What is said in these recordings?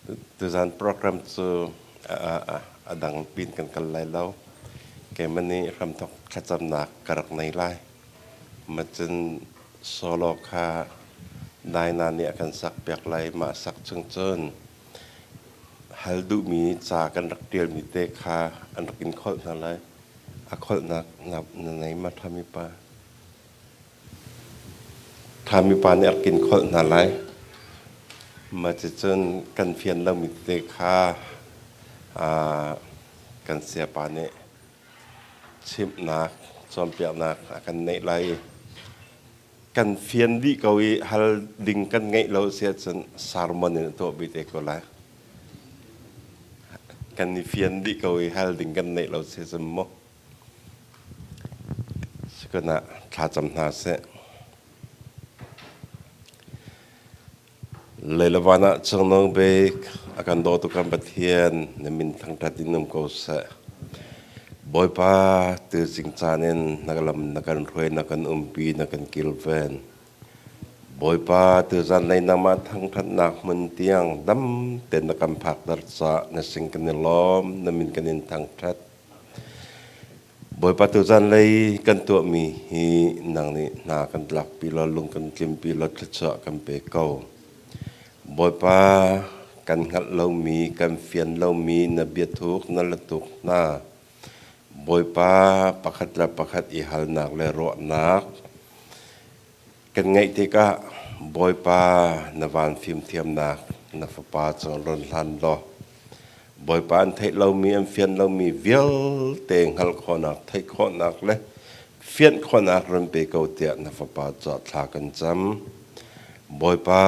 Tuzan program cu a dang pin kan kal lai lo. Keimah nih hramthok thlacamnak ka rak nei lai. Macun solo kha Naina nih a kan sak piak lai. Mah sak chung cun hal duhmi ca kan rak ṭialmi te kha an rak in kholh hna lai. A kholhnak na nei ma ṭhami pa? Ṭhami pa nih a rak in kholh hna lai. Mah cucun kan fian lomi tete kha kan sayapa nih chimhnak, cawnpiaknak a kan neih lai i kan fian dih ko i hal ding kan ngeih lo si ahcun sermon in a tuah bik te ko lai. Kan i fian dih ko i hal ding kan neih lo si ahcun maw Sikun ah thlacam hna seh. Leilavan ah cungnung bik a kan dawtu kan Pathian na min thangṭhat in um ko seh. Bawipa tuzing caan in na lam na kan hruai na kan umpi na kan kilven. Bawipa tuzan lei nangmah thangṭhatnak hmun tiang dam tein na kan phakter caah na sin kan i lawm na min kan in thangṭhat. Bawipa tuzan lei kan tuahmi hi nang nih hna kan tlakpi law lung kan tlimpi law thluachuah kan pe ko. Bawipa kan hngalh lomi kan fian lomi na biathuk na latuk hna. Bawipa pakhat le pakhat i halnak le ruahnak kan ngeih tikah Bawipa na van fimthiamnak na fapa cung run hlan law Bawipa an theih lomi an fian lomi vialte hngalh khawhnak theih khawhnak le fianh khawhnak run pe ko tiah na fapa caah thla kan cam. Bawipa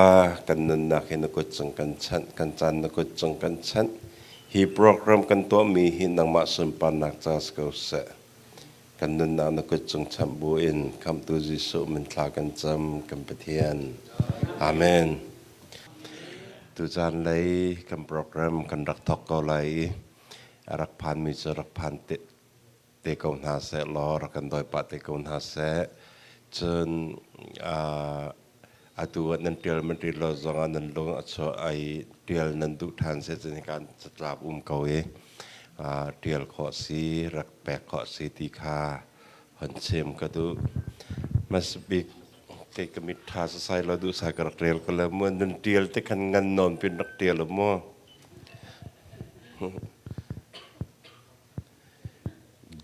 kan nunnak hi na kut cung kan chanh kan caan na kut cung kan chanh hi program kan tuahmi hi nangmah sunparnak ca si ko seh. Kan nunnak na kut cung chamh buin Khamhtu Jesuh min thla kan cam kan Pathian. Amen. Tuzan lei kan program kan rak thok ko lai i a rak phanmi cu rak phan te, te ko hna seh law rak kan dawi pah te ko hna seh. Cun atu ah nan ṭial man ṭial lo zongah nan lung a chuah ai ṭial nan duh ṭhan seh cun hika catlap um ko i ṭial khawh si rak pek khawh si ti kha hon chim ka duh. Hmasabik kei ka mit ṭha sasai lo duh sai ka rak rel ko le mu nun ṭial te khan ngan nawn pin rak ṭial mu.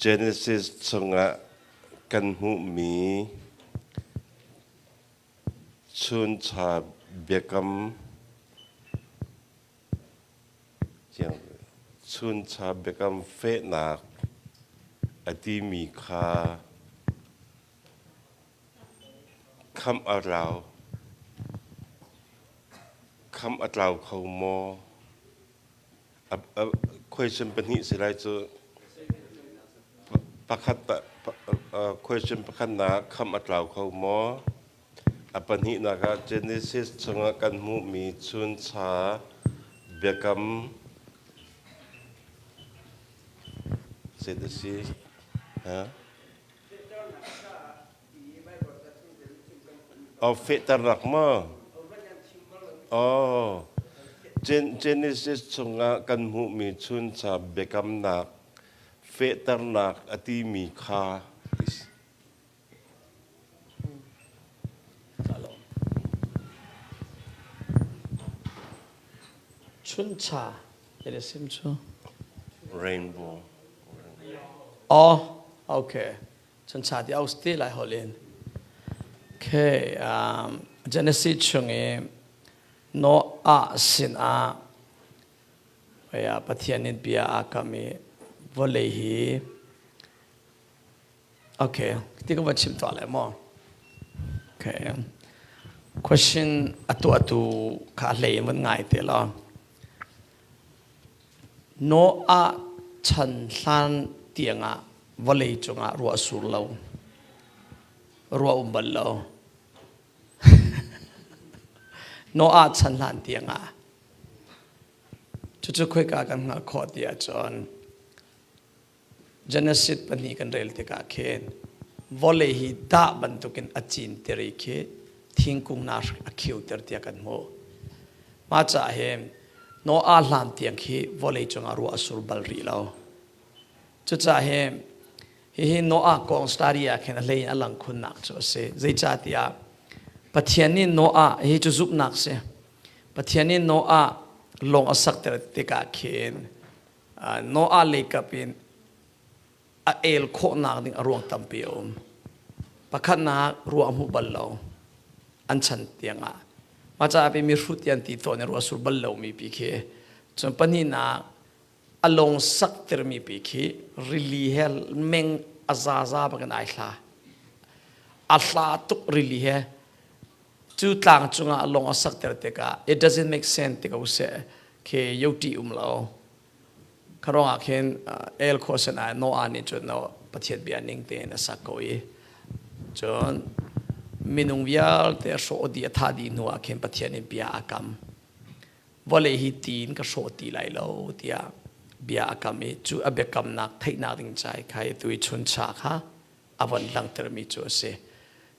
Genesis chungah kan hmuhmi Chuncha biakam chuncha biakam fehnak a timi kha khamh a tlau khamh a tlau kho maw? Question pahnih si lai cu. Pakhat question pakhatnak khamh a tlau kho maw? A pahnihnak ah Genesis chungah kan hmuhmi chuncha biakam zeidah si? Ha? Oh, fehternak maw? Oh, Genesis chungah kan hmuhmi chuncha biakamnak fehternak a timi kha Chuncha sim cu. Rainbow. Oh, okay. Chuncha ti aus te lai holin. Okay, Genesis chung i Noah sin ah Pathian in bia aa kam i vawlei hi okay ti ka van chim tuah le maw okay question atu atu kha hlei in van ngai te law Noah chan hlan tiangah vawlei cungah ruah sur lo ruah um bal lo Noah chan hlan tiangah cucu khoika kan hngalh khawh ti ahcun Genesis pahnih kan rel tikah khin vawlei hi dah bantukin a cinter i khi thingkung na a khioter tiah kan hmuh. Mah caah hin Noah hlan tiang khi vawlei cungah ruah a sur bal rih lo. Cucaah hi hihi Noah kong study ah khin a hlei in a lang khunnak cu a si. Zeicahtiah Pathian nih Noah hi cu zumhnak si. Pathian nih Noah lawng a sakter tikah khin Noah leikap in a el khawhnak ding a ruang tampi a um. Pakhatnak ruah a hmuh bal lo an chan tiangah. Mah caah mi hrut ti an ti tawn i ruah sur bal lomi pi khi. Cun pahnihnak a lawng saktermi pi khi rili he meng a zaza bakin ai hla. A hla tuk rili he cu tlang cungah a lawng a sakter tikah it doesn't make sense ti ko seh khi yoti um lo. Kha ruangah khin el khawh sin ah Noah nih cun Pathian bia ning tein a sak ko i cun minung vialte a hrawh dih a thah dih hnu ah khin Pathian in bia a kam. Vawlei hi ti in ka hrawh ti lai lo tiah bia a kam i cu a biakamnak theihnak ding ca i kha i tu i chuncha kha a von langhtermi cu a si.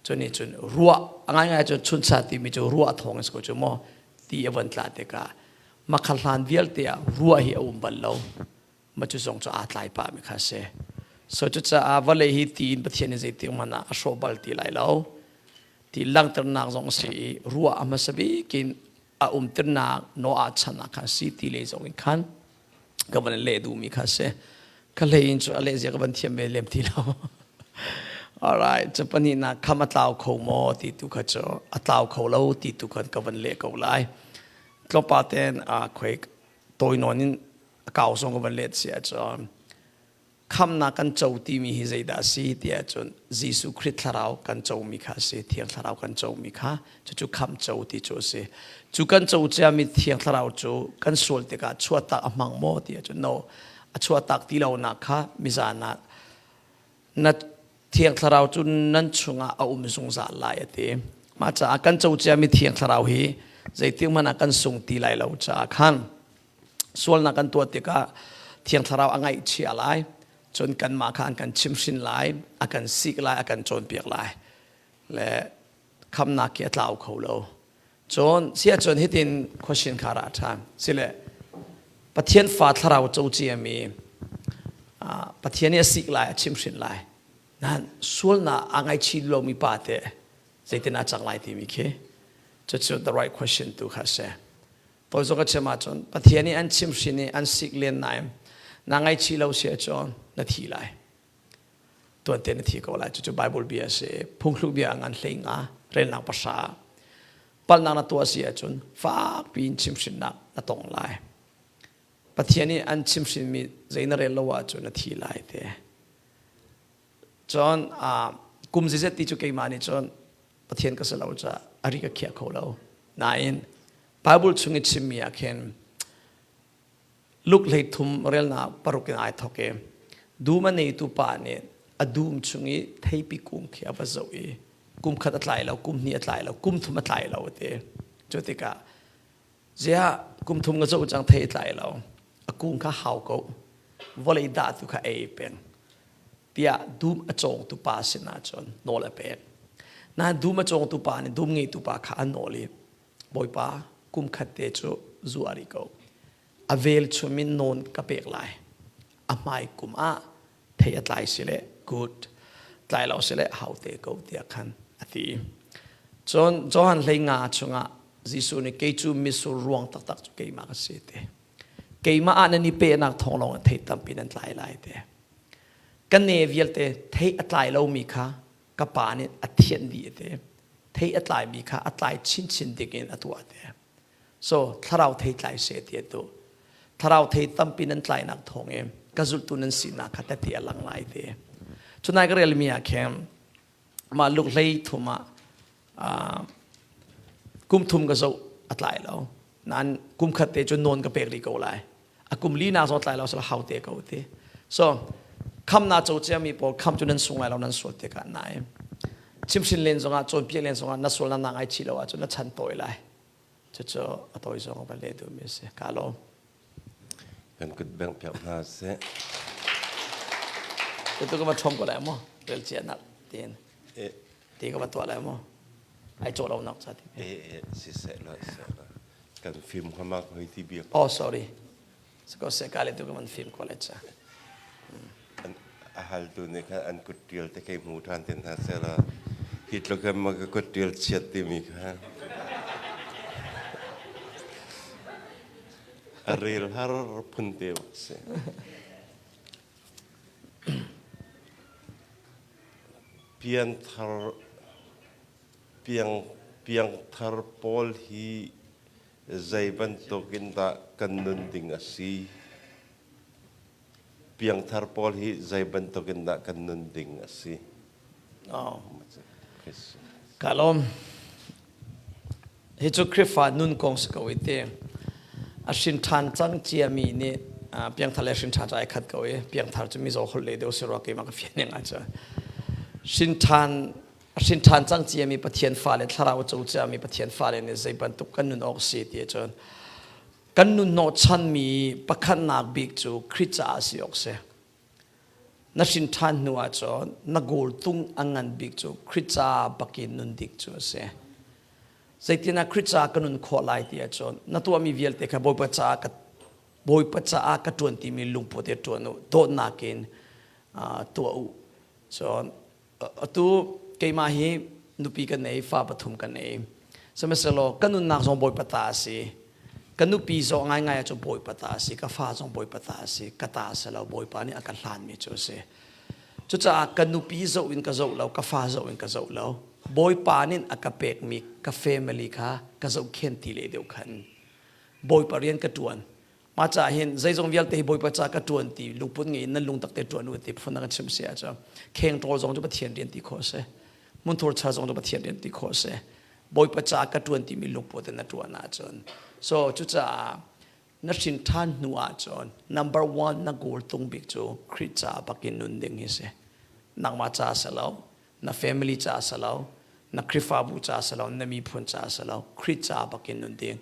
Cu nih cun ruah a ngaingai cun chuncha timi cu ruah thawng a si ko cu maw ti a von tla tikah makha hlan vialte ah ruah hi a um bal lo ma cu zong cu aa tlai pah mi kha a si. So cucaah vawlei hi ti in Pathian nih zeitik hmanh ah a hrawh bal ti lai lo. Ti langhternak zong a si i ruah a hmasa bik in a umternak Noah chan ah khan si ti lei zong in khan ka van leh duhmi kha si. Ka hlei in cu a leh zia ka van thiam ve lem ti lo. Alright, cu pahnihnak kham a tlau kho maw ti tu kha cu a tlau kho lo ti tu khan ka van leh ko lai. Tlawmpa ten a khoi tawi nawn in a kau zong ka van let si ahcun khamnak kan co timi hi zeidah a si ti ahcun Jesuh Khrih thlarau kan comi kha a si Thiang Thlarau kan comi kha cucu khamh co ti cu a si cu kan co ciami Thiang Thlarau cu kan sual tikah chuahtak a hmang maw ti ahcun no a chuahtak ti lonak kha mizan ah na Thiang Thlarau cu nan chungah a um zungzal lai a ti mah caah kan co ciami Thiang Thlarau hi zeitik hmanh ah kan sung ti lai lo caah khan Sualnak kan tuah tikah Thiang Thlarau a ngaihchia lai, cun kanmah kha an kan chimhhrin lai, a kan sik lai, a kan cawnpiak lai. Le khamnak khi a tlau kho lo. Cun siahcun hitin question kha ra ṭhan. Sile Pathian fa thlarau co ciami Pathian nih a sik lai, a chimhhrin lai. Nain sualnak aa ngaichih lomi pa teh zeitin a cang lai timi khi cucu the right question tu kha a si. Paul zong a chim ahcun Pathian nih an chimhhrin i an sik len nain na ngaihchih lo si ahcun na thi lai. Tuante na thi ko lai. Cucu Bible bia a si. Phungthluk bia ngan hlei nga relnak pahra. Palhnak na tuah si ahcun fakpi in chimhhrinnak na tong lai. Pathian nih an chimhhrinmi zei na rel lo ahcun na thi lai te. Cun kum zizet ti cu keimah nih cun Pathian ka si lo caah a ri ka khiah kho lo. Nain Bible chung i chimmi ah khin Luke hlei thum relnak paruk in ai thawk i dum a neitu pa nih a dum chung i theipi kung khi a va zoh i kum khat a tlai lo, kum hnih a tlai lo, kum thum a tlai lo a ti. Cu tikah ziah kum thum ka zoh cang thei a tlai lo, a kung kha hau ko, vawlei dah tu kha ei peng. Tiah dum a cawngtu pa sinah cun nawl a pek. Nain dum a cawngtu pa nih dum ngeitu pa kha a nawl i Bawipa kum khat te cu zua rih ko. A velchum in nawn ka pek lai. A hmai kum ah thei a tlai si le good tlai lo si le hau te ko tiah khan a ti. Cun Johan hlei nga chungah Jesuh nih kei cu mitsur ruang taktak cu keimah ka si ti. Keimah ah nan i pehnak thawng lawng in thei tampi nan tlai lai ti. Ka ne vialte thei a tlai lomi kha ka pa nih a thianh dih te. Thei a tlaimi kha a tlai chinchin ding in a tuah te. So thlarau thei tlai seh ti a duh. Thlarau thei tampi nan tlainak thawng in ka zultu nan sinak kha tete a lang lai te. Cunai ka relmi ah khin mah luk hlei thum ah kum thum ka zoh a tlai lo. Nain kum khat te cu nawn ka pek rih ko lai. A kum li nak zong tlai lo sala hau te ko ti. So khamna co ciami pawl kham cu nan sung lai lo nan sual tikah nain chimhrin len zongah cawnpiak len zongah na sual na na ngai chih lo ahcun na chan tawi lai. Cucu a tawi zong va le duhmi a si. Ka lawm. Kan kut beng piak hna seh. Itu ka va ṭhom ko lai maw? Rel cia nak tiin. Ti ka va tuah lai maw? Ai cawh lo nak ca ti. Eh, eh, si seh lo, seh lo. Kan film kha hoi ti biak. Oh sorry. Sako se kale tu kan film college. A hal tu nih khan an kut tial te kei hmu than ten hna sela hi tluk hin ma ka kut tial chiat timi kha a rel har phun te bak si. Pianthar piang piangthar pawl hi zei bantuk in dah kan nun ding a si? Piangthar pawl hi zei bantuk in dah kan nun ding a si? Oh. Ka lawm. Hi cu Khrihfa nun kong si ko i ti. A hrin ṭhan cang ciami nih piangthar le hrin ṭhan cu ai khat ko i piangthar cu mizaw holh le deuh si rua keimah ka fian ning ahcun. Hrin ṭhan a hrin ṭhan cang ciami Pathian fale thlarau a co ciami Pathian fale nih zei bantuk kan nun awk si ti ahcun kan nun hnawhchanmi pakhatnak bik cu Khrih caah si awk si. Na hrin ṭhan hnu ahcun na goal tung a ngan bik cu Khrih ca bakin nun dik cu a si. Zeitin ah Khrih caah ka nun khawh lai ti ahcun na tuahmi vialte kha Bawipa caah ka Bawipa caah ka ṭuan timi lungput he ṭuan u, dawtnak in tuah u. Cun atu keimah hi nupi ka nei, fa pathum ka nei. Sihmanhsehlaw ka nunnak zong Bawipa ta a si. Ka nupi zong ngaingai ah cu Bawipa ta a si, ka fa zong Bawipa ta a si, ka ta a si lo, Bawipa nih a ka hlanmi cu a si. Cucaah ka nupi zoh in ka zoh lo, ka fa zoh in ka zoh lo. Bawipa nih a ka pekmi ka family kha ka zohkhen ti le deuh khan Bawipa rian ka ṭuan. Mah caah hin zeizong vialte hi Bawipa ca ka ṭuan ti lungput ngei in nan lungtak te ṭuan u ti phun na kan chim si ahcun kheng ṭawl zong cu Pathian rian ti khawh a si. Hmunthur char zong cu Pathian rian ti khawh a si. Bawipa ca ka ṭuan timi lungput in na ṭuan ahcun so cucaah na hrin ṭhan hnu ahcun number one na goal tung bik cu Khrih ca bakin nun ding hi si. Nangmah ca si lo, na family ca si lo, na Khrihfabu ca si lo, na miphun ca si lo, Khrih ca bakin nun ding.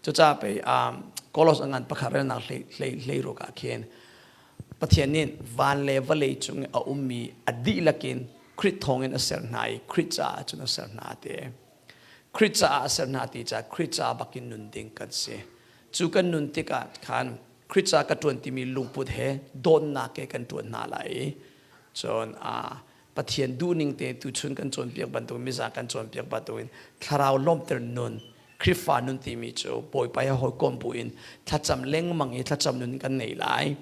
Cucaah pei Kolos a ngan pakhat relnak hlei hlei ruk ah khin Pathian nih van le vawlei cung i a ummi a dihlak in Khrih thawngin a ser hna i Khrih caah cun a ser hna ti. Khrih caah a ser hna ti caah Khrih ca bakin nun ding kan si. Cu kan nun tikah khan Khrih ca ka ṭuan timi lungput he dawtnak he kan ṭuan hna lai i cun Pathian duhning te tuchun kan cawnpiak bantuk miza kan cawnpiak bantukin thlarau lawmhter nun Khrihfa nun timi cu Bawipa he hawikom bu in thlacam lengmang i thlacam nun kan nei lai.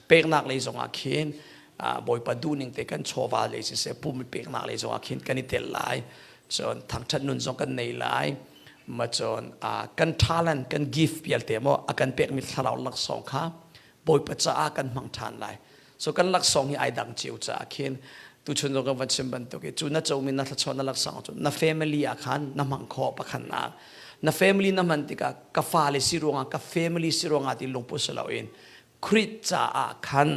Peknak lei zongah khin Bawipa duhning te kan chawva lei siseh pum peknak lei zongah khin kan i tel lai. Cun thangṭhat nun zong kan nei lai. Ma cun kan talent kan gift vialte maw a kan pekmi thlarau laksawng kha Bawipa caah kan hmang ṭhan lai. So kan laksawng hi ai dang cio caah khin tuchun zong kan van chim bantuk i cu na comi na thluachuah na laksawng cu na family ah khan na hmang khawh pakhatnak na family na hman tikah ka fale si ruangah ka family si ruangah ti lungput si loin Khrih caah khan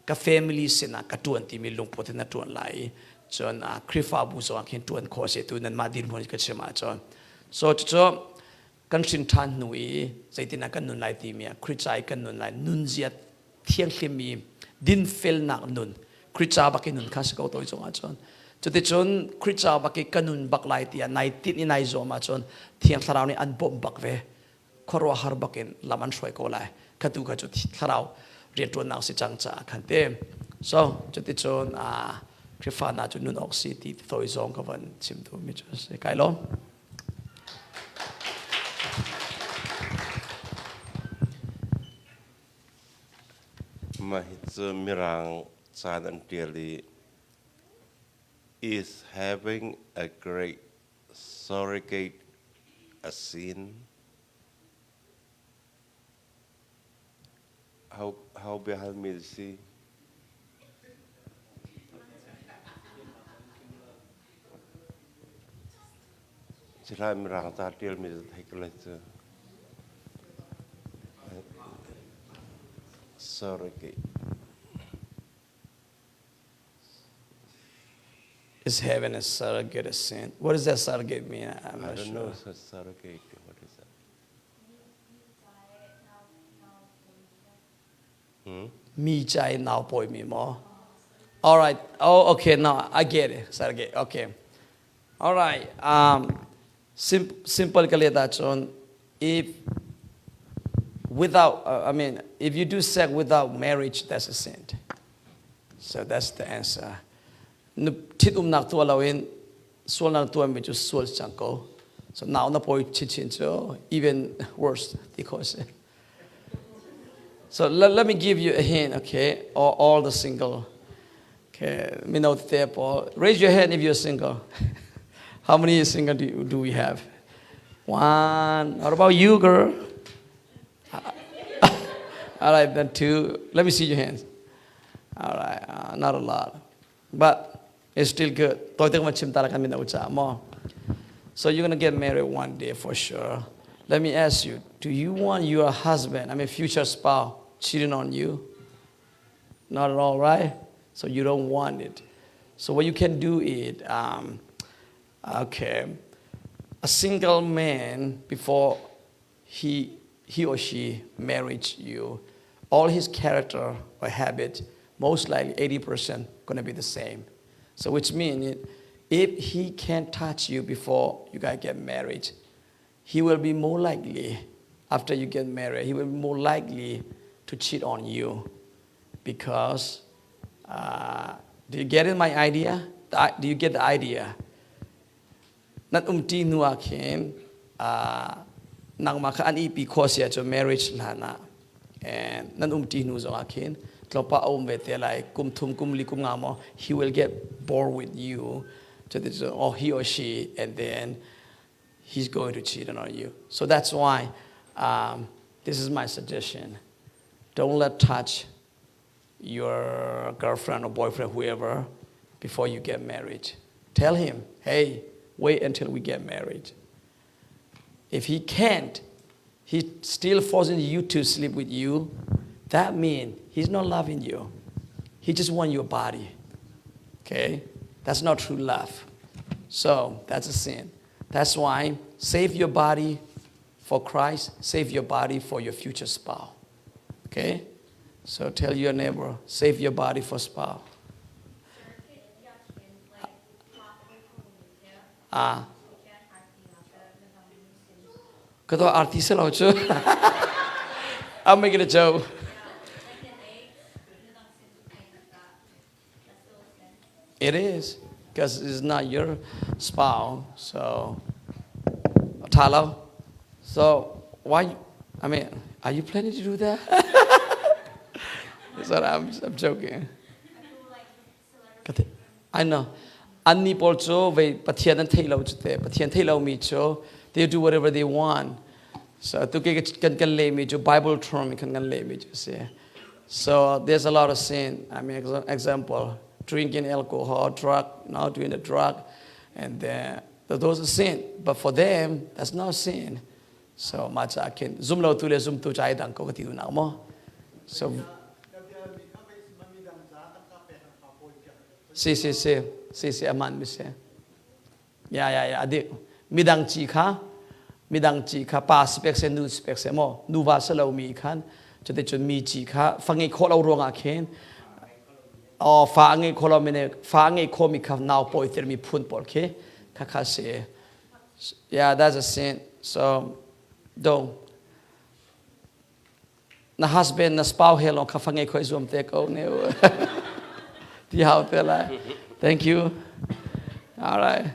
ka family sinah ka ṭuan timi lungput in na ṭuan lai i cun Khrihfabu zongah khin ṭuan khawh si tu nanmah dirhmun ka chim ahcun so cucu kan hrin ṭhan hnu i zeitin ah kan nun lai timi ah Khrih ca i kan nun lai nunzia thianghlimmi dinfelnak nun Khrih ca bak i nun kha si ko toi cungah cun cuticun Khrih ca bak i ka nun bak lai tiah nai tinh i nai zuam ahcun Thiang Thlarau nih an bawmh bak ve khuaruahhar bakin lam an hruai ko lai kha tu kha cu thlarau rianṭuannak si cang caah khan te so cuticun Khrihfa hna cu nun awk si ti toi zong ka van chim duhmi cu a si kai lawm. Mah hi cu Mirang caan an ṭial i is having a great surrogate a sin? How biahalmi si? Cihlah Mirang ca ṭialmi thei ko lai cu. Surrogate. Is having a surrogate a sin? What does that surrogate mean? I'm I not don't sure. know. So surrogate. What is that? Hmm? Mi ca i nau pawimi maw? All right. Oh, okay. Now I get it. Surrogate. Okay. All right. Simple ka let ahcun if without, I mean, if you do sex without marriage, that's a sin. So that's the answer. Nu ṭhitumnak tuah loin sualnak tuahmi cu sual cang ko. So now na pawi chinchin cu even worse ti khawh a si. So let me give you a hint, okay? All the single. Okay, mino tete pawl. Raise your hand if you're single. How many single do we have? One. What about you, girl? All right, then two. Let me see your hands. All right, not a lot, but it's still good. So you're gonna get married one day for sure. Let me ask you, do you want your husband, I mean future spouse, cheating on you? Not at all, right? So you don't want it. So what you can do is, okay, a single man before he or she marries you, all his character or habit, most likely 80% going to be the same. So which means if he can't touch you before you guys get married, he will be more likely after you get married, he will be more likely to cheat on you because do you get in my idea? Do you get the idea? Nan umṭi hnu ah khin nangmah kha an ihpi khawh si ahcun marriage hlan ah and nan umṭi hnu zong ah khin tlawmpal a um ve te lai, kum thum, kum li, kum nga maw, he will get bored with you, cuticun or he or she, and then he's going to cheat on you. So that's why this is my suggestion: don't let touch your girlfriend or boyfriend, whoever, before you get married. Tell him, "Hey, wait until we get married." If he can't, he's still forcing you to sleep with you, that means he's not loving you. He just wants your body. Okay? That's not true love. So that's a sin. That's why save your body for Christ, save your body for your future spouse. Okay? So tell your neighbor, save your body for spouse. Ah. Ka to arti se lo cu. I'm making a joke. It is because it's not your spouse. So, Talo. So why? I mean, are you planning to do that? So I'm joking. I know. Anni pawl cu vei Pathian an theih lo cu te. Pathian theih lomi cu they do whatever they want. So tu ke kan lehmi cu Bible term in kan lehmi cu si. So there's a lot of sin. I mean, example, drinking alcohol, drug, now doing the drug, and then those are sin. But for them, that's not sin. So mah ca khin zum lo tu le zum tu ca i dang ko ka ti tu nak maw? So si si si si si aman mi si. Ya ya ya adik midang ci kha pa spek se nu spek se mo nuva se lo mi khan cuti cun mi ci kha fa ngei khawh lo ruangah khin oh fa ngei kho lo mi ne fa ngei kho mi kha nau pawi tir mi phun pawl khi kha kha si. Yeah, that's a sin. So don't. Na husband, na spouse he long kha fa ngei khoi zuam te ko ne ti hau te lai. Thank you. All right.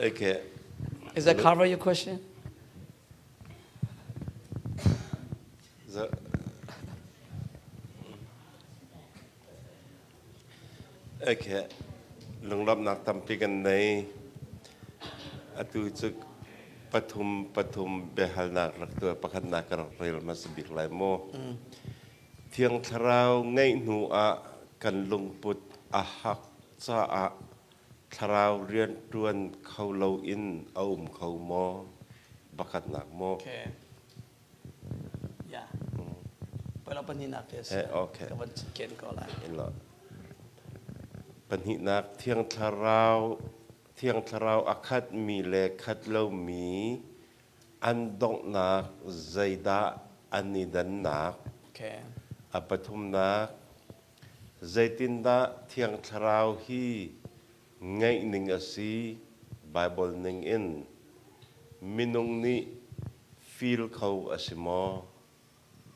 Okay. Is that cover your question? The, okay. Lunglawmhnak tampi kan nei. Atu cu pathum pathum biahalnak rak tuah, pakhatnak ka rak rel hmasa bik lai mu. Thiang Thlarau ngeih hnu ah kan lungput a hak caah thlarau rianṭuan kho loin a um kho maw? Pakhatnak maw? Okay. Yeah. Pala pahnihnak te si. Okay. Ka van ken ko lai. Pahnihnak, Thiang Thlarau a khatmi le khat lomi an donghnak zeidah an i dannak? Okay. A pathumnak, zeitindah Thiang Thlarau hi ngeih ning a si Bible ning in? minung nih feel kho a si maw?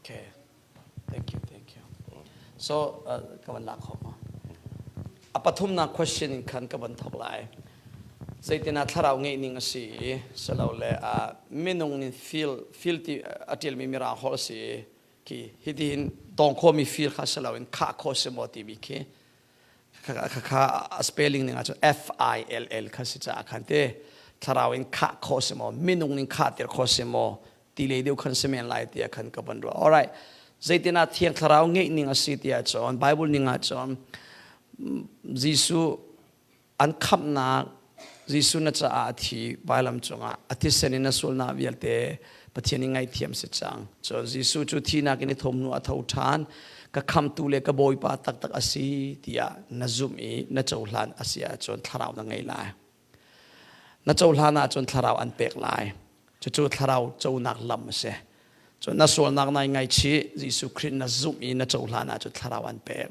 Okay. Thank you, thank you. So, ka van lak kho ma? A pathumnak question in khan ka van thok lai. Zeitin ah thlarau ngeih ning a si i silole minung nih feel feel ti a ṭialmi mirang holh a si i khi hitihin tawng khawhmi feel kha si loin khah khawh si maw timi khi kha a spelling ning ahcun F I L L kha si caah khan te thlarau in khah khawh si maw minung ning khah tir khawh si maw ti lei deuh khan si men lai tiah khan ka van ruah. Alright, zeitin ah Thiang Thlarau ngeih ning a si tiah cun Bible ning ah cun Jesuh an khamhnak Jesuh na caah a thi vailam cungah a thisen in a sualnak vialte Pathian in ngaihthiam si cang. Cun Jesuh cu thinak in i thawm hnu a tho ṭhan. Ka khamtu le ka Bawipa taktak a si tiah na zumh i na cohlan a si ahcun thlarau na ngei lai. Na cohlan ahcun thlarau an pek lai. Cucu thlarau conak lam a si. Cun na sualnak nai ngaichih Jesuh Khrih na zumh i na cohlan ahcun thlarau an pek.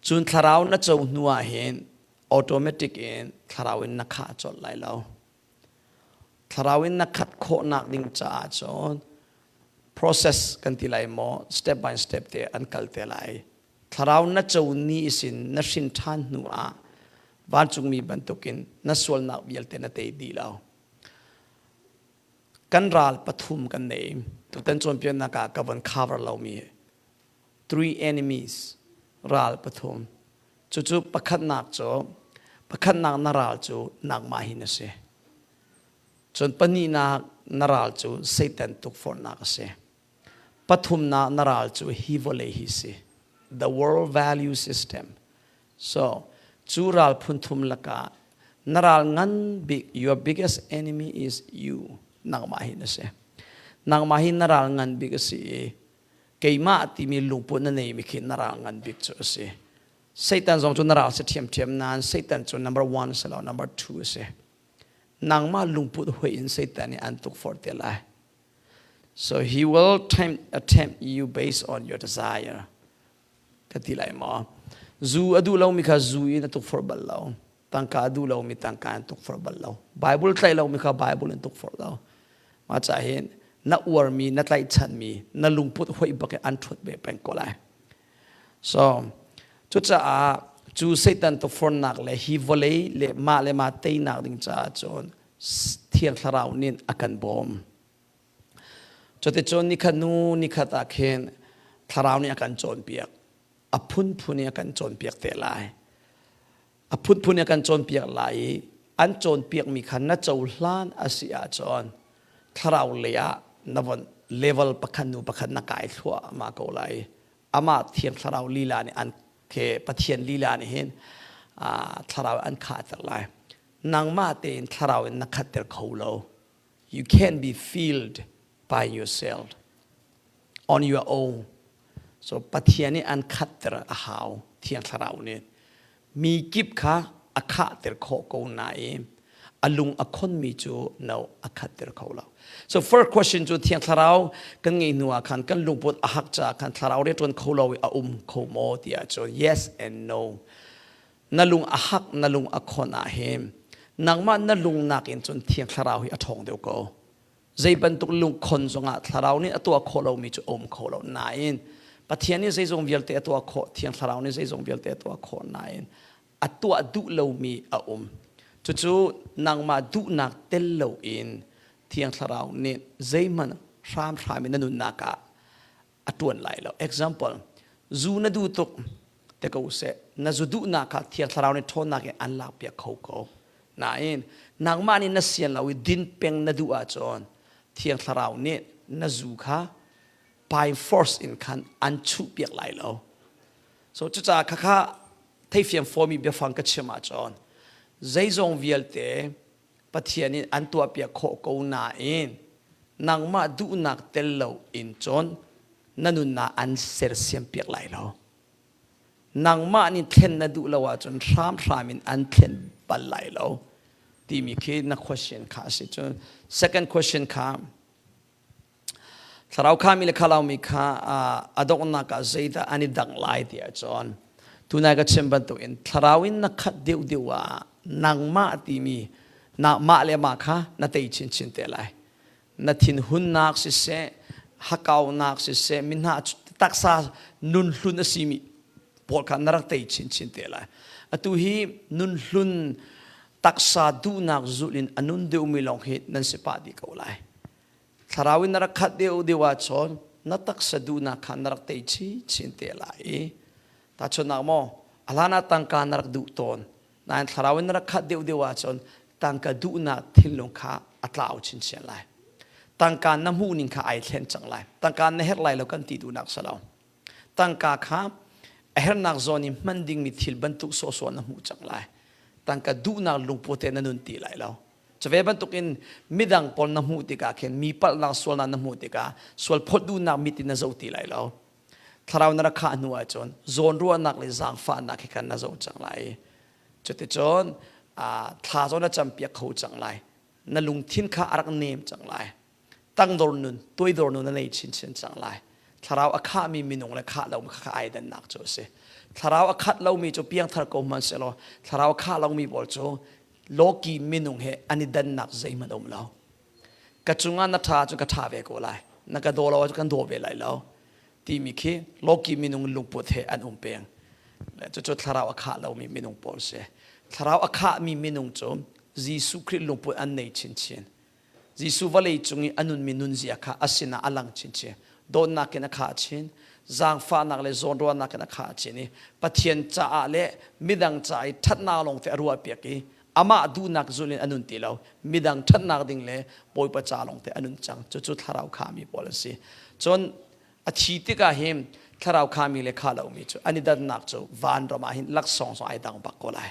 Cun thlarau na co hnu ah hin automatic in thlarau in na khah colh lai lo. Thlarau in na khat khawhnak ding caah cun process kan ti lai maw step by step te an kal te lai. Thlarau na co ni sin na hrin ṭhan hnu ah vancungmi bantukin na sualnak vialte na tei dih lo. Kan ral pathum kan nei. Tutan cawnpiaknak ah ka von cover lomi three enemies ral pathum. Cucu pakhatnak cu pakhatnak na ral cu nangmah hi na si. Cun pahnihnak na ral cu Satan tukforhnak a si. Pathumnak na ral cu hi vawlei hi si. The world value system. So, cu ral phunthum lakah na ral ngan bik, your biggest enemy is you. Nangmah hi na si. Nangmah hi na ral ngan bik a si i keimah timi lungput na neimi khi na ral ngan bik cu a si. Satan zong cu na ral si ṭhiamṭhiam nain Satan cu number one si lo, number two a si. Nangmah lungput hoi in Satan nih an tukforh te lai. So he will tempt, attempt you based on your desire. Ka ti lai maw? Zu a duh lomi kha zu in a tukforh bal lo. Tangka a duh lomi tangka in tukforh bal lo. Bible tlaih lomi kha Bible in tukforh lo. Mah ca hin na uarmi, na tlaihchanmi, na lungput hoih bak in an ṭhut ve peng ko lai. So, cucaah cu Satan tukforhnak le hi vawlei le mah le mah teinak ding caah cun Thiang Thlarau nih a kan bawm. Cuticun nikhat hnu nikhat ah khin Thlarau nih a kan cawnpiak. A phunphun in a kan cawnpiak te lai. A phunphun in a kan cawnpiak lai i an cawnpiakmi kha na cohlan a si ahcun Thlarau lei ah na von level pakhat hnu pakhat na kai thluahmah ko lai. Amah Thiang Thlarau lila nih an ke Pathian lila nih hin thlarau an khahter lai. Nangmah tein thlarau in na khatter kho lo. You can't be filled by yourself on your own. So Pathian nih an khatter a hau Thiang Thlarau nih. Mi kip kha a khahter khawh ko nain a lung a khonmi cu no a khatter kho lo. So first question cu Thiang Thlarau kan ngeih hnu ah khan kan lungput a hak caah khan Thlarau rianṭuan kho lo i a um kho maw ti ahcun yes and no. Na lung a hak na lung a khon ah hin nangmah na lung nakin cun Thiang Thlarau hi a ṭhawng deuh ko. Zei bantuk lungkhon zongah Thlarau nih a tuah khawh lomi cu a um kho lo nain Pathian nih zeizong vialte a tuah khawh, Thiang Thlarau nih zeizong vialte a tuah khawh nain a tuah duh lomi a um. Cucu nangmah duhnak tel loin Thiang Thlarau nih zeihmanh hramhram in na nunnak ah a ṭuan lai lo. Example, zu na duh tuk te ko seh, na zu duhnak kha Thiang Thlarau nih ṭhawnnak in an lakpiak kho ko. Nain, nangmah nih na sian lo i din peng na duh ahcun Thiang Thlarau nih na zu kha by force in khan an chuhpiak lai lo. So cucaah khakha theifiang fawmi biafang ka chim ahcun zeizong vialte Pathian in an tuahpiak khawh ko nain nangmah duhnak tel lo in cun na nunnak an sersiampiak lai lo. Nangmah nih thlen na duh lo ahcun hramhram in an thlen bal lai lo timi khi na question kha a si. Cun second question kha Thlarau khami le khalaumi kha a donghnak ah zeidah an i dang lai ti ahcun tunai ka chim bantukin thlarau in na khat deuhdeuh ah nangmah timi Na mah le mah kha na tei chinchin te lai. Na thinhunnak siseh, hakaunak siseh, mi hna taksa nun hlun a simi pawl kha na rak tei chinchin te lai. Atu hi nun hlun taksa duhnak zulh in a nun deuhmi lawng hi nan si pah dih ko lai. Thlarau in na rak khat deuh deuh ahcun na taksa duhnak kha na rak tei chinchin te lai i tahchunhnak maw a hlan ah tangka na rak duh tawn nain thlarau in na rak khat deuh deuh ahcun tangka duhnak thinlung kha a tlau chinchin lai. Tangka na hmuh ning kha ai thlen cang lai. Tangka na herh lai lo kan ti duhnak si lo. Tangka kha a hernak zawn i hman dingmi thil bantuk sawhsawh na hmuh cang lai. Tangka duhnak lungput te na nun ti lai lo. Cuve bantukin midang pawl na hmuh tikah khin mi palhnak sualnak na hmuh tikah sual phawt duhnak mit in na zoh ti lai lo. Thlarau na rak khah hnu ahcun zawnruahnak le zaangfahnak he khan na zoh cang lai. Cuticun thla zawn na campiak kho cang lai. Na lungthin kha a rak nem cang lai. Tangdor nun, tuaidor nun na nei chinchin cang lai. Thlarau a khahmi minung le khah lomi kha ai dannak cu a si. Thlarau a khat lomi cu piangthar ko hmanh sehlaw thlarau a khah lomi pawl cu lawki minung he an i dannak zeihmanh um lo. Ka cungah na ṭha cu ka ṭha ve ko lai. Na ka daw lo ahcun kan daw ve lai lo. Timi khi lawki minung lungput he an um peng. Cucu thlarau a khah lomi minung pawl si. Thlarau a khahmi minung cu Jesuh Khrih lungput an nei chinchin. Jesuh vawlei cung i a nunmi nunzia kha a sinah a lang chinchin. Dawtnak in a khah chin, zaangfahnak le zawnruahnak in a khah chin i Pathian caah le midang ca i ṭhatnak lawngte a ruahpiak i amah duhnak zulh in a nun ti lo. Midang ṭhatnak ding le Bawipa ca lawngte a nun cang. Cucu thlarau khami pawl an si. Cun a thi tikah hin thlarau khami le kha lomi cu an i dannak cu vanram ah hin laksawng zong ai dang bak ko lai.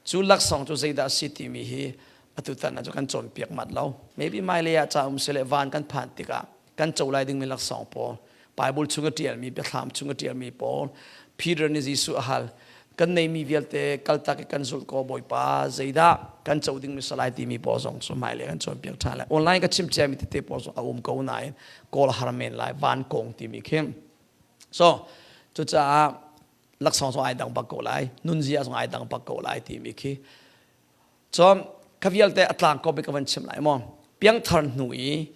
Cu laksawng cu zeidah a si timi hi atutan ah cu kan cawnpiak mat lo. Maybe hmailei ah ca um sile van kan phan tikah kan co lai dingmi laksawng pawl, Bible chung a ṭialmi, biathlam chung a ṭialmi pawl, Peter nih Jesuh a hal, kan neimi vialte kaltak i kan zulh ko Bawipa, zeidah kan co dingmi salai timi pawl zong cu hmailei kan cawnpiak ṭhan lai. Online ka chim ciami tete pawl zong a um ko nain kawl har men lai van kong timi khi. So, cucaah laksawng zong ai dang bak ko lai nunzia zong ai dang bak ko lai timi khi cun ka vialte a tlang ko ka van chim lai maw piangthar hnu i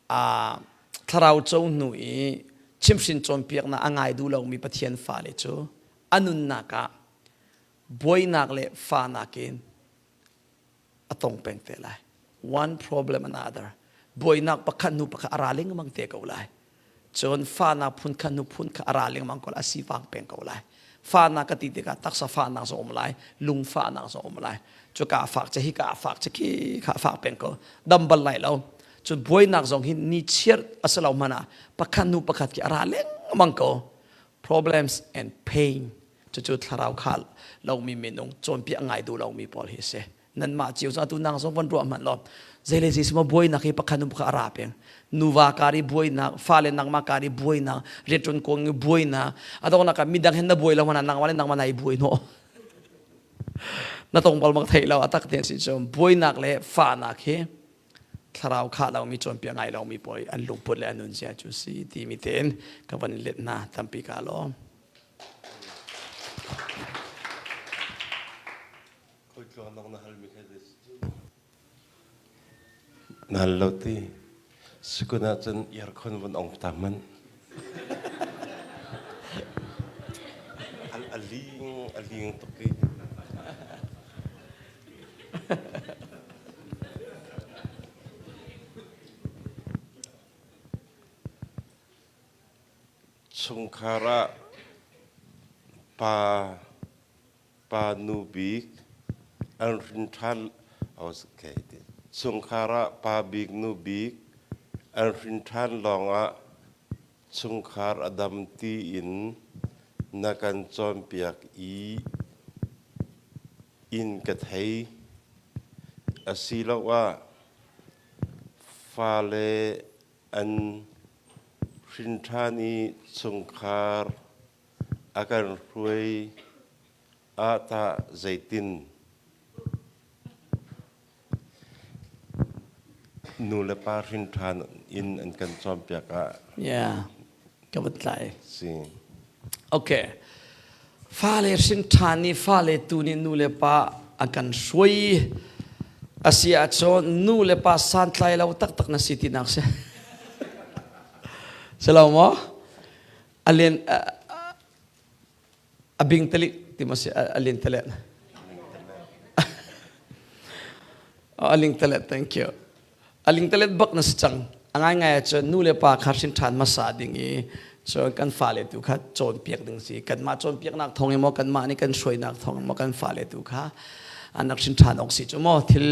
a thlarau co hnu i chimhrin cawnpiaknak a ngai duh lomi Pathian fale cu a nunnak ah buainak le fahnak in a tong peng te lai. One problem another. Buainak pakhat hnu pakhat a ra lengmang te ko lai. Cun fahnak phun khat hnu phun khat a ra lengmang ko lai, a sifak peng ko lai. Fahnak ka ti tikah taksa fahnak zong um lai, lung fahnak zong um lai. Cuka fak che hika fak che khi kha fak peng ko. Dam bal lai lo. Cun buainak zong hi ni chiar a si lo hmanh ah pakhat hnu pakhat khi a ra lengmang ko. Problems and pain Cucu thlarau kha lomi minung cawnpiak ngai duh lomi pawl hi a si. Nanmah cio cu atu nang zong von ruah hmanh law zei le zei sima buainak hi pakhat nu pakhat a ra peng. Nuva kar i buainak, fale nangmah kar i buainak, rianṭuan kong i buainak, a donghnak ah midang hin na buai lo hmanh ah nangmah le nangmah na i buai hnawh. Na tong bal mak theih lo a tak te si cu buainak le fahnak hi thlarau khah lomi cawnpiak ngai lomi pawl an lungput le an nunzia cu si timi tein ka van let hna tampi ka lawm. Na hal lo ti. Sikun ahcun aircon vun ong ta hmanh. A ling, a ling tuk i. Chungkhar ah pa pa nu bik an hrin ṭhan chungkhar ah pa bik nu bik an hrin ṭhan lawngah chungkhar a dam tiin na kan cawnpiak i inn ka thei. Asiloah fale an hrin ṭhan i chungkhar a kan hruai ah tah zeitin? Nu le pa hrin ṭhan in an kan cawnpiak ah. Yeah, ka van tlai. Si. Okay. Fale hrin ṭhan i fale tu nih nu le pa a kan hruai. Asi ahcun nu le pa santlai lo taktak na si tinak si. Si lo maw? Alin a bing talik ti maw si alin talet. Aling talet thank you. Aling talet bak na si cang. A ngaingai ahcun nu le pa kha hrin ṭhan hmasa ding i cun kan fale tu kha cawnpiak ding si. Kanmah cawnpiaknak thawng in maw kanmah nih kan hruainak thawng in maw kan fale tu kha an rak hrin ṭhan awk si cu maw thil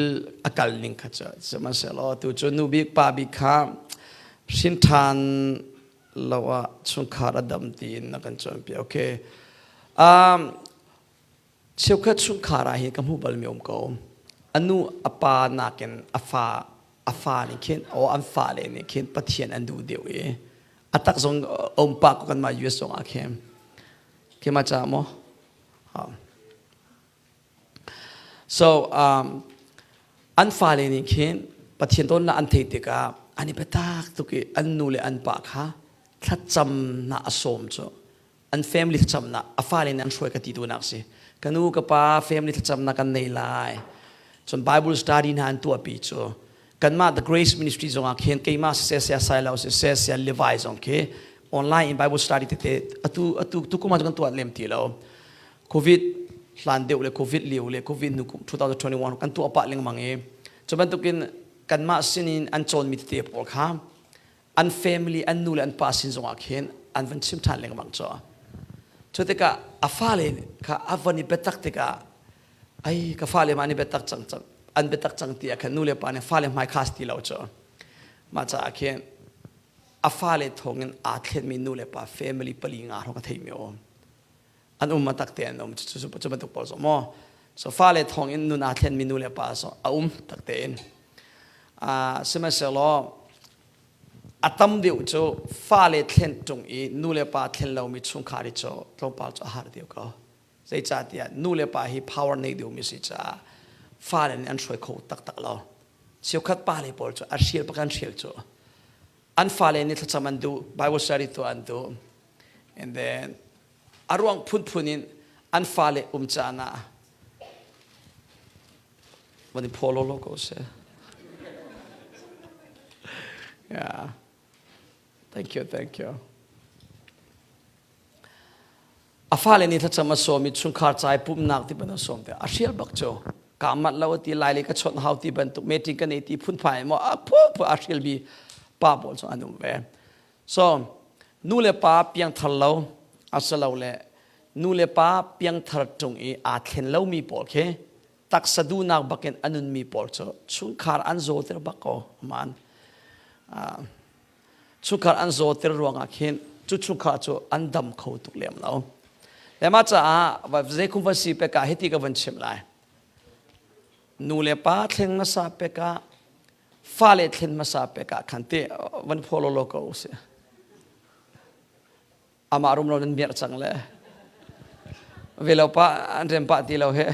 a kal ning kha cu sihmanhsehlaw tu cu nu bik pa bik kha hrin ṭhan lo ah chungkhar a dam tiin na kan cawnpiak. Okay. Um, Cheukhat chungkhar ah hin ka hmuh balmi um ko. A nu a pa nakin a fa a fa nih khin o an fale nih khin Pathian an duh deuh i a tak zong um pa ko kanmah US zong ah khin khi ma ca maw so um, an fale nih khin Pathian dawtnak an theih tikah an i biatak tuk i an nu le an pa kha thlacamnak a sawm cu an family thlacamnak a fale nih an hruai ka ti duhnak si ka nu ka pa family thlacamnak kan nei lai cun Bible study hna an tuahpi cu kanmah the Grace Ministry zongah khin keimah siseh sia sai lo siseh sia Levi zong khi online in Bible study tete atu atu tukum ah kan tuah lem ti lo COVID hlan deuh le COVID lio le COVID nu kum 2021 kan tuah pah lengmang i cu bantukin kanmah sinin an cawnmi tete pawl kha an family an nu le an pa sin zongah khin an van chim ṭhan lengmang cu cu tikah a fale kha a van i biatak tikah ai ka fale mah nih biatak cang cang an biatak cang ti ah khan nu le pa nih fale hmai khas ti lo cu mah caah khin a fale thawngin aa thlenmi nu le pa family pali nga hrawng a theimi um an um tak te an um cu cu bantuk pawl zong maw so fale thawng in nun aa thlenmi nu le pa so a um tak tein sihmanhsehlaw a tam deuh cu fale thlen ṭung i nu le pa thlen lomi chungkhar i cu tlawmpal cu a har deuh ko zeicahtiah nu le pa hi power nei deuhmi si caah fale nih an hruai kho taktak lo cheukhat pa le pawl cu a hrial pak an hrial cu an fale nih thlacam an duh Bible study tuah an duh and then a ruang phunphun in an fale um caan ah van i phaw lawlaw ko seh. Yeah. Thank you, thank you. A fale nih thlacam a sawm i chungkhar cai pumnak ti bantuk sawm te a hrial bak cu ka mat lo ti lai le ka chawnh hau ti bantuk meeting ka nei ti phunphai maw a phun a hrial mi pa pawl cu an um ve So nu le pa piangthar lo asilole nu le pa piangthar ṭung i aa thlen lomi pawl khi taksa duhnak bakin a nunmi pawl cu chungkhar an zawter bak ko aman. Chungkhar an zawter ruangah khin cu chungkhar cu an dam kho tuk lem lo. Le mah caah zeikhum van si pek ah hiti ka van chim lai. Nu le pa thleng hmasa pek ah fale thlen hmasa pek ah khan te van follow lo ko si amah rum lo nan miar cang le velo pa an rem pa ti lo he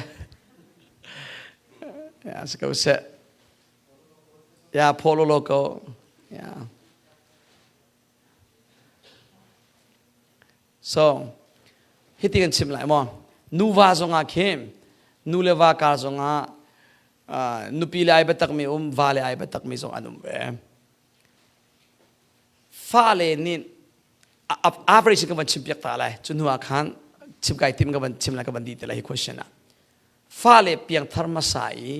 ya si ko se ya follow lo ko ya so hiti kan chim lai maw nuva zongah khin nu le va kar zongah nupi le ai biatakmi um va le ai biatakmi zong an um ve fale nih average ka van chim piak ta lai cu hnu ah khan chim kai tim ka van chim lai ka van di te lai hi question ah fale piangthar hmasa i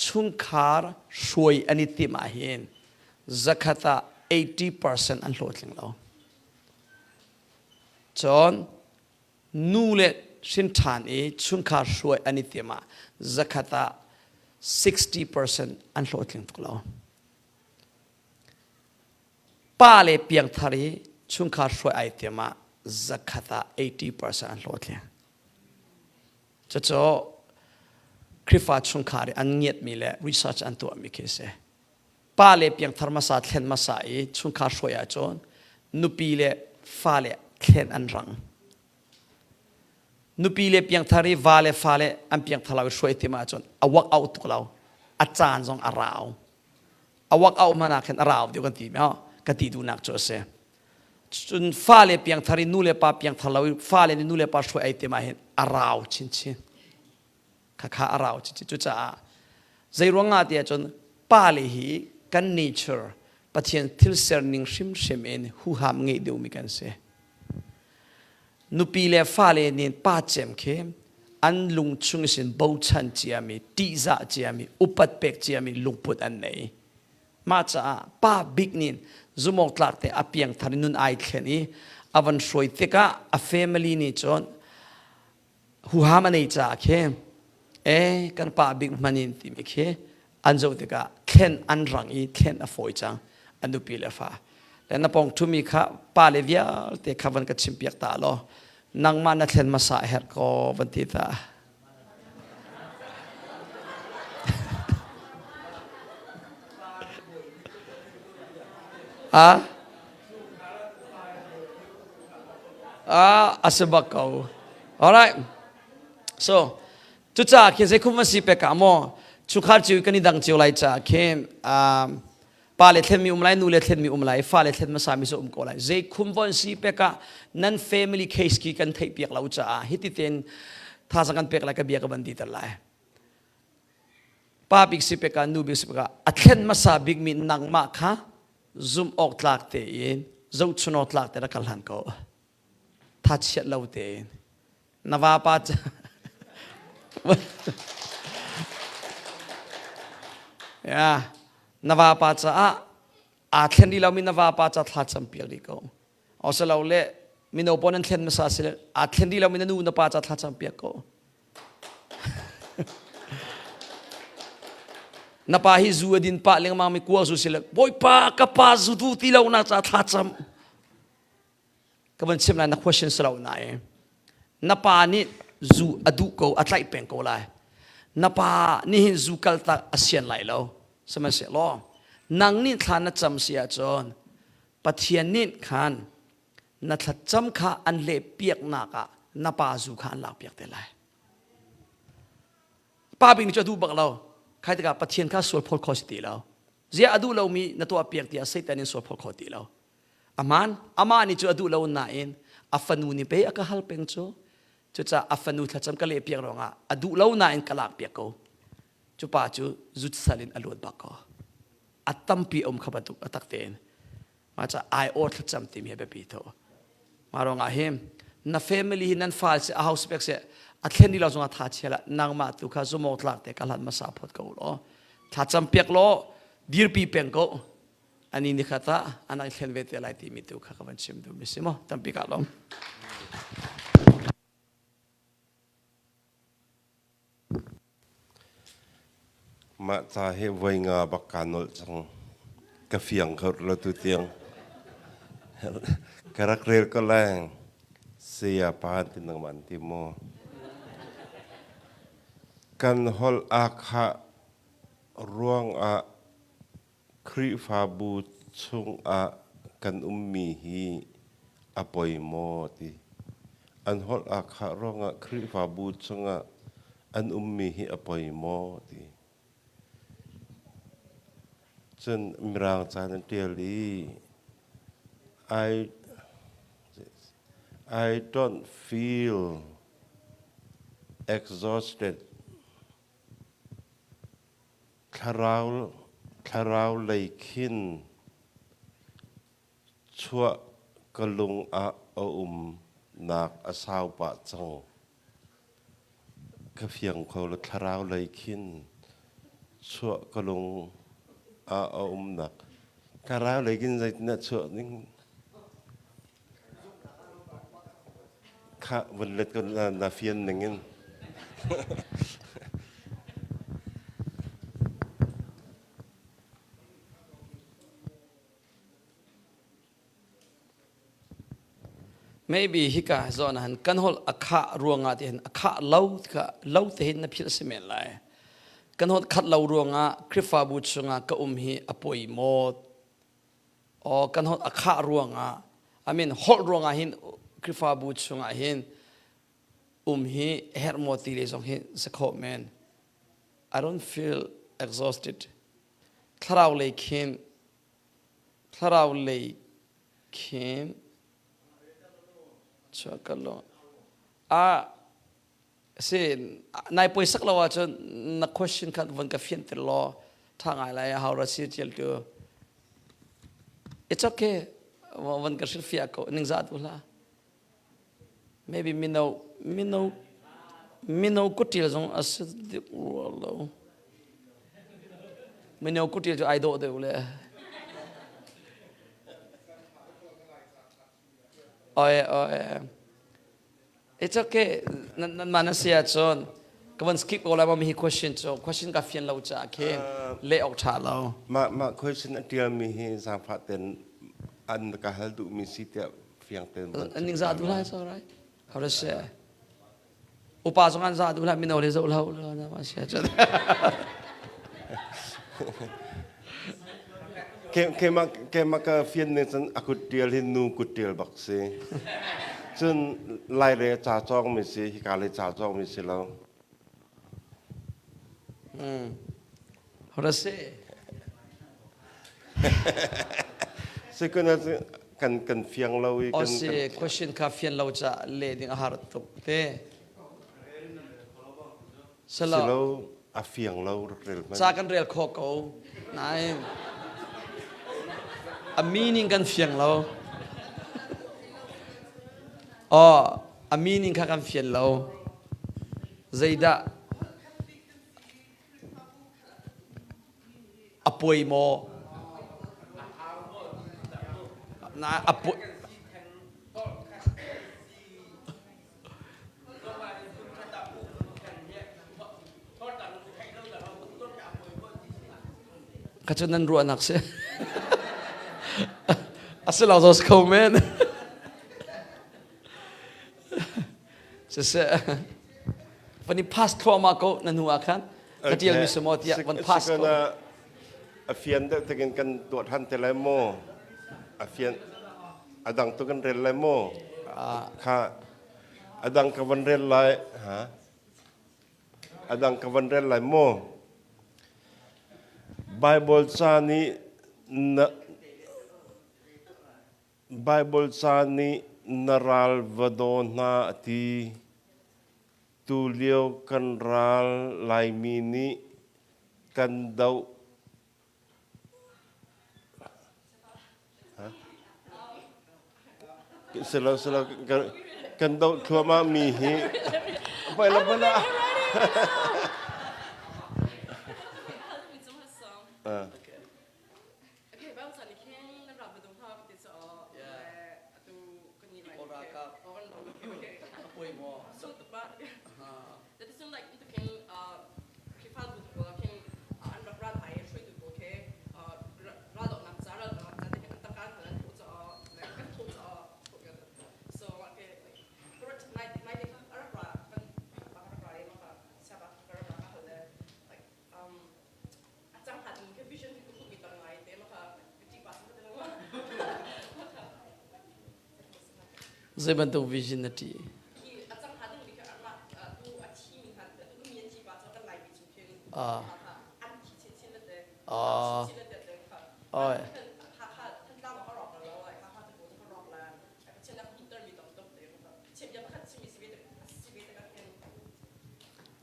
chungkhar hruai an i tim ah hin zakhat ah 80% an hlawhtling lo cun nu le hrin ṭhan i chungkhar hruai an i tim ah zakhat ah 60% an hlawhtling tuk lo. Pa le piangthar i chungkhar hruai ai tim ah zakhat ah 80% an hlawhtling. Cucu Khrihfa chungkhar i an ngiatmi le research an tuahmi khi a si. Pa le piangthar hmasa thlen hmasa i chungkhar hruai ahcun nupi le fale thlen an rang. Nupi le piangthar i va le fale an piangthar lo i hruai tim ahcun a work out tuk lo. A caan zong a rau. A work out hmanh ah khin a rau deuh kan ti mi ka ti duhnak cu a si. Cun fale piangthar i nu le pa piangthar lo i fale nih nu le pa hruai ai tim ah hin a rau chinchin. Khakha a rau chinchin. Cucaah Zei ruangah tiah cun pale hi kan nature Pathian thil serning hrimhrim in huham ngei deuhmi kan si. Nupi le fale nih pa cem khi an lung chung sin bochan ciami, ṭihzah ciami, upat pek ciami lungput an nei. Mah caah pa bik nih zumawk tlak te a piangthar in nun ai thlen i a van hruai tikah a family nih cun huham a nei caah khi e kan pa bik hman in timi khi an zoh tikah thlen an rang i thlen a fawi cang an nupi le fa le na pong ṭhumi kha pa le vialte kha van ka chimpiak ta law nangmah na thlen hmasa a herh ko van ti ta. A a si bak ko. Alright. So, cucaah khin zei khum si pek ah maw chukhar cio kan i dang cio lai caah khin pa le thlenmi um lai nu le thlenmi um lai fa le thlen hmasa mi cu um ko lai zei khum von si pek ah nan family case khi kan theih piak lo caah hiti ten thazang kan pek lai ka bia ka van di ter lai. Pa bik si pek ah nu bik si pek ah a thlen hmasa bik mi nangmah kha zumh awk tlak tein zohchun awk tlak te rak kal hlan ko. Thachiat lo tein na vapa ya na vapa caah aa thlen rih lomi na vapa ca thla cam piak rih ko. Osalo le mino pawl nan thlen hmasa si aa thlen rih lomi na nu na pa ca thla cam piak ko. Na pa hi zu a din pah lengmang mi kua zu si le Bawipa ka pa zu tu ti lo na ca thla cam. Ka van chim lai na question si lo nain na pa nih zu a duh ko a tlaih peng ko lai. Na pa nih hin zu kal tak a sian lai lo. Sihmanhsehlaw nang nih thla na cam si ahcun Pathian nih khan na thlacam kha an leh piaknak ah na pa zu kha an lak piak te lai. Pa bik nih cu a duh bak lo. Khai tikah Pathian kha sual phawt kho si ti lo. Ziah a duh lomi na tuah piak tiah Satan in sual phawt kho ti lo. Aman, amah nih cu a duh lo nain a fanu nih pei a ka hal peng cu. Cucaah a fanu thlacam ka leh piak ruangah a duh lo nain ka lak piak ko. Cu pa cu zut sal in a luat bak ko. A tampi a um kha bantuk a tak tein. Mah ca ai aw thlacam timi hi biapi tho. Mah ruangah hin na family hi nan fal si a house pek si a thlen ni lo zongah tha chia la nangmah tu kha zumawk tlak te ka hlan masa phot ko law thlacam piak law dirpi peng ko ani ni kha ta an ai thlen ve te lai timi tu kha ka van chim duh mi si mo tampi ka lom. Mah ca hi voi nga bak kaa nolh cang. Ka fiang kho lo tutiang. Ka rak rel ko leng. Saya pa ti nangmah an ti maw? Kan holh aa khah ruangah Khrihfabu chungah kan ummi hi a poi maw ti. An holh aa khah ruangah Khrihfabu chungah an ummi hi a poi maw ti. Cun Mirang ca an ṭial i I don't feel exhausted. Thlarau lei khin chuah ka lung ah a umnak a sau pah cang. Ka fiang kho lo. Thlarau lei khin chuah ka lung ah a umnak. Thlarau lei khin zeitindah chuah ding? Khah vun let ko na fian ning in. Maybe hika zawn han kan holh a khah ruangah ti hin a khah lo kha lo te hin na philh si men lai. Kan holh khat lo ruangah Khrihfabu chungah ka um hi a poi maw? Aw kan holh a khah ruangah I mean holh ruangah hin Khrihfabu chungah hin um hi herh maw ti le zong hi si khawh men. I don't feel exhausted. Thlarau lei khin thlarau lei khin chuah ka lo. Ah. Si nai poisak lo ahcun na question kha von ka fianter law tha ngai lai how ra si tial tu. It's okay. Von ka hrilhfiah ko ningzah tu hlah. Maybe mino mino mino kutil zong a si deuh rua lo. Mino kutil cu ai dawh deuh le. Oi oi. It's okay. Nan man a si ahcun ka van skip ko lai ma hi question cu question ka fian lo caah khin leh awk ṭha lo. Mah mah question a ṭialmi hi zaangfah ten an ka hal duhmi si tiah fiang ten van Ning za duh lai so right? How to say? Upa zong an za duh lai mino le zoh lo na ma sia cun. Keimah keimah ka fian ning cun a kut ṭial hi nu kut ṭial bak si. Cun Laire ca cawngmi si, hika lei ca cawngmi si lo. How to say? Sikun kan kan fiang lo i kan si question kha fian lo ca le ding a har tuk te. Silo a fiang lo rak rel hmanh. Ca kan rel kho ko. Nain a meaning kan fiang lo. Oh, a meaning kha kan fian lo. Zeidah a puai maw? Na a puai Ka cu nan ruahnak si. A si lo zo kho men. Siseh. Van i pass thluahmah ko na hnu ah khan. Ka tial mi si maw tiah van pass ko. A fian deuh takin kan tuah than te lai maw? A fian a dang tu kan rel lai maw? Kha a dang ka van rel lai ha? A dang ka van rel lai maw? Bible ca nih na Bible ca nih na ral va daw hna a ti. Tulio kan ral Laimi nih kan doh Silo silo kan doh thluahmah mi hi Pai la pai la. Okay, bang sa ni khin nan rap bedung ha ti so atu kan ni lai. Apoi mo. So pa. That is like tu khin Khrihfa bu pawl khin an rak ral hai hruaitu pawl khi ral dohnak ca ral dohnak ca te an tangka an an thawh caah kan thawh caah so okay like nai nai te kha a rak ra kan rak ra i maka siapa ka rak ra ka hal le like a cang hat mi kha vision hi ku bi tam ngai te maka ti pa sa te Zei bantuk vision na ṭih? Ah. Ah. Oi.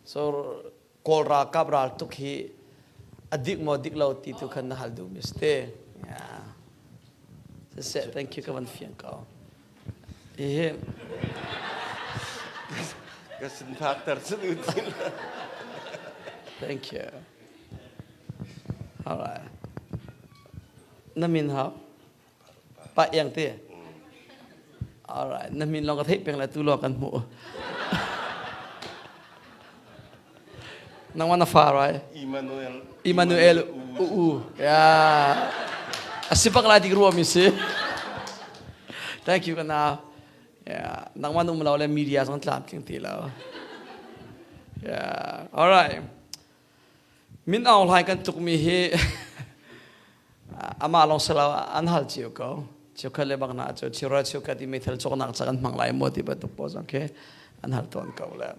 So Kawl ralkap ral tuk hi a dik maw dik lo ti tu khan na hal duh mi si te. Yeah. Siseh, thank you ka van fiang ko. Hihi Ka sinphak ter cun utin. Thank you. All right. Na min hau? Pa iang te. All right. Na min lawng ka theih peng le tu lawng kan hmuh. Nang na fa right? Emmanuel. Emmanuel u u. Yeah. Asipak lai tik ruam si. Thank you kana. Yeah. Nang man um lo le media zong tlam tling ti lo. Yeah. All right. Min Aung Hlaing kan tukmi hi amah lawng si lo an hal cio ko. Cheukhat le bang hna cu chira cheukhat i meithal cawknak ca kan hmang lai maw ti bantuk pawl zong khi an hal tawn ko le.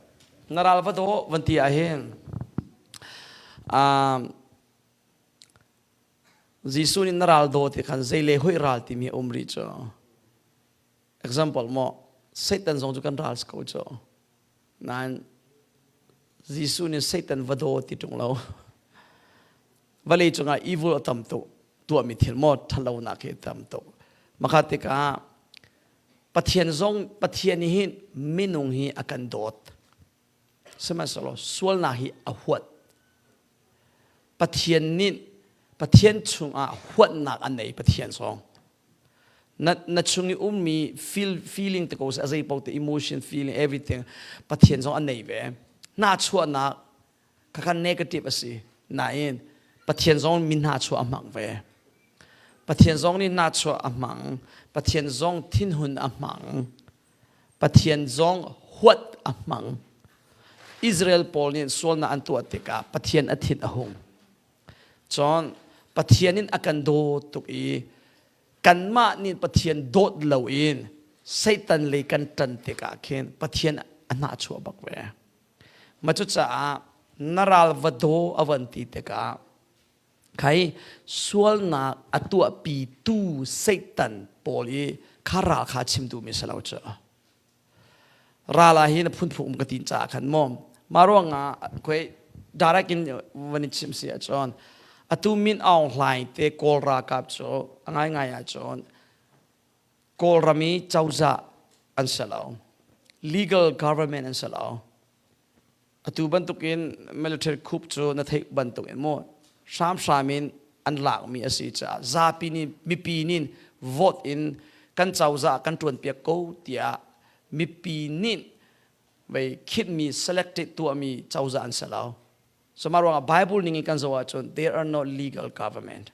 Na ral va daw van ti ahhin Jesuh nih na ral daw ti khan zei le hoi ral timi a um rih cu. Example maw Satan zong cu kan ral si ko cu. Nain Jesuh nih Satan va daw ti ṭung lo. Vawlei cungah evil a tam tuk. Tuahmi thil maw ṭhatlonak hi a tam tuk. Maka tikah Pathian zong Pathian nih hin minung hi a kan dawt. Sihmanhsehlaw sualnak hi a huat. Pathian nih Pathian chungah huatnak a nei Pathian zong. Na, na chung i ummi feel, feeling te ko a zei paoh te emotion feeling everything Pathian zong a nei ve. Hna chuahnak khakha negative a si. Nain Pathian zong mi hna chuah a hmang ve. Pathian zong nih hna chuah a hmang. Pathian zong thinhun a hmang. Pathian zong huat a hmang. Israel pawl nih sualnak an tuah tikah Pathian a thin a hung. Cun Pathian in a kan dawt tuk i kanmah nih Pathian dawt loin Satan lei kan ṭan tikah khin Pathian a hnahchuah bak ve. Mah cucaah na ral va daw a van ti tikah khai sualnak a tuahpitu Satan pawl i kha ral kha chim duhmi si lo cu. Ral ah hin a phunphun um ka tin caah khan maw mah ruangah khuai direct in van i chim si ahcun atu Min Aung Hlaing te Kawl ralkap cu a ngaingai ahcun Kawlram i cozah an si lo legal government an si lo Atu bantukin military coup cu na theih bantukin maw hramhram in an lakmi a si caah zapi nih mipi nih vote in kan cozah kan ṭuanpiak ko tiah mipi nih vei khitmi selected tuahmi cozah an si lo. So mah ruangah Bible ning in kan zoh ahcun they are not legal government.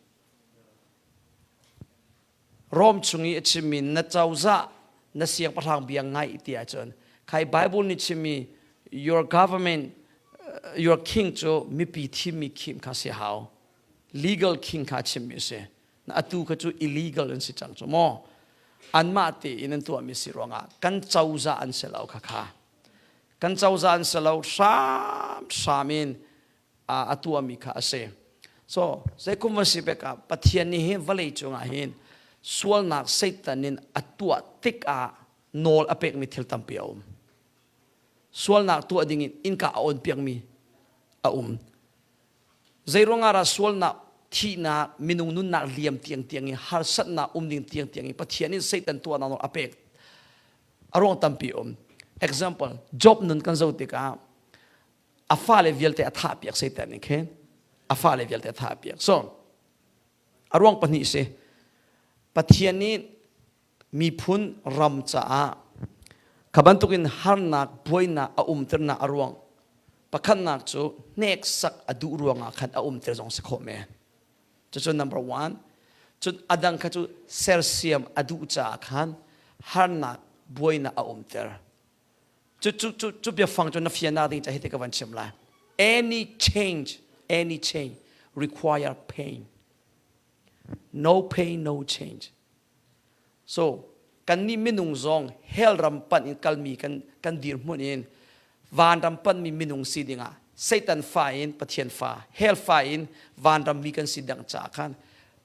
Rom chung i a chimmi na cozah na siangpahrang bia ngaih ti ahcun khai Bible nih chimmi your government your king cu mipi thimmi king kha si hau legal king kha chimmi a si na atu kha cu illegal an si cang cu maw anmah tein an tuahmi si ruangah kan cozah an si lo kha kha kan cozah an si lo hram hram in a tuahmi kha a si. So zeikum va si pek ah Pathian nih hin vawlei cungah hin sualnak Satan in a tuah tikah nawl a pekmi thil tampi a um. Sualnak tuah dingin innka a on piakmi a um. Zeiruangah dah sualnak thihnak minung nunnak liam tiangtiang i harsatnak um ding tiangtiang i Pathian in Satan tuahnak nawl a pek a ruang tampi um. Example, Job nun kan zoh tikah a fale vialte a thah piak Satan nih khin a fale vialte a thah piak so a ruang pahnih si Pathian nih miphun ram caah kha bantukin harnak buainak a umternak a ruang pakhatnak cu hneksak a duh ruangah khan a umter zong si khawh men cucu number one cun adang kha cu sersiam a duh caah khan harnak buainak a umter Cu cu cu cu biafang cu na fiannak ding ca hi te ka van chim lai. Any change, any change require pain. No pain, no change. So, kan nih minung zong hell ram pan in kalmi kan kan dirhmun in vanram panmi minung si dingah Satan fa in Pathian fa, hell fa in vanram mi kan si dang caah khan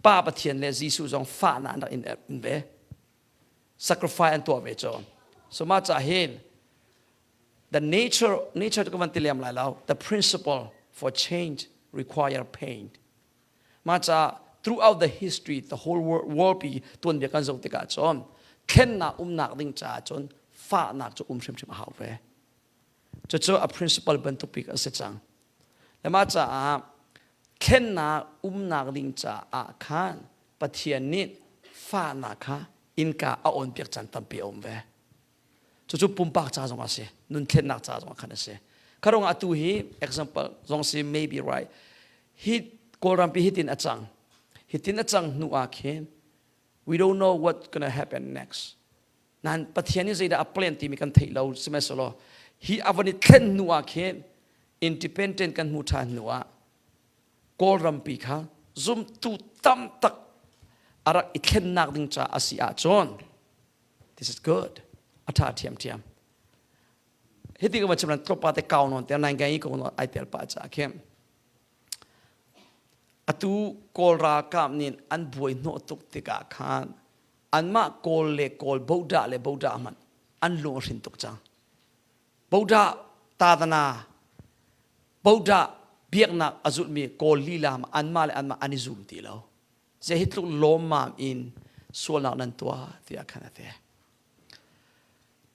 Pa Pathian le Jesuh zong fahnak an rak in, in ve. Sacrifice an tuah ve cu. So mah ca hin the nature nature cu ka van ti lem lai lo the principle for change require pain. Mah ca throughout the history the whole world, world pi tuanbia kan zoh tikah cun thlennak umnak ding caah cun fahnak cu um hrimhrim a hau ve. Cucu a principle bantuk bik a si cang. Le mah caah thlennak umnak ding caah khan Pathian nih fahnak kha innka a awnpiak caan tampi a um ve. Cucu pumpak ca zong a si, nun thlennak ca zong ah khan a si. Kha ruangah atu hi example zong si maybe right. Hi Kawlrampi hitin a cang. Hitin a cang hnu ah khin we don't know what gonna happen next. Nan Pathian nih zeidah a plan timi kan theih lo sihmanhsehlaw hi a van i thlen hnu ah khin independent kan hmu ṭhan hnu ah Kawlrampi kha zumtu tam tak a rak i thlennak ding ca a si ahcun this is good a ṭha ṭhiamṭhiam hiti ka va chim tlawpa te kau nawn te nai ngai ko ai tel pa ca khin atu kawl ralkap nih an buai hnawh tuk tikah khan anmah kawl le kawl bodah le bodah hmanh an lung a hrin tuk cang bodah tadana. Boda biaknak a zulhmi Kawl lila anmah le anmah an i zum ti lo. Zei hi tluk lawmmam in sualnak nan tuah tiah khan a ti.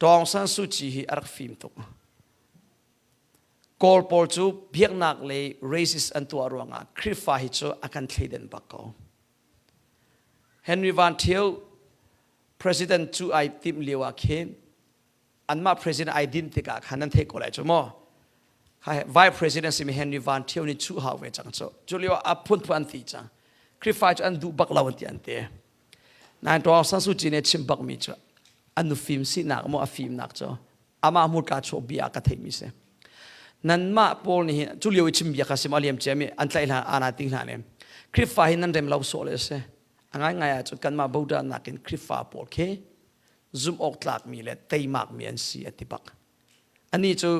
Tawng San Suu Kyi hi a rak fim tuk. Kawl pawl cu biaknak lei racist an tuah ruangah Khrihfa hi cu a kan thleiden bak ko. Henry Van Thio president cu ai timh lio ah khin anmah president ai din tikah khan nan theih ko lai cu maw vice president simi Henry Van Thio nih chuh hau ve cang cu cu lio ah a phunphun an ti cang Khrihfa cu an duh bak lo an ti an ti nain Aung San Suu Kyi nih chim bak mi cu an nu fim sinak maw a fimnak cu amah hmurka chuak bia ka theih mi si nanmah pawl nih hin cu lio i chim bia kha sim a liam cia mi an tlaih hlan ana ting hlan em Khrihfa hi nan rem lo sawh le si a ngai ngai ah cun kanmah boda nakin Khrihfa pawl khi zumh awk tlakmi le teimakmi an si a ti bak. Anih cu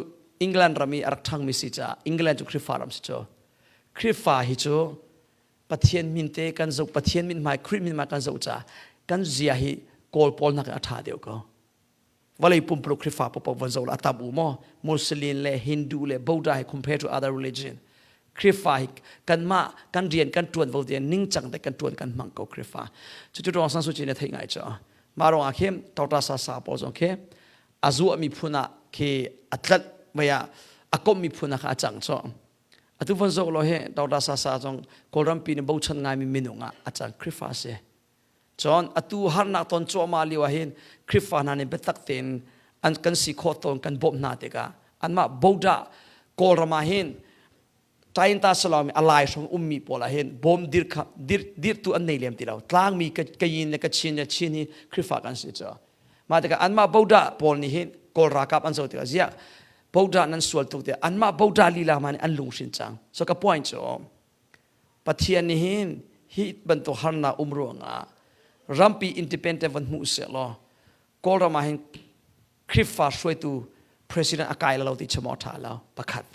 England ram i a rak ṭhangmi si caah England cu Khrihfa ram si cu. Khrihfa hi cu Pathian min te kan zoh Pathian min hmai Khrih min hmai kan zoh caah kan zia hi Kawl pawl nakin a ṭha deuh ko. Vawlei pumpuluk Khrihfa paohpaoh von zoh la a tam u maw Muslim le Hindu le Buddha hi compare to other religion Khrihfa hi kanmah kan rian kan ṭuan vo te ningcang te kan ṭuan kan hmang ko Khrihfa. Cucu Aung San Suu Kyi nih a theih ngai cu. Mah ruangah khin Dr. Sasa pawl zong khi a zuahmi phun ah khi a tlanh mei ah a komhmi phun ah kha a cang cu. Atu von zoh law hi Dr. Sasa zong Kawlrampi nih bochan ngaimi minung ah a cang Khrihfa a si. Cun atu harnak ton cuahmah lio ah hin Khrihfa hna nih biatak tein an kan si khawh tawn kan bawmh hna tikah anmah bodah Kawlram ah hin Tainta salawmi a lai hrawng ummi pawl ah hin bawm dir kha dir dirtu an nei lem ti lo tlangmi ka kayin le kachin le chin hi Khrihfa kan si cu mah tikah anmah bodah pawl nih hin kawl ralkap an zo tikah ziah bodah nan sual tuk tiah anmah bodah lila ma nih an lunghren cang so ka point cu Pathian nih hin hi bantuk harnak um ruangah rampi independent van hmuh seh law Kawlram ah hin Khrihfa hruaitu president a kai lo ti chim awk ṭha lo pakhat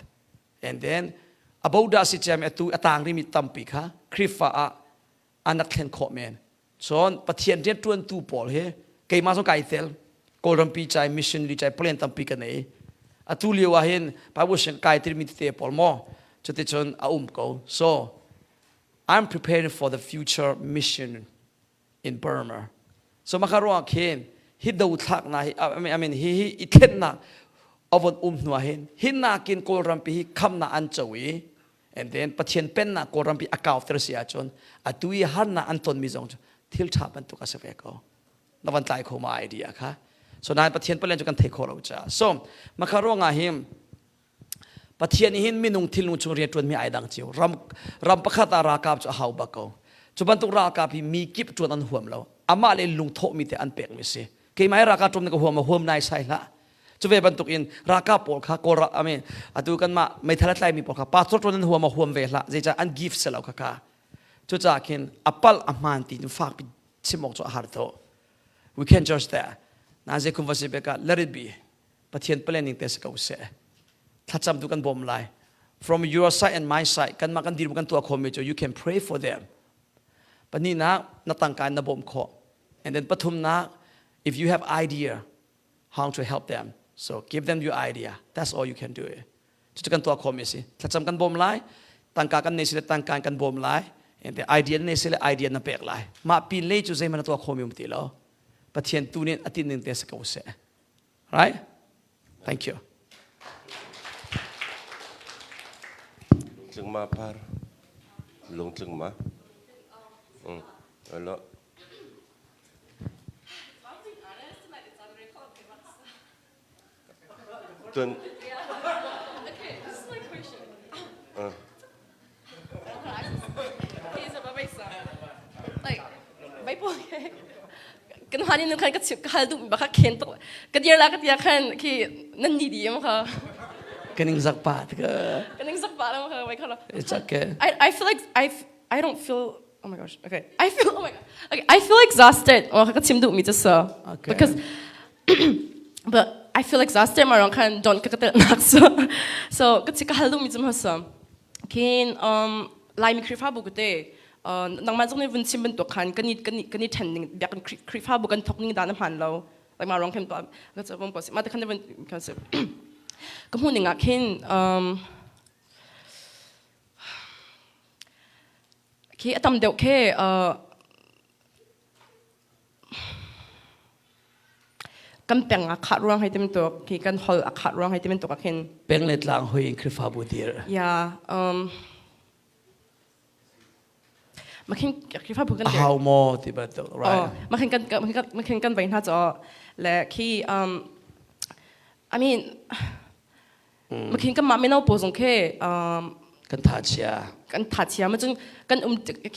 And then a boda si ciami atu a tang rimi tampi kha Khrihfa ah an rak thlen khawh men. Cun Pathian rianṭuantu pawl hi keimah zong kai tel. Kawlrampi cai missionary cai plan tampi ka nei. Atu lio ah hin Bible sin kai tirmi tete pawl maw cuticun a um ko. So I'm preparing for the future mission in Burma. So maka ruang khin hi do thlak na hi I mean hi hi i thlennak avon um hnu ah hin hi nakin Kawlrampi hi khamna an co i and then Pathian pennak Kawlrampi a kau ter si ahcun atu i harnak an tonmi zong cu thil ṭha bantuk a si ve ko. Na van tlai kho ma idea kha. So nain Pathian palen cu kan thei kho lo ca. So maka ruangah hin Pathian nih hin minung thinlung chung rianṭuanmi ai dang cio. Ram, ram pakhat ah ralkap cu a hau bak ko. Cu bantuk ralkap hi mi kip ṭuan an huam lo. Amah le lungthawhmi te an pekmi si. Keimah hi ralkap ṭuan ka huam huam nai sai hlah. Cu ve bantuk in ralkap pawl kha Kawl I mean, atu kanmah meithal a tlaimi pawl kha pastor ṭuan an huam a huam ve hlah. Zeicah an gift si lo kha kha. Cucaah khin a palh a hmaan ti in fakpi chim awk cu a har to. We can judge that. Na zei kum va si beka let it be. Pathian planning te si ko seh. Thlacam tu kan bawm lai. From your side and my side, kanmah kan dirhmun kan tuah khomi cu you can pray for them. Pahnihnak, na tangka in na bawmh khawh. And then pathumnak, if you have idea how to help them, so give them your idea. That's all you can do. Cucu kan tuah khawhmi a si. Thlacam kan bawm lai, tangka kan nei si le tangka in kan bawm lai, and the idea na nei si le idea na pek lai. Mah pin lei cu zeihmanh na tuah khawhmi um ti lo. Pathian tu nih a tinning te si ko seh. Right? Thank you. Lungtling ma par? Lungtling ma? Mm. Alo. Tun. Okay, this is my question. Uh. Like, kan hani nu khan ka chim ka hal duh mi baka khen tuk ka dir la ka tia khan khi nan ni di ma kha kaning zak pa ka kaning zak pa la ma kha wai kha it's okay I I feel like I I don't feel oh my gosh okay I feel oh my god okay I feel exhausted oh ka chim duh mi chu so okay because but I feel exhausted ma rong khan don ka ka tel nak so so ka chi ka hal duh mi chu ma so Khin um, Laimi Khrihfabu kute uh, nangmah zong nih vun chim bantuk khan kan i kan i kan i ṭhen ning biak Khrihfabu kan thok ning dan a hmaan lo like ma rong khem to ka cha bom ko si ma te khan vun kan si ka hmu ning ah khin um, Khi a tam deuh khi kan peng a khah ruang hei ti bantuk khi kan hol a khah ruang hei ti bantuk ah khin Peng le tlang hoi in Khrihfabu dir. Yeah, makhin Khrihfabu kan A hau maw ti bantuk, right? Oh, makhin kan makhin kan vai hna cho le khi I mean makhin kan mah mino pawl zong khi kan tha chia kan tha chia ma cun kan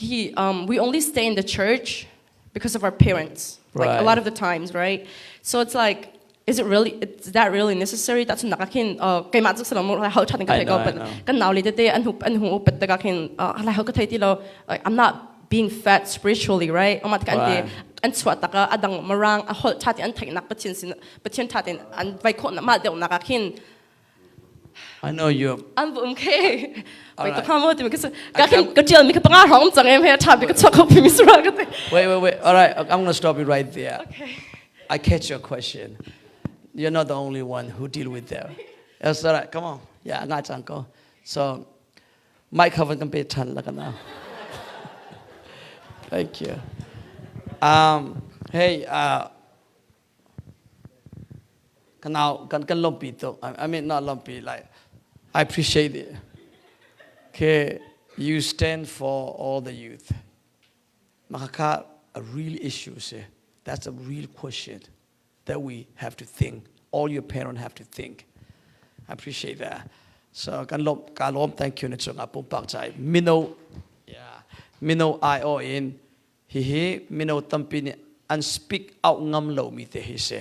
khi we only stay in the church because of our parents like a lot of the times, right? So it's like, is it really, is that really necessary? That's nak khin keimah cu salam lai hau that ka thei ko, but kan nau le tete an hu an hu upat taka khin lai hau ka thei ti lo. Like, I'm not being fed spiritually, right? Amat kan ti an chuah taka adang marang a hol that an theih nak Pathian sin Pathian that in an vai kho na ma deuh nak khin. I know you. An bu um ke. Wait, to come out because ka khin ka tial mi ka panga hong chang em he tha bi ka chak ko mi sura ka te. Wait, wait, wait. All right, I'm going to stop you right there. Okay. I catch your question. You're not the only one who deal with that. That's all right. Come on. Yeah, nga chang ko. So, mic havan kan pe than la kana. Thank you. Hey, Kanau kan kan lawmpi tuk. I mean, not lawmpi, like I appreciate it. Okay, you stand for all the youth. Makaka a real issue si. That's a real question that we have to think. All your parents have to think. I appreciate that. So kan lom ka lom, thank you na cungah pumpak cai mino, yeah, mino IO in Hihi mino tampi nih an speak out ngam lomi te hi si.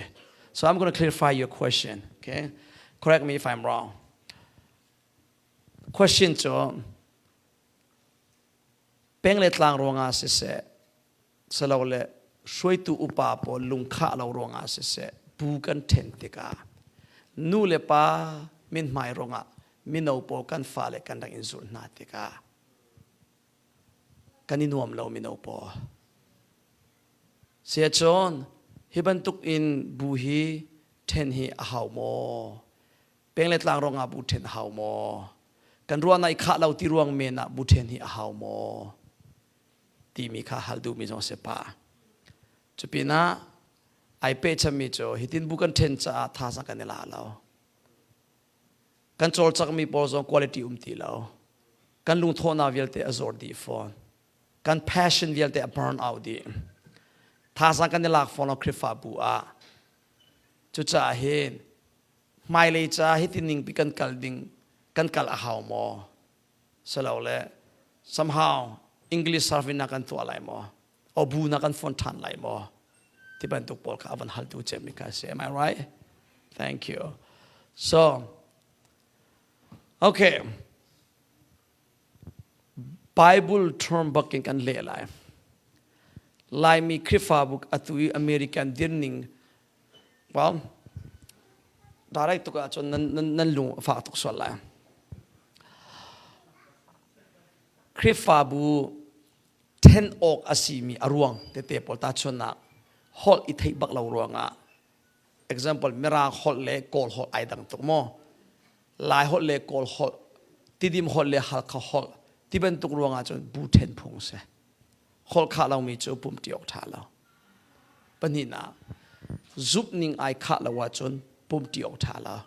So I'm going to clarify your question, okay? Correct me if I'm wrong. Question cu peng le tlang ruangah siseh, silole hruaitu upa pawl lungkhah lo ruangah siseh, bu kan ṭhen tikah nu le pa mithmai ruangah mino pawl kan fale kan rak in zulh hna tikah kan i nuam lo mino pawl. Siacun hi bantuk in bu hi ṭhen hi a hau maw? Peng le tlang ruangah bu ṭhen a hau maw? Kan ruahnak i khah lo ti ruang men ah bu ṭhen hi a hau maw? Timi kha hal duhmi zong a si pah. Cupinah ai pehchanmi cu hitin bu kan ṭhen caah thazaang kan i la lo. Kan cawlcangmi pawl zong quality um ti lo. Kan lungthawhnak vialte a zor dih fawn. Kan passion vialte a burn out dih. Thazaang kan i lak fawn lo Khrihfabu ah. Cucaah hin hmailei ca hiti ningpi kan kal ding kan kal a hau maw? Silole somehow English service na kan tuah lai maw? O bu na kan phone ṭhan lai maw? Ti bantuk pawl kha a van haltu cemmi kha a si. Am I right? Thank you. So, okay. Bible term bak in kan leh lai. Laimi Khrihfabu atu i American dirning, well, direct tuk ahcun nan, nan, nan lung a fak tuk sual lai. Khrihfabu then awk a simi a ruang tete pawl tahchunhnak holh i theih bak lo ruangah, example, Mirang holh le Kawl holh ai dang tuk maw, Lai holh le Kawl holh, Tidim holh le Halkha holh ti bantuk ruangah cun bu then phung si. Holh khah lomi cu pumṭi awk ṭha lo. Pahnihnak, zumhning ai khah lo ahcun pumṭi awk ṭha lo.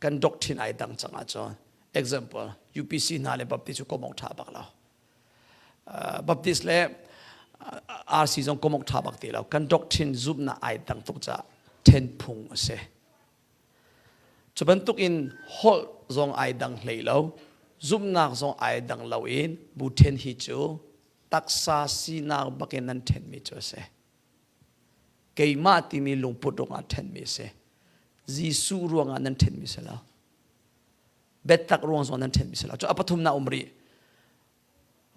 Kan doctrine ai dang cang ahcun, example, UPC hna le Baptist cu komh awk ṭha bak lo. Baptist le RC zong komh awk ṭha bak ti lo. Kan doctrine zumhnak ai dang tuk caah ṭhen phung a si. Cu bantuk in holh zong ai dang hlei lo, zumhnak zong ai dang lo in bu ṭhen hi cu taksa sinak bakin nan ṭhenmi cu a si. Keimah timi lungput ruangah ṭhenmi a si. Jesuh ruangah nan ṭhenmi si lo. Biatak ruang zong nan ṭhenmi si lo. Cu a pathumnak um rih.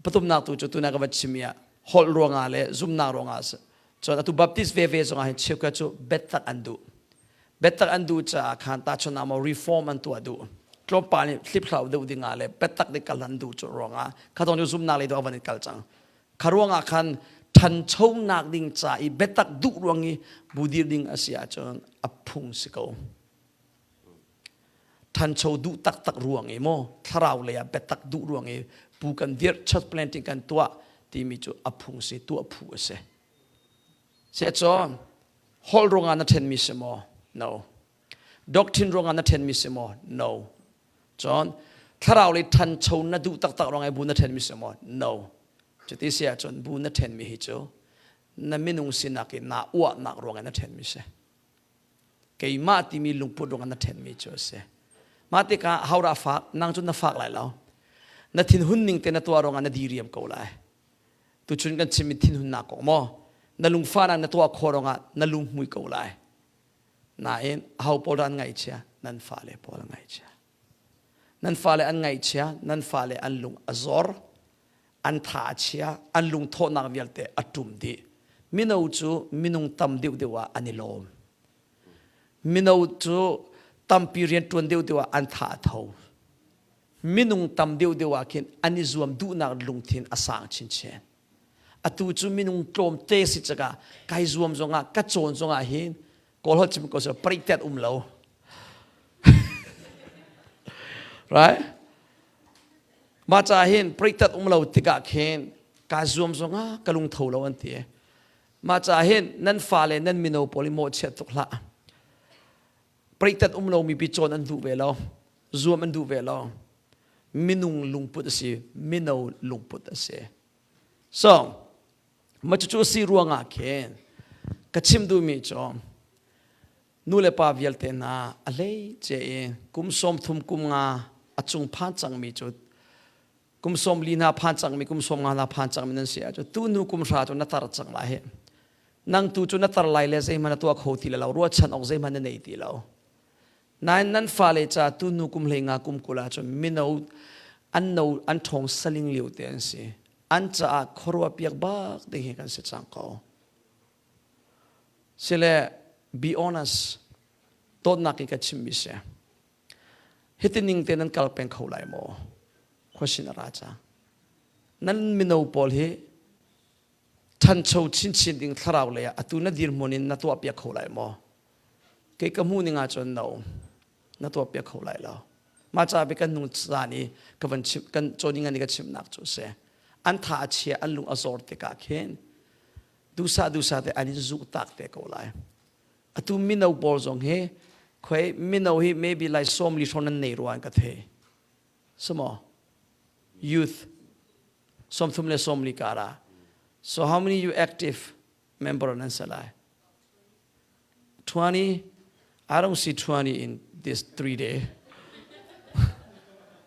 Pathumnak tu cu tuna ka va chim i ah holh ruangah le zumnak ruangah cun atu Baptist veve zongah hin cheukhat cu biatak an duh. Biatak an duh caah khan tahchun ah maw reform an tuah duh. Tlawmpal nih hliphlau deuh dingah le biatak nih kal an duh cu ruangah kha tong cu zumnak lei tu a van in kal cang. Kha ruangah khan ṭhanchonak ding ca i biatak duh ruang i bu dir ding a si ahcun a phung si ko. Ṭhancho duh taktak ruang i maw thlarau lei ah biatak duh ruang i bu kan dirh, church planting kan tuah. timi cu a phung si tuah phu a si. Sehcawn holh ruangah na ṭhenmi si maw? No. Doctrine ruangah na ṭhenmi si maw? No. Cun thlarau lei ṭhancho na duh taktak ruangah bu na ṭhenmi si maw? No. Cuti si ahcun bu na ṭhenmi hi cu na minung sinak in naa uahnak ruangah na ṭhenmi si. Keimah timi lungput ruangah na ṭhenmi cu a si. Mah tikah hodah fak? Nang cu na fak lai lo. Na thinhun ning te na tuah ruangah na diriam ko lai. Tuchun kan chimmi thinhunnak kong maw? Na lungfahnak na tuah khawh ruangah na lunghmui ko lai. Nain aho pawl dah an ngaihchia? Nan fale pawl an ngaihchia. Nan fale an ngaihchia, nan fale an lung a zor, an tha a chia, an lungthawhnak vialte a ṭum dih. Mino cu minung tam deuhdeuh ah an i lawm. Mino cu tampi rian ṭuan deuhdeuh ah an tha a tho. Minung tam deuhdeuh ah khin an i zuam duhnak lungthin a sang chinchin. Atu cu minung tlawmte si cakah kai zuam zongah ka cawn zongah hin Kawl holh chim ko so paritet um lo. Right? Mah ca hin paritet um lo tikah khin ka zuam zongah ka lungtho lo an ti. Mah ca hin nan fale nan mino pawl i mawhchiat tuk hlah. Paritet um lomi pi cawn an duh ve lo. Zuam an duh ve lo. Minung lungput a si, mino lungput a si. So, mah cucu a si ruangah khin ka chim duhmi cu nu le pa vialte hna a hlei ce i kum 30 kum nga a cung phan cangmi cu kum 40 hna phan cangmi kum 50 hna phan cangmi nan si ahcun tu nu kum hra cu na tar cang lai hi nang tu cu na tar lai le zeihmanh na tuah kho ti lo ruahchan awk zeihmanh na nei ti lo Nain nan fale ca tu nu kum hlei nga kum 20 ahcun mino an no an ṭhawng saling lio te an si. An caah khuaruah piak bak ding hi kan si cang ko. Sile be honest dawtnak i ka chimmi si. Hiti ning te nan kal peng kho lai maw? Question a ra cang. Nan mino pawl hi ṭhancho chinchin ding thlarau lei ah atu na dirhmun in na tuah piak kho lai maw? Kei ka hmuh ning ahcun no na tuah piak kho lai lo. Mah ca bi kan nung caan i ka van chim kan cawning an i ka chimnak cu si. An tha a chia an lung a zor tikah khin dusa dusa te an in zuh tak te ko lai. Atu mino pawl zong hi khoi mino hi maybe lai som li hron an nei ruan ka the. Samo youth 30 le 40 kara. So how many you active member nan si lai? 20 I don't see 20 in this 3 day.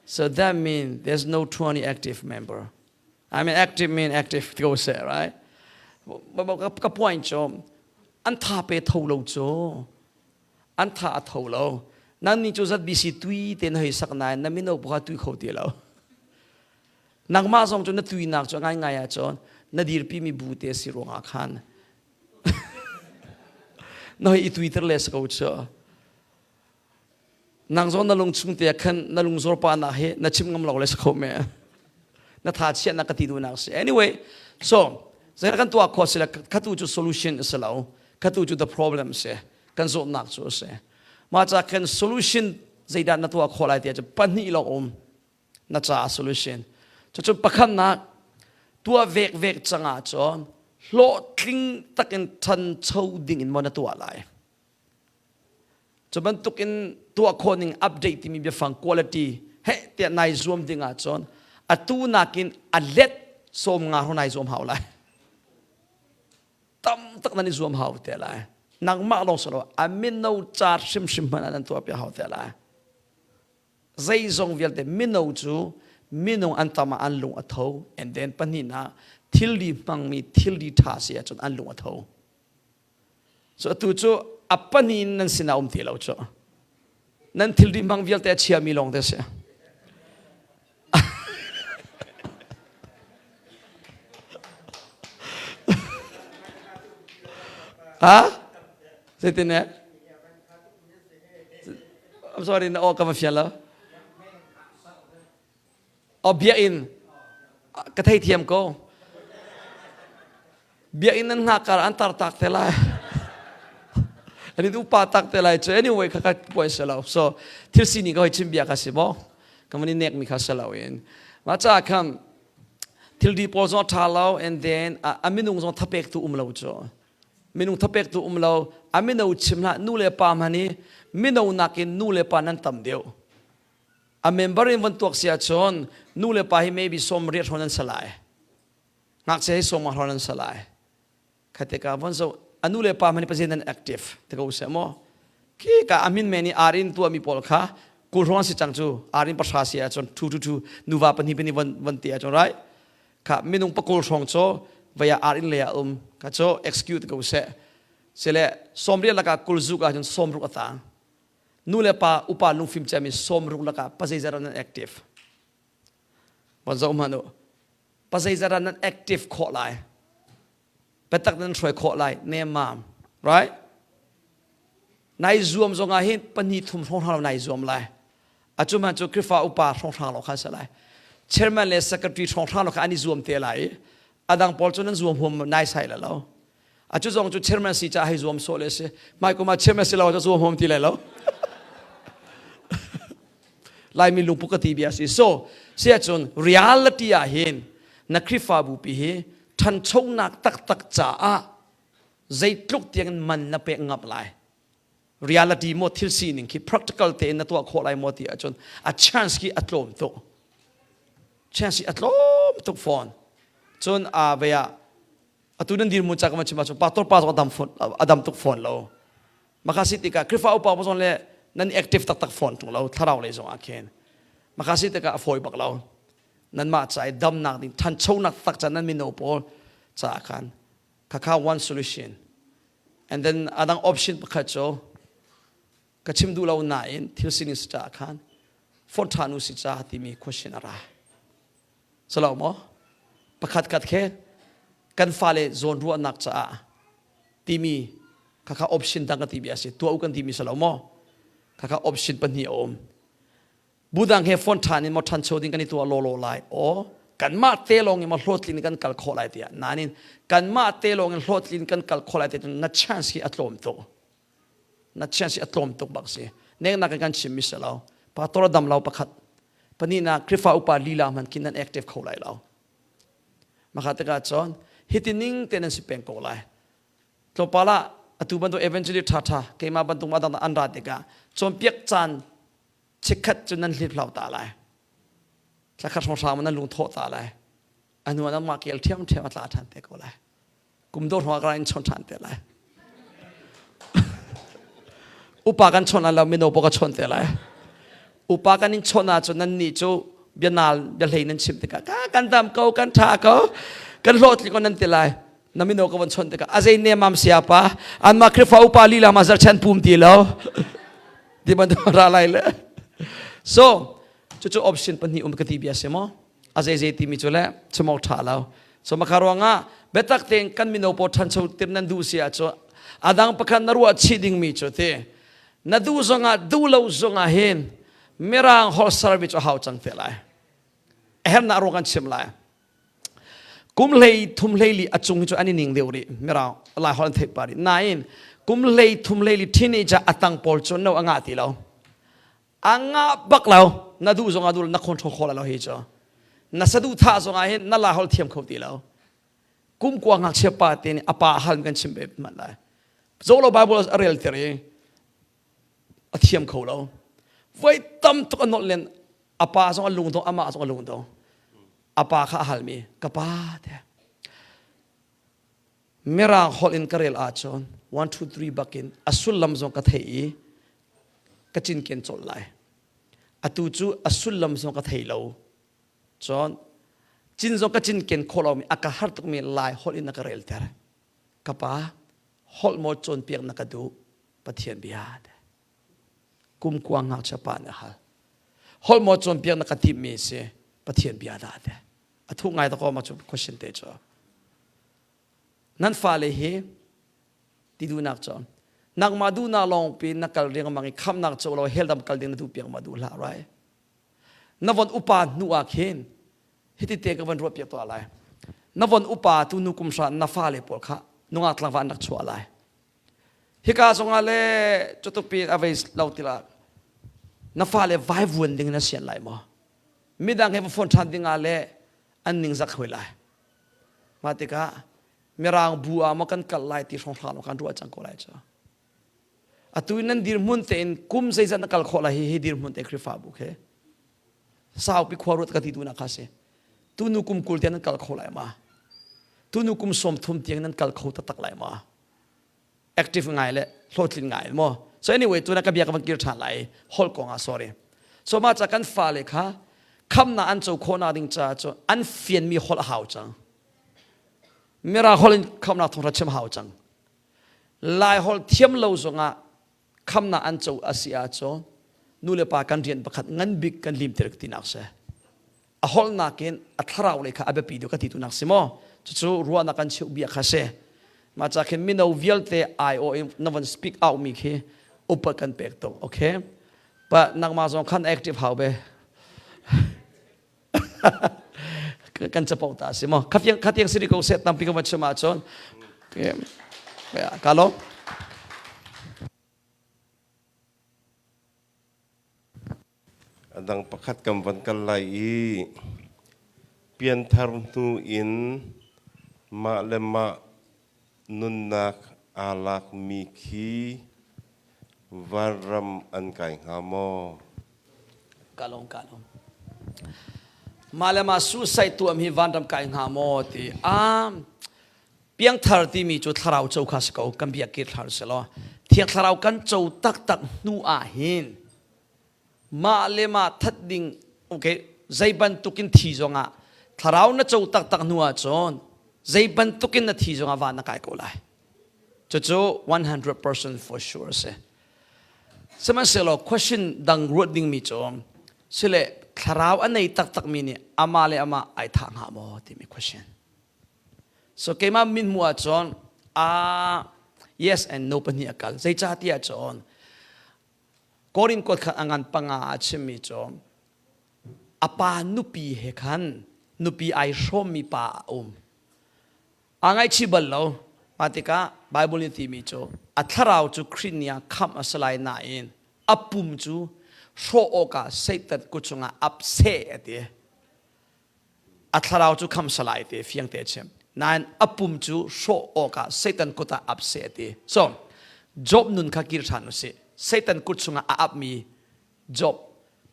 So that means there's no 20 active member. I mean active mean active go say right? Ka point cu an tha pe tho lo cu an tha a tho lo nan ni cu ZBC tui te na hei sak nain na mino baka tui kho ti lo nangmah zong cu na tuinak cu ngai ngai ahcun na dirpi mi bu te si ruangah khan na hei i tuiter le si ko cu nang zong na lung chung te khan na lung zor pa na he na chim ngam lo le si kho me na tha chiat na ka ti duhnak si anyway so zei kan tuah khawh si le khatu cu solution si lo khatu cu the problem si kan zawtnak cu si mah ca khan solution zeidah na tuah khawh lai ti cu pahnih lawng um na caah solution cucu pakhatnak tuah vek vek cangah cun hlawhtling takin ṭhancho ding in maw na tuah lai cu bantukin tuah khawh ning update timi biafang quality heh tiah nai zuam ding ahcun atu nakin a let sawm nga hro nai zuam hau lai tam tak nan i zuam hau te lai nangmah lawng silo a mino car hrimhrim hmanh ah nan tuah piak hau te lai Zeizong vialte mino cu minung an tam ah an lung a tho and then pahnihnak thilri hmangmi thilri ṭha si ahcun an lung a tho. So atu cu a pahnih in nan sinah um ti lo cu. Nan thilri hmang vialte a chiami lawng te si. Ha? Zeitin eh? I'm sorry, na aw ka va fial lo. Oh, biakinn ka thei thiam ko. Biakinn nan hngak kar an tar tak te lai. Ani upa tak te lai cu anyway kha ka puai se lo. So thil sining ka hoi chim bia ka si mo. Ka mani nek mi kha se lo in. Ma cha kham. Thilri pawl zong ṭha lo and then a minung zong thapek tu um lo cu. Minung thapek tu um lo, a mino chim hlah nu le pa hmanh hi mino nakin nu le pa nan tam deuh. A member in von tuak si ahcun nu le pa hi maybe sawm riat hrawn an si lai. Ngakchia hi sawm hrawn an si lai. Khatika von zo a nu le pa hmanh hi nan active te ko seh maw. Khi ka a min men i arin tuahmi pawl kha kul hrawng si cang cu arin pahra si ahcun thu thu thu nuva pahnih pahnih von von ti ahcun right kha minung pakul hrawng cu vaya arin le ah um ka cu execute ko seh sile sawmriat lakah kul zuk ahcun sawmruk a tang nu le pa upa lungfim ciami sawmruk lakah pazeizat nan active von zoh hmanh u pazeizat nan active khawh lai biatak nan hruai khawh lai nemam right nai zuam zong ah hin pahnih thum hrawnghrang lo nai zuam lai acu man cu Krifa upa hrawnghrang lo kha si lai chairman le secretary hrawnghrang lo kha an i zuam te lai i adang pawl cu nan zuam huam nai sai la lo acu zong cu chairman si ca hei zuam sawh le si mai kuma chairman si lo cu zuam huam ti lai lo Laimi lungpu ka ti bia si so si ahcun reality ah hin na Khrihfabu pi hi ṭhanchonak taktak caah zeitluk tiangin man na pek ngap lai reality maw thil sining khi practical tein na tuah khawh lai maw ti ahcun a chance khi a tlawm tuk chance hi a tlawm tuk fawn cun a ve ah atu nan dirhmun ca ka van chim ahcun pastor pa zong a dam fawn a dam tuk fawn lo maka si tikah Khrihfa upa zong le nan active taktak fawn ṭung lo thlarau lei zong ah khin maka si tikah a fawi bak lo nanmah ca i damnak ding ṭhanchonak tak ca nan mino pawl caah khan khakha one solution and then adang option pakhat cu ka chim duh lo nain thil sining si caah khan phone ṭha nu si ca timi question a ra Salo maw? Pakhat khat khe kan fale zawn ruahnak caah timi khakha option dang ka ti bia si tuah u kan timi salo maw? Khakha option pahnih a um. Budang he phone ṭhan in maw ṭhancho ding kan i tuah lawlaw lai o kanmah te lawng in maw hlawhtlin kan kal khawh lai tiah nain kanmah te lawng in hlawhtlin kan kal khawh lai tiah na chance hi a tlawm tuk na chance hi a tlawm tuk bak si neknak in kan chim mi si lo pastor a dam lo pakhat pahnihnak Khrihfa upa lila hmanh khin nan active kho lai lo maka tikah cun hiti ning te nan si peng ko lai tlawmpal ah atu bantuk evangelist ṭha ṭha keimah bantuk ma dang an ra tikah cawnpiak caan chikkhat cu nan hlip hlau ta lai thlakhat hrawnghrang nan lung thawh ta lai a hnu ah nangmah kel ṭhiamṭhiam a tla ṭhan te ko lai kum dawr hnuah ka in chawn ṭhan te lai upa kan chawn lo mino pawl ka chawn te lai upa kan in chawn ahcun nan nih cu bianal biahlei nan chim tikah ka kan dam ko kan ṭha ko kan hlawhtling ko nan ti lai na mino ka von chawn tikah a zei nemam sia pa anmah Khrihfa upa lila ma zarchan pum ti lo ti bantuk ra lai le so cucu option pahnih um ka ti bia si maw a zeizei timi cu le chimawk ṭha lo so maka ruangah biatak tein kan mino pawl ṭhancho tir nan duh si ahcun a dang pakhat na ruah chih dingmi cu ti na duh zongah duh lo zongah hin mirang holh service a hau cang te lai a hernak ruang kan chim lai kum hlei thum hlei li a cung hi cu an i ning deuh rih mirang lai holh an theih pah rih nain kum hlei thum hlei li teenager a tang pawl cu no a ngah ti lo a ngah bak lo na duh zong ah duh na control kho lo hi cu na saduhthah zong ah hin na la hol thiam kho ti lo kum kua ngakchia pa te nih a pa hal kan chim ve hmanh lai zo lo bible a rel ter i a thiam kho lo voi tam tuk a nolh len a pa zong a lung dong amah zong a lung dong a pa kha a halmi ka pa te Mirang holh in ka rel ahcun 1 2 3 bakin a sullam zong ka thei i ka cinken colh lai. Atu cu a sullam zong ka thei lo. Cun cin zong ka cinken khawh lomi a ka har tukmi Lai holh in na ka relter. Ka pa, holh maw cawnpiak na ka duh? Pathian bia. Kum kua ngakchia pa nih a hal. Holh maw cawnpiak na ka timhmi si? Pathian bia dah te. A thuh ngai ta ko ma cu question te cu. Nan fale hi ti duhnak cu nangmah duhnak lawng pi na kal riangmang i khamnak cu lo hell dam kal ding na duh piak ma duh hlah right na von upa hnu ah khin hiti te ka von ruah piak tuah lai na von upa tu nu kum hra na fale pawl kha nungak tlangval an rak chuah lai hika zongah le cutupi a vei lo tila na fale vai vuan ding na sian lai maw midang he va phone ṭhan ding ah le. An ningzak hoi lai. Mah tikah Mirang bu ah maw kan kal lai ti hrawnghrang kan ruah cang ko lai cu. Atu in nan dirhmun tein kum zeizat na kal khawh lai hi hi dirhmun te Khrihfabu khi. Saupi khua ruat ka ti tu nak kha si. Tunu kum 20 tiang nan kal kho lai ma? Tunu kum 30 tiang nan kal kho taktak lai ma? Active ngai le hlawhtlin ngai maw? So anyway, tuna ka bia ka van kir ṭhan lai holh kong ah sorry. So mah ca kan fale kha khamnak an co khawhnak ding caah cu an fianmi holh a hau cang. Mirang holh in khamnak thawngṭha chim hau cang. Lai holh thiam lo zongah khamnak an co a si ahcun nu le pa kan rian pakhat ngan bik kan lim ter tinak si. A holh nakin a thlarau lei kha a biapi deuh ka ti tunak si maw? Cucu ruahnak kan cheuh bia kha si. Mah ca khin mino vialte aiawh in na van speak out mi khi upat kan pek tuk. Okay? Pa nangmah zong khan active hau be. Kan capo ta si maw? Khatiang khatiang siri ko set tampi ka va chim ahcun. Ka lawm. A dang pakhat kan van kal lai i pianthar hnu in mah le mah nunnak aa lakmi khi vanram an kai hnga maw? Ka lawm, ka lawm. Mah le mah suicide tuam hi vanram kai hnga maw ti. Um, piangthar timi cu thlarau co kha si ko kan biak kir thlar si law thiang thlarau kan co taktak hnu ah hin mah le mah that ding okay zei bantukin thi zongah thlarau na co taktak hnu ah cun zei bantukin na thi zongah van na kai ko lai cucu 100% for sure si sihmanhsehlaw question dang ruat dingmi cu sile thlarau a nei taktak mi nih amah le amah ai thah hnga maw timi question So keimah min hmuh ahcun ah yes and no pahnih a kal. Zeicahtiah cun Korin kuat khat a ngan panga ah a chimmi cu a pa nupi he khan nupi ai hrawmmi pa a um. Aa ngaihchih bal lo. Mah tikah Bible nih timi cu a thlarau cu Khrih ni ah khamh a si lai nain a pum cu hrawh awkah Satan kut chungah ap seh a ti. A thlarau cu kham salai te fiang te chim. Nain a pum cu hrawh awkah Satan kut ah ap seh ti. So Job nun kha kir ṭhan usih. Satan kut chungah a apmi Job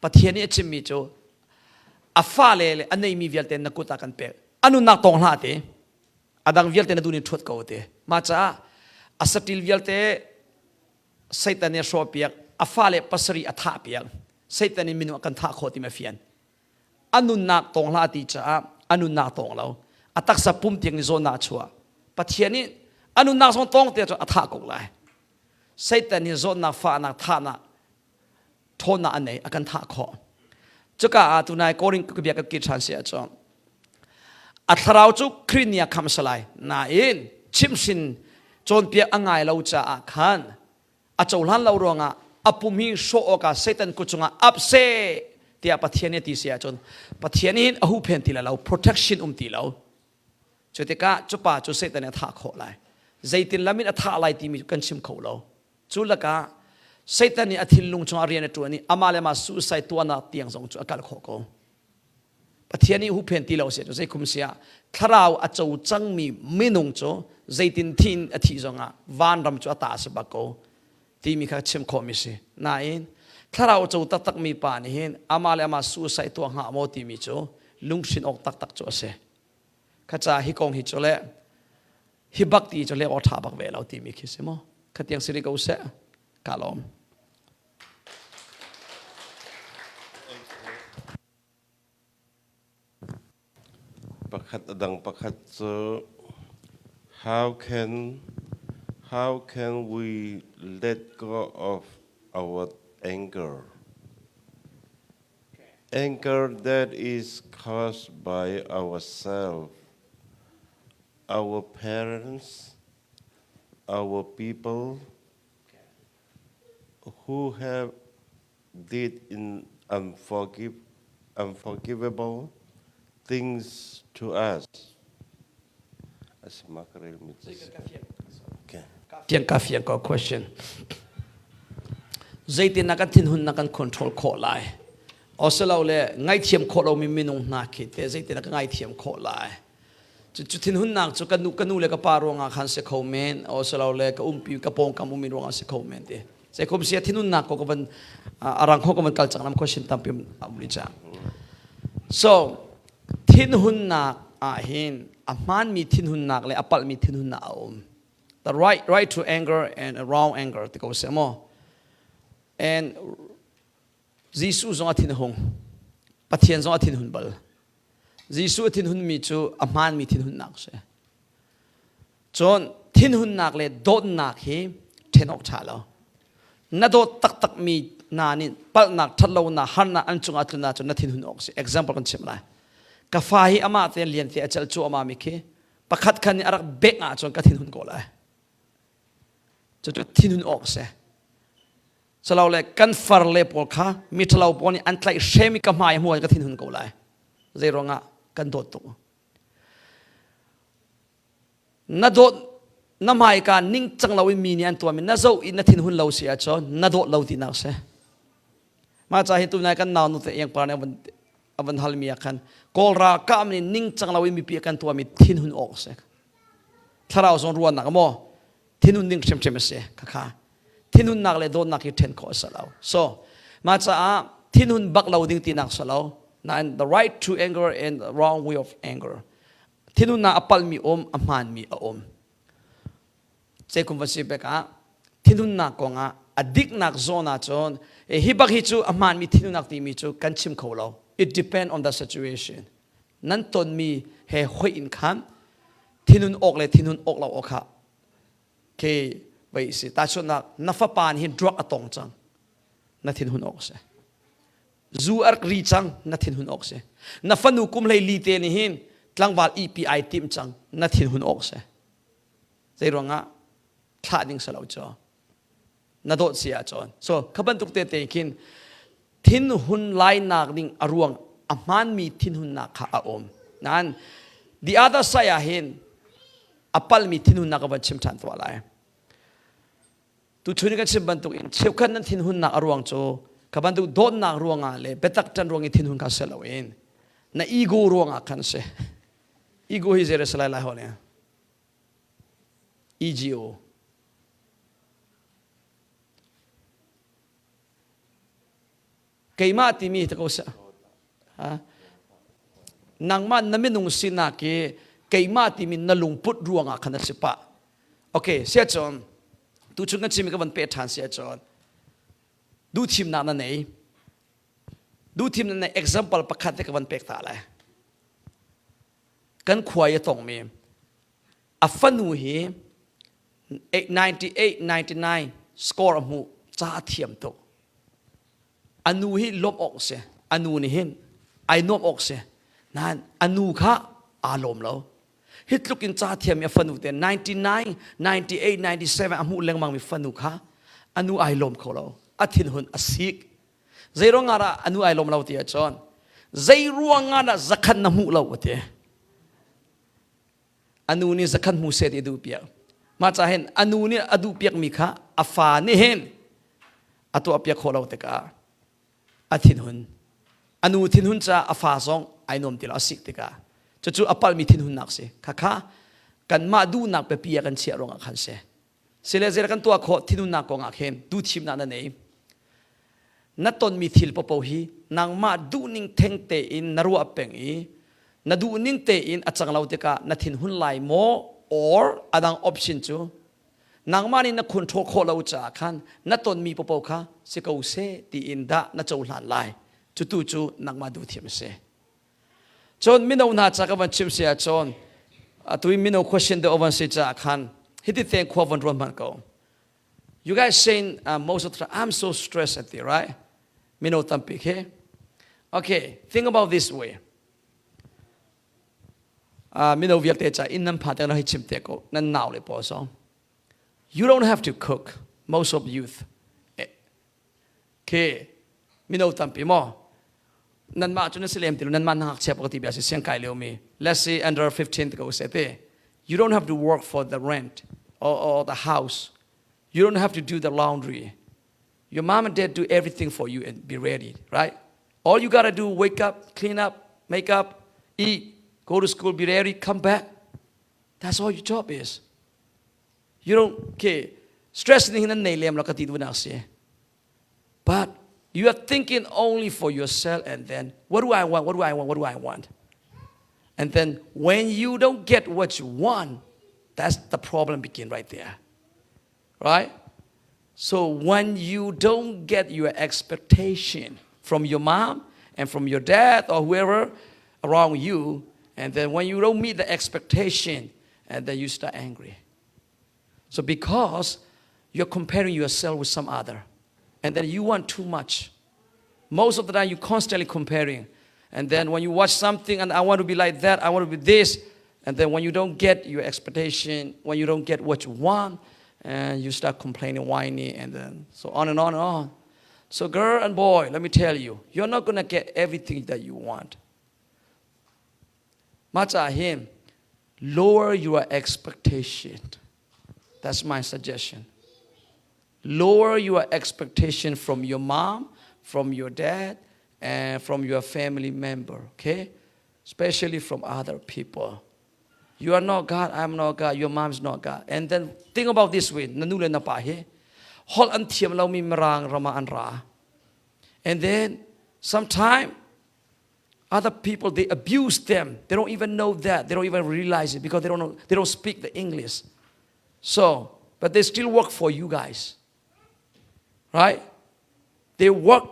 Pathian nih a chimmi cu a fale le a neimi vialte na kut ah kan pek. A nunnak tawng hlah ti. A dang vialte na dun in ṭhuat ko ti. Mah caah a saṭil vialte Satan nih a hrawhpiak, a fale pasarih a thahpiak. Satan nih minung a kan thah khawh ti ma fian. A nunnak tawng hlah ti caah a nunnak tawng lo. A taksa pum tiang nih zawnnak a chuah. Pathian nih a nunnak zong tawng te cu a thah ko lai. Satan nih zawtnak, fahnak, thahnak, ṭhawnnak a nei, a kan thah khawh. Cuka ah tunai Korin ka bia ka kir ṭhan si ahcun a thlarau cu Khrih nih a khamh salai. Nain chimhhrin cawnpiak a ngai lo caah khan a cohlan lo ruangah a pum hi hrawh awkah Satan kut cungah ap seh tiah Pathian nih a ti si ahcun Pathian nih a huhphen ti lai lo protection um ti lo cu tikah cu pa cu Satan nih a thah khawh lai zeitin lam in a thah lai timi kan chim kho lo cu lakah Satan nih a thinlung chungah rian a ṭuan i amah le amah suicide tuahnak tiang zong cu a kal khawh ko Pathian nih huhphen ti lo si cu zeikhum si ah thlarau a co cangmi minung cu zeitin thin a thih zongah vanram cu a ta si bak ko timi kha chim khawhmi si. Nain thlarau co taktakmi pa nih hin amah le amah suicide tuah hnga maw timi cu lunghrin awk taktak cu a si. Kha ca hi kong hi cu le hi bak ti cu le aw ṭha bak ve lo timi khi si maw? Khatiang si rih ko seh. Ka lawm. Pakhat a dang pakhat cu how can we let go of our anger? Anger that is caused by ourselves, our parents, our people who have did in unforgivable things to us. Okay. Fiang ka fiang ko question. Zeitin na kan thinhun na kan control khawh lai? Asilole ngaithiam khawh lomi minung hna khi te zeitin ka ngaithiam khawh lai? Cu thinhunnak cu ka nu ka nu le ka pa ruangah khan si kho men, asilole ka umpi ka pawngkam ummi ruangah si kho men ti. Zeikom sia thinhunnak ko ka van arang kho ka van kal cang lam question tampi um rih cang. So thinhunnak ah hin a hmaanmi thinhunnak le a palhmi thinhunnak a um. The right to anger and a wrong anger ti ko seh maw. And Jesuh zong a thinhung. Pathian zong a thinhun bal. Jesuh a thinhunmi cu a hmaanmi thinhunnak a si. Cun thinhunnak le dawtnak hi ṭhen awk ṭha lo. Na dawt taktakmi hna nih palhnak, ṭhatlonak, harnak an cungah tlun ahcun na thinhun awk a si. Example kan chimh lai. Ka fa hi amah te lian te a celh cuahmah mi khi pakhat khan nih a rak bengh ahcun ka thinhun ko lai. Cucu thinhun awk a si. Culole kan far le pawl kha mi ṭhalo pawl nih an tlaih hrem i ka hmai a hmuh ka thinhun ko lai. Zei ruangah kan dawt tuk. Na dawt na hmaika ningcang loin mi nih an tuahmi na zoh i na thinhun lo si ahcun na dawt lo tinak si. Mah ca hi tunai kan nau nu te iangpar nih a van halmi ah khan Kawl ralkap nih ningcang loin mipi kan tuahmi thinhun awk a si. Thlarau zong ruahnak maw thinhun ding hrimhrim a si khakha thinhunnak le dawtnak hi ṭhen khawh a si lo so mah caah thinhun bak lo ding tinak si lo nain the right to anger and the wrong way of anger thinhunnak a palhmi um a hmaanmi a um zeikum va si bek ah thinhunnak kongah a diknak zawn ah cun hi bak hi cu a hmaanmi thinhunnak timi cu kan chim kho lo it depend on the situation nan tonmi he hoih in khan thinhun awk le thinhun awk lo awk kha ke vai si tahchunhnak na fapa nih hin drug a tong cang na thinhun awk si zu a rak ri cang na thinhun awk si na fanu kum hlei li te nih hin tlangval EPI tim cang na thinhun awk si zei ruangah thlah ding si lo cu na dawt si ahcun so kha bantuk te te khin thinhun lainak ding a ruang a hmaanmi thinhunnak kha a um nain the other side ah hin a palmi thinhunnak ka van chim ṭhan tuah lai tuchun kan chim bantuk in cheukhat nan thinhunnak a ruang cu kha bantuk dawtnak ruangah le biatak ṭan ruang i thinhun kha si loin na ego ruangah khan si ego hi zei lai lai hol ego Keimah timi hi ko seh. Nangmah na minung sinak hi keimah timi na lungput ruangah khan a si pah. Okay, sia cun tu chung kan chimi ka van pe ṭhan sia cun duhthimnak na nei. Duhthimnak na nei example pakhat te ka van pek ta lai. Kan khua i a tongmi a fanu hi 98 99 score a hmuh ca a thiam tuk a nu hi lawmh awk si a nu nih hin ai nuamh awk si nain a nu kha aa lawm lo hi tluk in ca thiam i a fanu te 99 98 97 a hmuh lengmang mi fanu kha a nu ai lawm kho lo a thinhun a sik zei ruangah dah a nu ai lawm lo ti ahcun zei ruangah dah zakhat na hmuh lo a ti A nu nih zakhat hmu seh ti a duh piak. Mah ca hin a nu nih a duh piakmi kha a fa nih hin a tuah piak khawh lo tikah a thinhun. A nu thinhun caah a fa zong ai nuam ti lo a sik tikah cucu a palhmi thinhunnak si. Khakha kanmah duhnak biapi ah kan chiah ruangah khan si. Sile zei kan tuah khawh thinhunnak kong ah khin duhthimnak na nei. Na tonmi thil popo hi nangmah duhning theng tein na ruah peng i na duhning tein a cang lo tikah na thinhun lai maw or adang option cu nangmah nih na control khawh lo caah khan na tonmi popo kha si ko seh tiin dah na cohlan lai cutu cu nangmah duhthiam a si. Cun mino hna ca ka van chim si ahcun atu i mino question deuh van si caah khan hiti tein khua van ruat hmanh ko. You guys saying most of the time, I'm so stressed at the right? Mino tampi khi. Okay, think about this way. Mino vialte ca inn nan pha te hei chim te ko nan nau le pawl song. You don't have to cook most of youth. Khi mino tampi maw nanmah cu na si lem ti lo nanmah na ngakchia pa ka ti bia si siang kai lio mi let's say under 15 te ko se te you don't have to work for the rent or, or the house you don't have to do the laundry your mom and dad do everything for you and be ready right? All you gotta do, wake up, clean up, make up, eat, go to school, be ready, come back. That's all your job is. You don't, okay, stress nih hin an nei lem lo ka ti tu nak si. But you are thinking only for yourself and then, what do I want? What do I want? What do I want? And then when you don't get what you want, that's the problem begin right there. Right? So when you don't get your expectation from your mom and from your dad or whoever around you, and then when you don't meet the expectation, and then you start angry. So because you're comparing yourself with some other, and then you want too much. Most of the time, you're constantly comparing. And then when you watch something and I want to be like that, I want to be this, and then when you don't get your expectation, when you don't get what you want, and you start complaining, whining, and then so on and on and on. So, girl and boy, let me tell you, you're not going to get everything that you want. Mah caah hin lower your expectation. That's my suggestion. Lower your expectation from your mom, from your dad, and from your family member, okay? Especially from other people. You are not God, I'm not God, your mom's not God. And then think about this way, na nu le na pa hi, holh an thiam lomi mirang ram ah an ra. And then sometime other people they abuse them. They don't even know that. They don't even realize it because they don't know, they don't speak the English. So, but they still work for you guys. Right? They work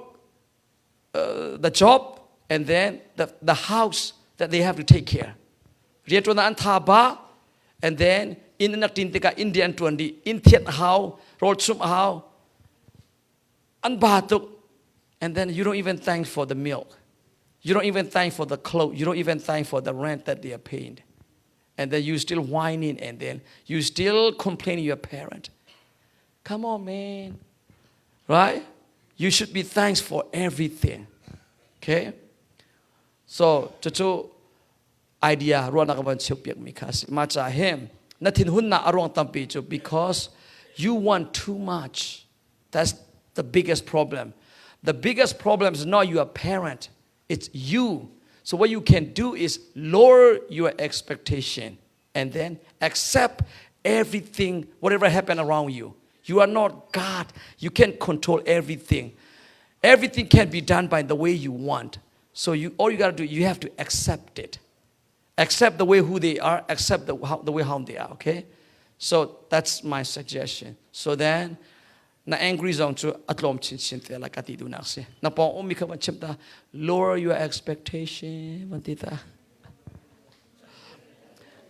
the job and then the house that they have to take care. Rianṭuan an tha ba and then inn an ṭin tikah inn rian ṭuan dih, inn thianh a hau, rawl chumh a hau. An ba tuk and then you don't even thank for the milk. You don't even thank for the clothes. You don't even thank for the rent that they are paying. And then you still whining and then you still complaining your parent. Come on, man. Right? You should be thanks for everything. Okay? So, cucu idea ruahnak van cheupiak mi kha si. Ma ca he na thinhunnak a ruang tampi cu because you want too much. That's the biggest problem. The biggest problem is not your parent, it's you. So what you can do is lower your expectation and then accept everything, whatever happened around you. You are not God. You can't control everything. Everything can be done by the way you want. So you, all you got to do, you have to accept it. Accept the way who they are, accept the way how they are, okay? So that's my suggestion. So then, na angry zong cu a tlawm chinchin te lai ka ti duhnak si. Na pawng ummi kha van chim ta, lower your expectation, van ti ta.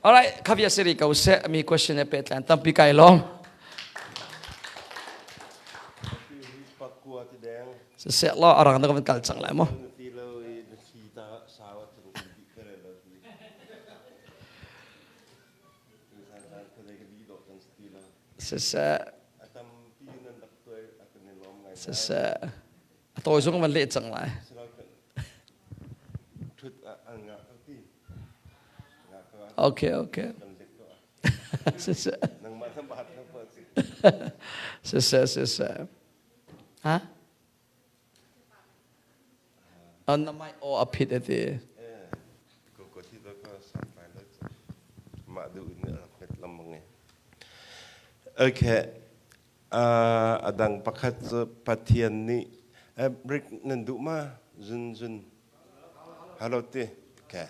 Alright, khavia siri ko se mi question e pe tlan tampi kai lom. Se lo arang na kan kal chang lai mo. Siseh. Siseh. A tawi zong van leh cang lai. Okay, okay. Siseh. Siseh, siseh. Ha? Na mai aw a phit a ti. Okay. A dang pakhat cu Pathian nih Rick nan duh ma? Zun zun. Hello ti. Okay.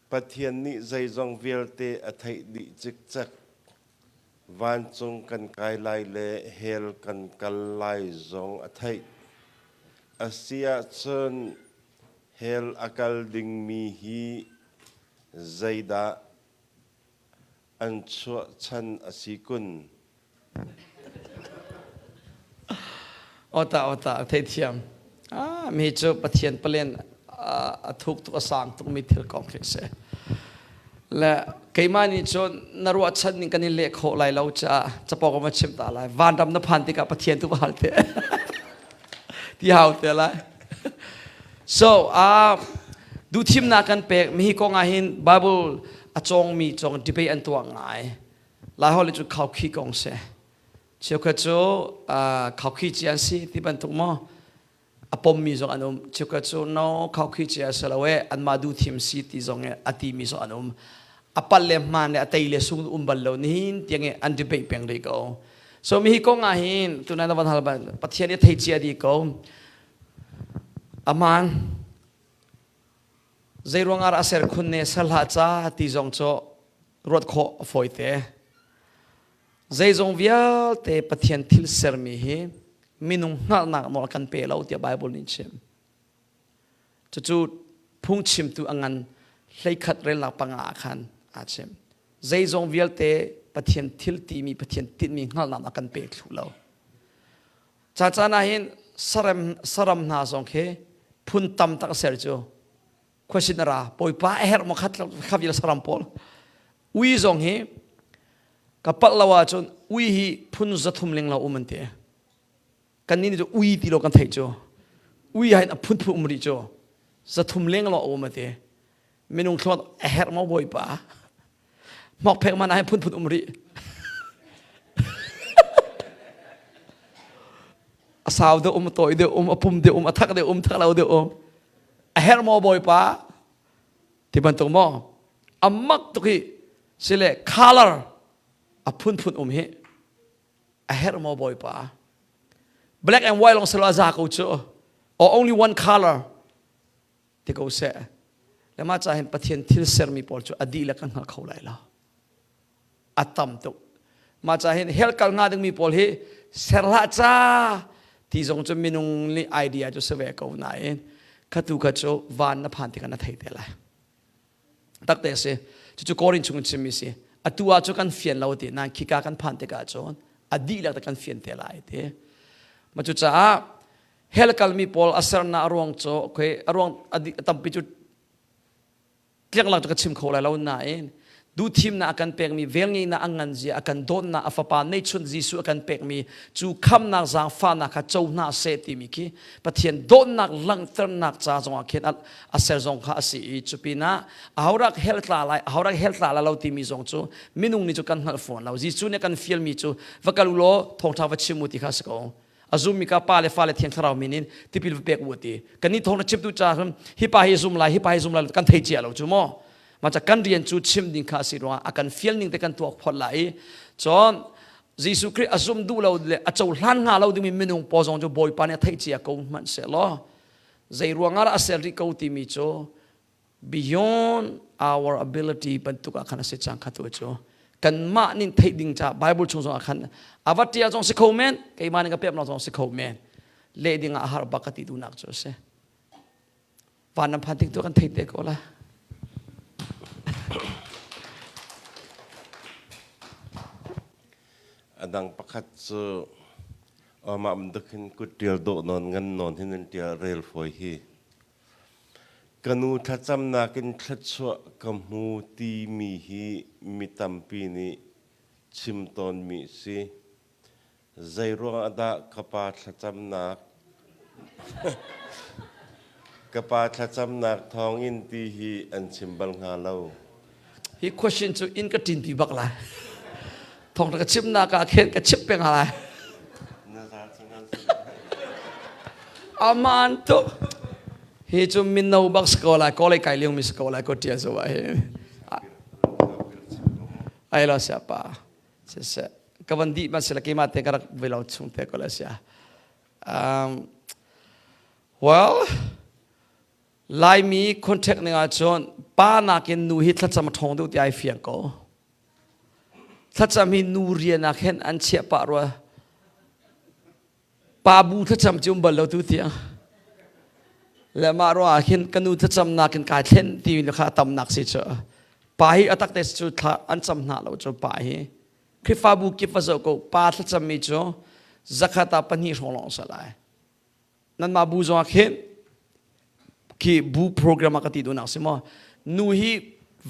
Pathian nih zeizong vialte a theih dih cikcek. Vancung kan kai lai le hell kan kal lai zong a theih. A si ahcun hell a kal dingmi hi zeidah an chuahchan a si kun? Awta awta theithiam. Ah, mi cu Pathian palen a thuk tuk a sang tuk mi thil kong khi a si. Le keimah nih cun na ruahchan ning kan i leh khawh lai lo caah capo ka va chim ta lai. Vanram na phan tikah Pathian tu va hal te. Ti hau te lai. So, duhthimnak kan pek mi hi kong ah hin Bible a cawngmi cawng debate an tuah ngai. Lai holh cu khaukhih kong si. Cheukhat cu khaukhih ci an si ti bantuk maw? A pommi zong an um. Cheukhat cu no khau khi cia si lo e anmah duh thim si ti zong i a timi zong an um. A palh le hmaan le a tei le sung um bal lo nihin tiang i an debate peng rih ko. So mi hi kong ah hin tunai na van hal ban Pathian i thei cia dih ko. Aman zei ruangah a ser khun ne sal hlah ca ti zong cu ruat khawh a fawi te. Zeizong vialte Pathian thil sermi hi minung hngalhnak nawl kan pe lo tiah Bible nih chim. Cucu phungchimtu a ngan 11 relnak panga ah khan aa chim. Zeizong vialte Pathian thil timi Pathian tinhmi hngalhnak a kan pe thlu lo. Ca caan ah hin saram, saram hna zong khi phun tam tak ser cu khuasin a ra bawipa a herh maw khat kha vial saram pawl ui zong hi ka palh lo ahcun ui hi phun 300 ling lo um an ti kan nih cu ui ti lo kan theih cu ui ah hin a phunphun um rih cu 300 leng lo um a ti minung thlawt a herh maw bawipa hmok phek man ah hin phunphun um rih a sau deuh um a tawi deuh um a pum deuh um a thak deuh um thak lo deuh um a herh maw bawipa ti bantuk maw a mak tuk hi sile color a phunphun um hi a herh maw bawipa black and white long selo a za ko cu or only one color ti ko seh le mah ca hin Pathian thil sermi pawl cu a dihlak kan hngal kho lai lo a tam tuk mah ca hin hell kal hnga dingmi pawl hi ser hlah ca ti zong cu minung nih idea cu si ve ko nain khatu kha cu van na phan tikah na thei te lai takte a si cucu Korin chung in chimmi si atu ah cu kan fian lo ti nain khika kan phan tikah cun a dihlak te kan fian te lai ti ma cu caah hell kalmi pawl a sernak a ruang cu okay a ruang a tampi cu Tlianglak cu ka chim kho lai lo nain duhthimnak a kan pekmi velngeihnak a ngan zia a kan dawtnak a fapa neihchunh Jesuh a kan pekmi cu khamnak zaangfahnak kha co hna seh timi khi Pathian dawtnak langhternak ca zongah khin a ser zong kha a si i cupinah ahorak hell tla lai ahorak hell tla lai lo timi zong cu minung nih cu kan hngalh fawn lo Jesuh nih a kan fialmi cu va kal u law thawngṭha va chim u ti kha a si ko a zummi ka pa le fale thiang thlarau min in tipil va pek u ti kan nih thawng na chimtu ca hi pa hi zum lai hi pa hi zum lai kan thei cia lo cu maw ma ca kan rian cu chim ding kha a si ruangah a kan fial ning te kan tuak phot lai i cun Jesuh Khrih a zum duh lo le a cohlan hnga lo dingmi minung paw zong cu Bawipa nih a theih cia ko hmanh seh law zei ruangah a ser rih ko timi cu beyond our ability bantuk ah khan a si cang kha tu cu kanmah nih theih ding ca Bible chung zong ah khan a va ṭial zong si kho men keimah nih ka pek zong si kho men leh ding ah a har bak ka ti duhnak cu a si van nan phan tik tu kan thei te ko la A dang pakhat cu amah bantuk hin kut ṭial dawh nawn ngan nawn hin an ṭial rel fawi hi Ka nu thlacamnak in thluachuah ka hmu timi hi mi tampi nih chim tawnmi a si. Zeiruang ah dah ka pa thlacamnak ka pa thlacamnak thawngin ti hi an chim bal hnga lo. Hi question cu inn ka ṭinpi bak lai. Thawngṭha ka chimnak ah khin ka chimh peng lai. Aman tuk. Hi cu mino bak si ko lai, kawlei kai lio mi si ko lai ko ṭial zu ah hi. Ai lo sia pa. Siseh. Ka van dih man sila keimah te ka rak voi lo chung te ko la sia. Um, well, Laimi contact ning ahcun pa nakin nu hi thlacam a ṭhawng deuh ti ai fiang ko. Thlacam hi nu rian ah khin an chiah pah rua. Pa bu thlacam cu um bal lo tu tiang. Le mah ruah ah khin ka nu thlacam nakin kai thlen ti kha a tamnak si cu. Pa hi a tak te cu thla an cam hna lo cu pa hi. Khrihfabu kip va zoh ko pa thlacam mi cu zakhat ah pahnih hrawng lawng sa lai. Nanmah bu zongah khin khi bu program ah ka ti duhnak si maw nu hi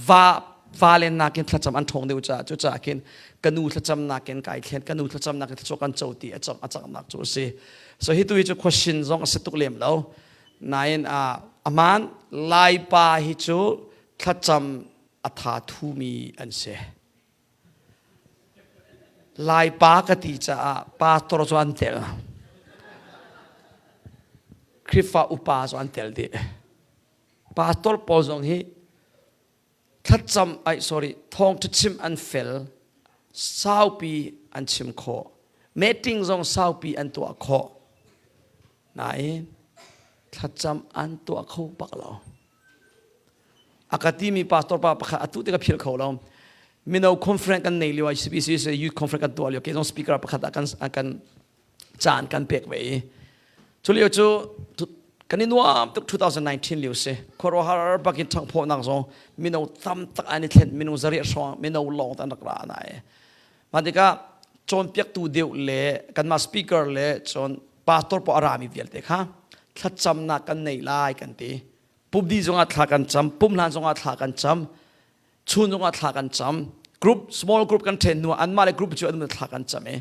va va len nakin thlacam an ṭhawng deuh caah cucaah khin ka nu thlacam nakin kai thlen ka nu thlacam nakin thluachuah kan co ti a cang a cangnak cu a si so hi tu hi cu question zong a si tuk lem lo nain aman laipa hi cu thlacam a tha thumi an si Laipa ka ti caah pastor cu an tel. Khrihfa upa zong an tel dih. Pastor pawl zong hi thlacam ai sorry thawngṭha chim an fel saupi an chim khawh meeting zong saupi an tuah khawh nain thlacam an tuah kho bak lo a ka timi pastor pa pakhat atu te ka philh kho lo mino conference kan nei lio ICBC youth conference kan tuah lio ke zong speaker pakhat ah kan kan caan kan pek ve i cu lio cu kan i nuam tuk 2019 lio si khuaruahhar bakin ṭhanghphawhnak zong mino tam tak an i thlen minung zariah hrawng mino lawng an rak ra na i mah tikah cawnpiaktu deuh le kanmah speaker le cun pastor paoh a rami vialte kha thlacamnak kan nei lai kan ti pumdi zongah thla kan cam pumhlan zongah thla kan cam chun zongah thla kan cam group small group kan ṭhen hnu anmah le group cu an thla kan cam i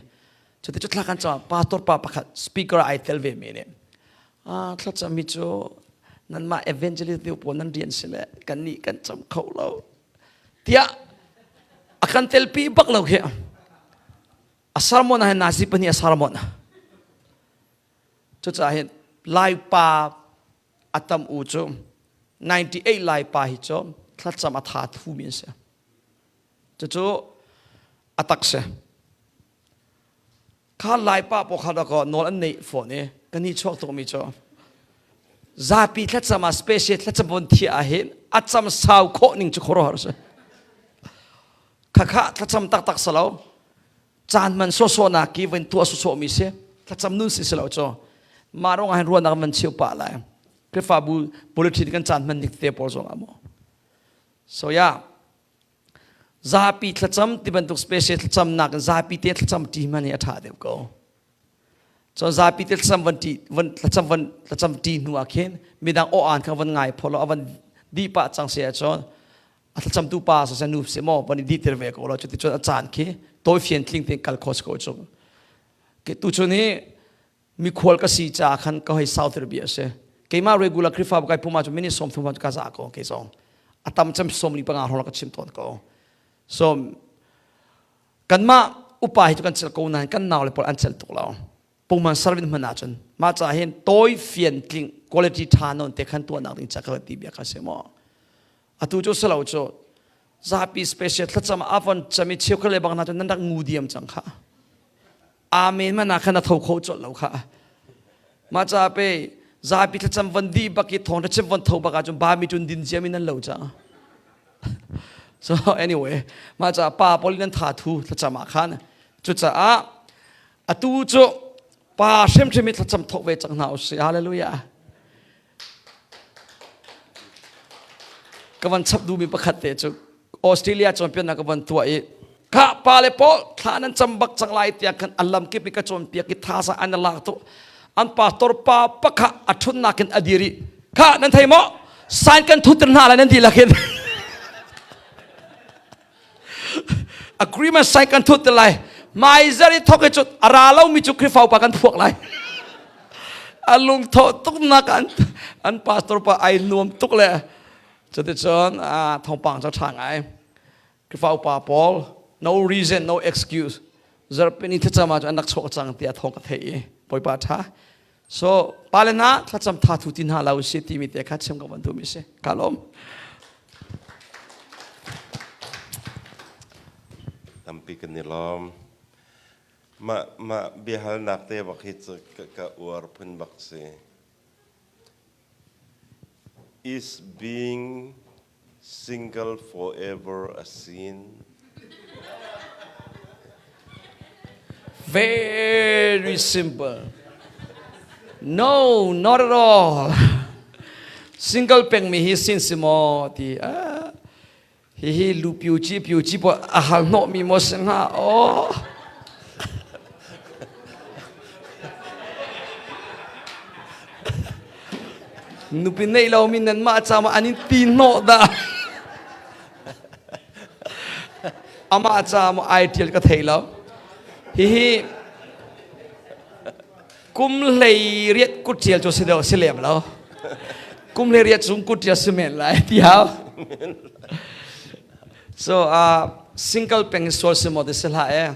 cuti cu thla kan cam pastor pa pakhat speaker ai tel ve mi nih ah thlacam mi cu nanmah evangelist deuh pawl nan rian si le kan nih kan cam kho lo tiah a kan telpi bak lo khi a sermon ah hin nasi pahnih a sermon cucaah hin Laipa a tam u cu 98 Laipa hi cu thlacam a tha thumi an si. Cucu a tak si. Kha Laipa pawl kha dakaw nawl an neih fawn i kan hi chuak tukmi cu zapi thlacam ah special thlacam von thiah ah hin a cam sau khawh ning cu khuaruahhar si. Khakha thlacam taktak salo caan man sawsawhnak ki van tuah sawsawhmi si thlacam nun si si lo cu mah ruangah hin ruahnak van cheu pah lai Khrihfabu politics kan caan hman nik te pawl zong ah maw so yeah zapi thlacam ti bantuk special thlacamnak zapi te thlacam ṭi hman hi a ṭha deuh ko Cun zapi te thlacam van ṭi van thlacam van thlacam ṭi hnu ah khin midang aw aan kha van ngai phaw law a van dih pah cang si ahcun a thlacamtu pa siseh nu siseh maw van i dihter ve ko law cuticun a caan khi tawifian tling tein kal kho si ko cu. Tuchun hi mikhual ka si caah khan ka hei sauter bia a si. Keimah regular Khrihfabu kai pum ahcun minute 30 hmanh ka za ko kei zong. A tam cem 45 hrawng ka chim tawn ko. So kanmah upa hi cu kan celh ko nain kan naule pawl an celh tuk lo pungman service hman ahcun mah caah hin tawi fian tling quality tha non te khan tuahnak ding ca ka ti bia kha si maw atu cu silo cu zapi special thlacam avon chami cheukhat le bang na cu nan rak ngu diam cang kha amen mana khan a tho kho colh lo kha mah ca pe zapi thlacam von di bak i thawng chim von tho bak ahcun ba mi cun din ciam in nan lo ca so anyway mah ca pa pawl nan tha thu thlacam ah khan cucaah atu cu pa hrimhrim i thlacam thok ve cang hna usih hallelujah Ka van chap duhmi pakhat te cu Australia cawnpiaknak ka van tuah i kha pa le pawl thla nan cam bak cang lai tiah khan an lam kip i ka cawnpiak i thaza an lak tu an pastor pa pakha a ṭhutnak in a dir i kha nan thei maw sign kan thutter hna lai nan dihlak hin agreement sign kan thut te lai mai zar i thok i cut a ra lomi cu Khrihfa upa kan phuak lai a lungthawh tuk nak an an pastor pa ai nuam tuk le cuticun thawngpang cu ṭha ngai Khrihfa upa pawl no reason no excuse zarhpini thlacam ah cu an rak chuak cang tiah thawng ka theih i Bawipa ṭha so pale hna thlacam tha thu ti hna lo si timi te kha chim ka van duhmi si ka lawm tampi kan i lawm mah mah biahalnak te bak hi cu ka uar phun bak si is being single forever a sin Very simple. No, not at all. Single pengmi hi sin si maw ti ah hihi lu piu ci piu ci po a hal hnawh mi maw si hnga oh nupi neih lomi nan mah ca ma an in ti hnawh dah Amah ca maw ai ṭial ka thei lo. Hihi kum hlei riat kut ṭial cu si deuh si lem lo. Kum hlei riat chung kut ṭial si men lai ti hau. So single peng sual si maw ti si hlah e.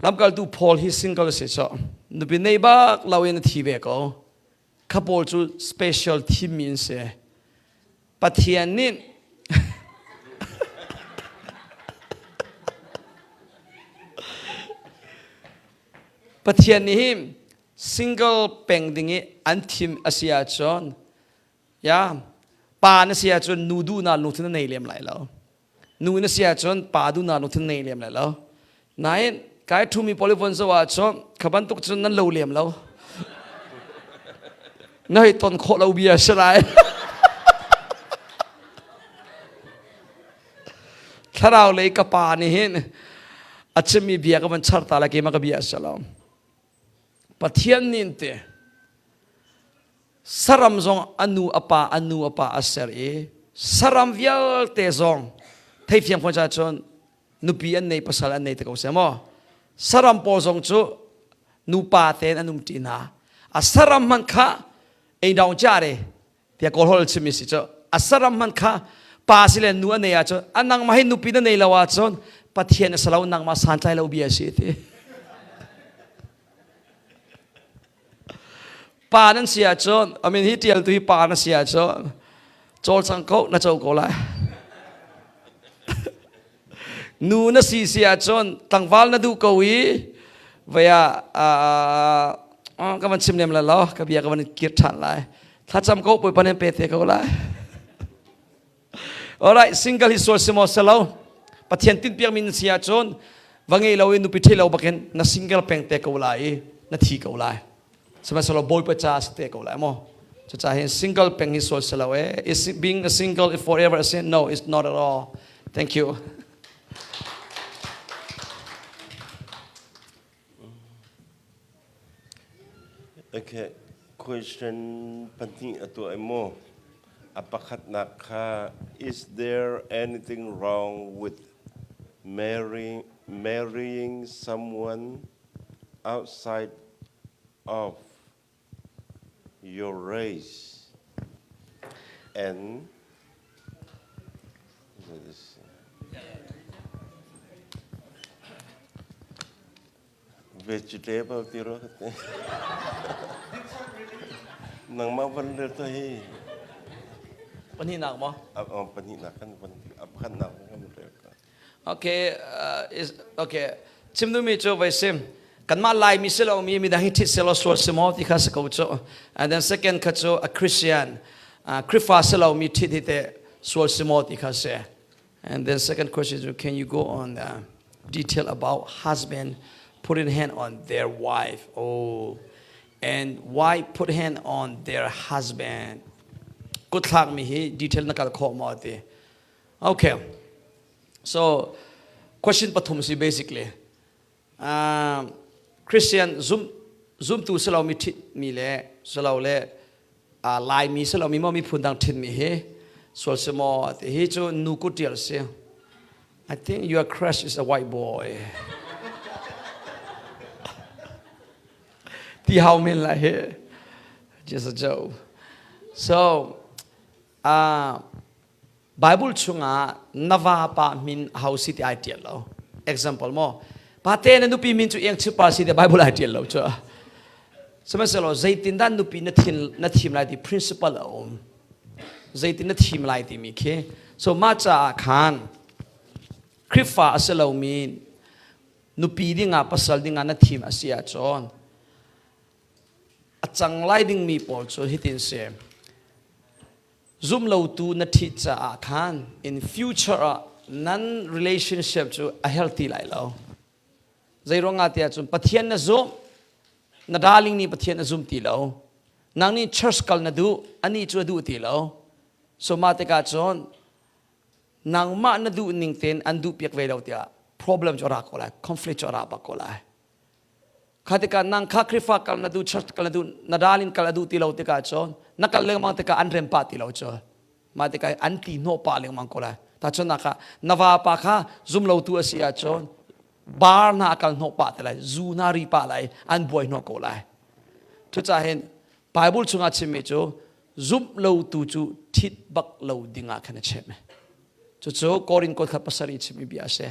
Lamkaltu Paul hi single si so nupi nei bak lo in a thi ve ko. Kha pawl cu special thimmi an si. Pathian nih Pathian nih hi single peng ding i an thim a si ahcun ya pa na si ahcun nu duhnak lungthin na nei lem lai lo. Nu na si ahcun pa duhnak lungthin na nei lem lai lo. Nain kai ṭhumi pawl i von zoh ahcun kha bantuk cun nan lo lem lo. Na hei ton khawh lo bia si lai. Thlarau lei ka pa nih hin a chimmi bia ka van char ta lai keimah ka bia a si lo. Pathian nih te saram zong a nu a pa a nu a pa a ser i saram vialte zong theifiang fawn ca cun nupi an nei pasal an nei te ko seh maw saram pawl zong cu nupa tein an um ṭi hna a saram hmanh kha ei dong cha re tiah kawl holh chimmi si cu a saram hmanh kha pa si le nu a nei ahcun a nangmah hi nupi na nei lo ahcun Pathian a si lo nangmah santlai lo bia si ti pa nan si ahcun I mean hi tial tu hi pa na si ahcun cawlcang ko na co ko lai nu na si si ahcun tlangval na duh ko i vaya ka van chim lem la lo ka bia ka van kir ṭhan lai thlacam ko bawipa nih pe te ko lai alright single hi sual si maw si lo pathian tinpiak mi na si ahcun va ngei lo i nupi ṭhi lo bakin na single peng te ko lai i na thi ko lai sihmanhsehlaw bawipa ca si te ko lai maw cucaah hin single peng hi sual si lo eh is being a single if forever a sin no it's not at all thank you Okay, question pahnih a tuah maw? A pakhatnak kha is there anything wrong with marrying, marrying someone outside of your race and vegetable ti ro nangmah van rel to hi Pahnihnak maw? Pahnihnak kan van pakhatnak kan rel ka. Okay, is okay. Chim duhmi cu voi sim. Kanmah Laimi si lomi midang hi ṭhit selaw sual si maw ti kha si ko cu. And then second kha cu a Christian, Krifa si lomi ṭhit hi teh sual si maw ti kha si. And then second question is, can you go on the detail about husband putting hand on their wife? Oh, and wife put hand on their husband. Kut mi hi detail na kal khawh maw ti. Okay. So question pathum si basically. Christian zum zumtu si lomi ṭhit mi le si lo le Laimi si lomi maw miphun dang ṭhit mi hi sual si maw ti hi cu nu kut ṭial si. I think your crush is a white boy. Ti hau men lai hi. Just a joke. So, Bible chungah na vapa min ho si ti ai ṭial lo. Example maw, pate na nupi min cu iang chipa si ti Bible ai ṭial lo cu. Sihmanhsehlaw zeitindah nupi na thin na thim lai ti principle a um. Zeitin na thim lai timi khi. So mah caah khan Khrihfa a si lomi nupi dingah pasal dingah na thim a si ahcun a cang lai dingmi pawl cu hitin si. Zumlotu na ṭhit caah khan in future ah nan relationship cu a healthy lai lo. Zeiruangah tiah cun Pathian na zumh, na darling nih Pathian a zum ti lo. Nang nih church kal na duh, anih cu a duh ti lo. So mah tikah cun nangmah na duh ning tein an duh piak ve lo tiah problem cu a ra ko lai, conflict cu a ra bak ko lai. Kha tikah nang kha Khrihfa kal na duh, church kal na duh, na dal in kal a duh ti lo tikah cun na kal lengmang tikah an rem pah ti lo cu. Mah tikah an ti hnawh pah lengmang ko lai. Tahchunhnak ah na vapa kha zumlotu a si ahcun bar hna a kal hnawh pah te lai, zu hna ri pah lai, an buai hnawh ko lai. Cucaah hin Bible chungah chimmi cu zumh lotu cu ṭhit bak lo dingah khan a chim. Cucu Korin kut khat pasarih chimmi bia a si.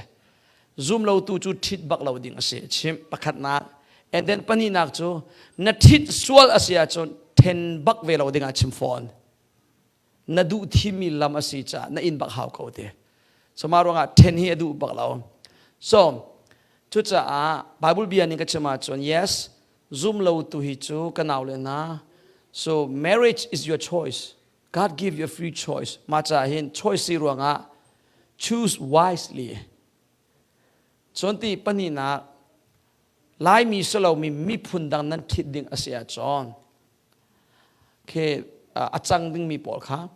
Zumlotu cu ṭhit bak lo ding a si. Chimh pakhatnak. And then pahnihnak cu na ṭhit sual a si ahcun ṭhen bak ve lo dingah chim fawn. Na duh thimmi lam a si caah na inn bak hau ko te. So mah ruangah ṭhen hi a duh bak lo. So cucaah Bible bia ning ka chim ahcun yes, zum lo tu hi cu ka nau le hna. So marriage is your choice. God give you a free choice. Mah caah hin choice si ruangah choose wisely. Cun ti pahnihnak Laimi si lomi miphun dang nan ṭhit ding a si ahcun khi a cang dingmi pawl kha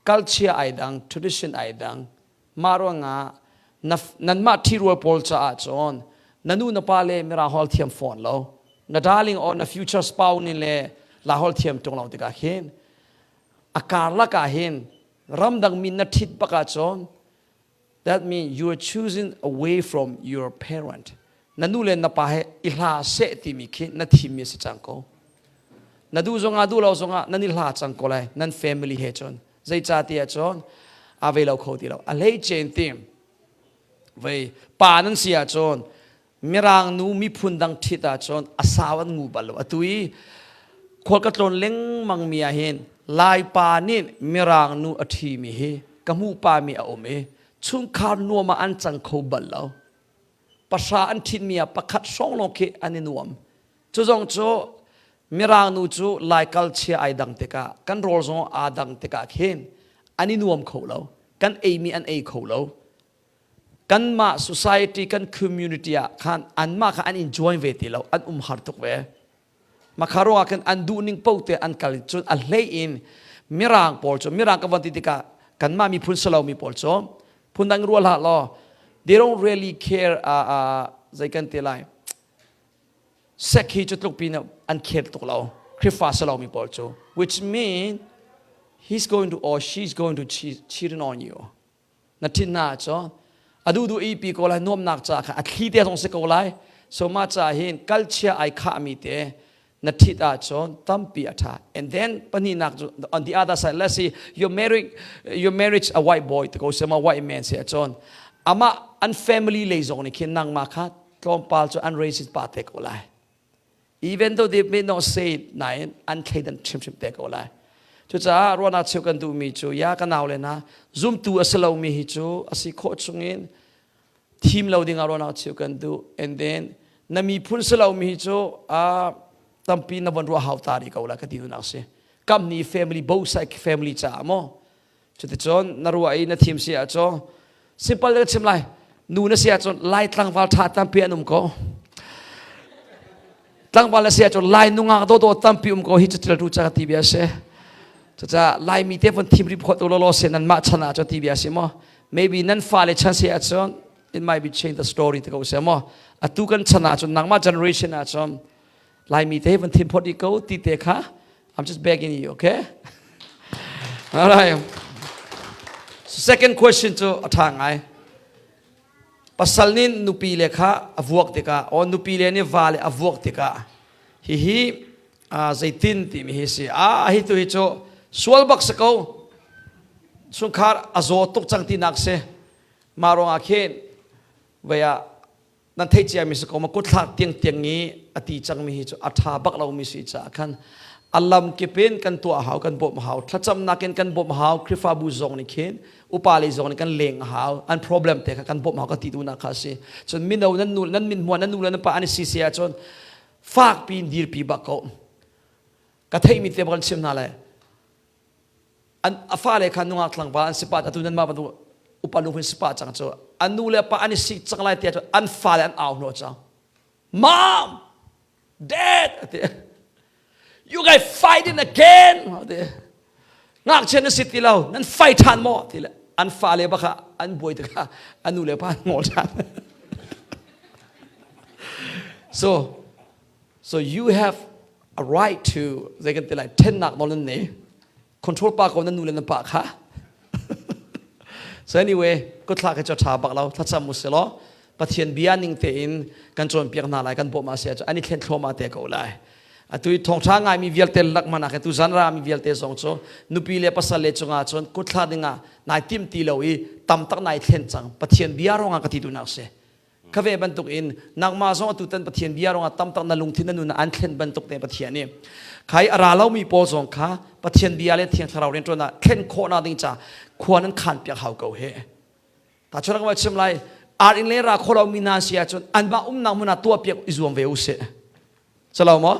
culture ai dang, tradition ai dang. Mah ruangah nanmah ṭhirual pawl caah cun na nu na pa le mirang holh thiam fawn lo na darling or na future spouse nih le la holh thiam ṭung lo tikah khin a karlak ah hin ramdang mi na ṭhit bak ahcun That means you are choosing away from your parent. Na nu le na pa he i hla seh timi khi na thimmi a si cang ko. Na duh zongah duh lo zongah nan i hla cang ko lai nan family he cun. Zeicahtiah cun a ve lo kho ti lo. A hlei cen tim. Vei pa nan si ahcun Mirang nu miphun dang ṭhit ahcun a sau an ngu bal lo. Atu i khual ka tlawn lengmang mi ah hin Laipa nih Mirang nu a ṭhimi hi ka hmuh pami a um i chungkhar nuam ah an cang kho bal lo. Pahra an ṭhitmi ah pakhat hrawng lawng khi an i nuam. Cu zong cu Mirang nu cu Lai culture ai dang tikah kan rawl zong aa dang tikah khin an i nuam kho lo. Kan eimi an ei kho lo. Kanmah society kan community ah khan anmah kha an in join ve ti lo an um har tuk ve makha ruangah khan an duh ning paoh te an kal cun a hlei in mirang pawl cu mirang ka von ti tikah kanmah miphun salomi pawl cu phundang rual hlah law they don't really care uh, uh, zei kan ti lai sek hi cu tluk pin an care tuk lo Khrifa salomi pawl cu which mean he's going to or she's going to cheat, cheat on you Na ṭhin hna ahcun a duhduh ipi ko lai nuamnak caah khan a thli te zong si ko lai so mah caah hin kalchia ai khahmi te na ṭhit ahcun tampi a ṭha and then pahnihnak cu on the other side let's see your marriage your marriage a white boy te ko se ma white man si ahcun amah an family lei zong nih khin nangmah kha tlawmpal cu an racist pa te ko lai Even though they may not say it, nain an thleidan hrimhrim te ko lai. Cucaah ruahnak cheu kan duhmi cu ya ka nau le na zumtu a si lomi hi cu a si khawh chungin thim lo dingah ruahnak cheu kan duh. And then na miphun si lomi hi cu a tampi na von ruah hau ta rih ko la ka ti duhnak si. Kamni family both side family caah maw Cuticun na ruah i na thim si ahcun simple ka chim lai. Nu na si ahcun Lai tlangval ṭha tampi an um ko. Tlangval na si ahcun Lai nungak dawdawh tampi um ko hi cu thil tu ca ti bia si. Cucaah Laimi te von thim rih phawt u law se nanmah chan ah cun ti bia si maw? Maybe nan fale chan si ahcun it might be change the story te ko se maw? Atu kan chan ahcun nangmah generation ahcun Laimi te van thim phot i ko ti te kha I'm just begging you, okay? All right. So second question cu a ṭha ngai. Pasal nih nupi le kha a vuak tikah o nupi le nih va le a vuak tikah hihi zeitin timi hi si. Ah hi tu hi cu sual bak si ko. Chungkhar a zaw tuk cang tinak si. Mah ruangah khin vei ah nan theih ciami si ko ma kutthlak tiangtiang i a ti cangmi hi cu a ṭha bak lomi si caah khan a lam kip in kan tuah hau kan bawmh hau thlacamnak in kan bawmh hau Khrihfabu zong nih khin upa lei zong nih kan leng hau an problem te kha kan bawmh hau ka ti duhnak kha a si cun mino nan nu nan min hmuan nan nu le nan pa an i si si ahcun fak piin dirpi bak ko ka theihmi te bak kan chim hna lai An a fale kha nungak tlangval an si pa atu nan mah bantuk upa nu hun si pa cang cu an nu le pa an i sik cang lai tiah cun an fale an au hnawh cang. Mom, Dad, ati. You guys fighting again. Ati. Ngakchia na si ti lo, nan fight ṭhan maw? Ti le an fale baka an buai tikah an nu le pa an ngol ṭhan. So, so you have a right to zei kan ti lai ṭhennak nawl nan nei control pa ko nan nu le nan pa kha so anyway kutthla khi cu ṭha bak lo thlacam u si law Pathian bia ning tein kan cawnpiak hna lai kan bawmh ah si ahcun an i thlen thluahmah te ko lai atu i thawngṭha ngaimi vialte lak hmanh ah khin tu zan rami vialte zong cu nupi le pasal le cungah cun kutthla dingah nai tim ti lo i tam tak nai thlen cang Pathian bia ruangah ka ti duhnak si. Kha ve bantuk in nangmah zong atu tan Pathian bia ruangah tam tak na lungthin na nun an thlen bantuk te Pathian nih khai a ra lomi pawl zong kha Pathian bia le Thiang Thlarau rianṭuan ah thlen khawhnak ding ca khua nan khan piak hau ko he. Ta chuan ka chim lai ar in le ra kho lomi hna si ahcun anmah umnak hmun ah tuah piak i zuam ve u sih. Calo maw?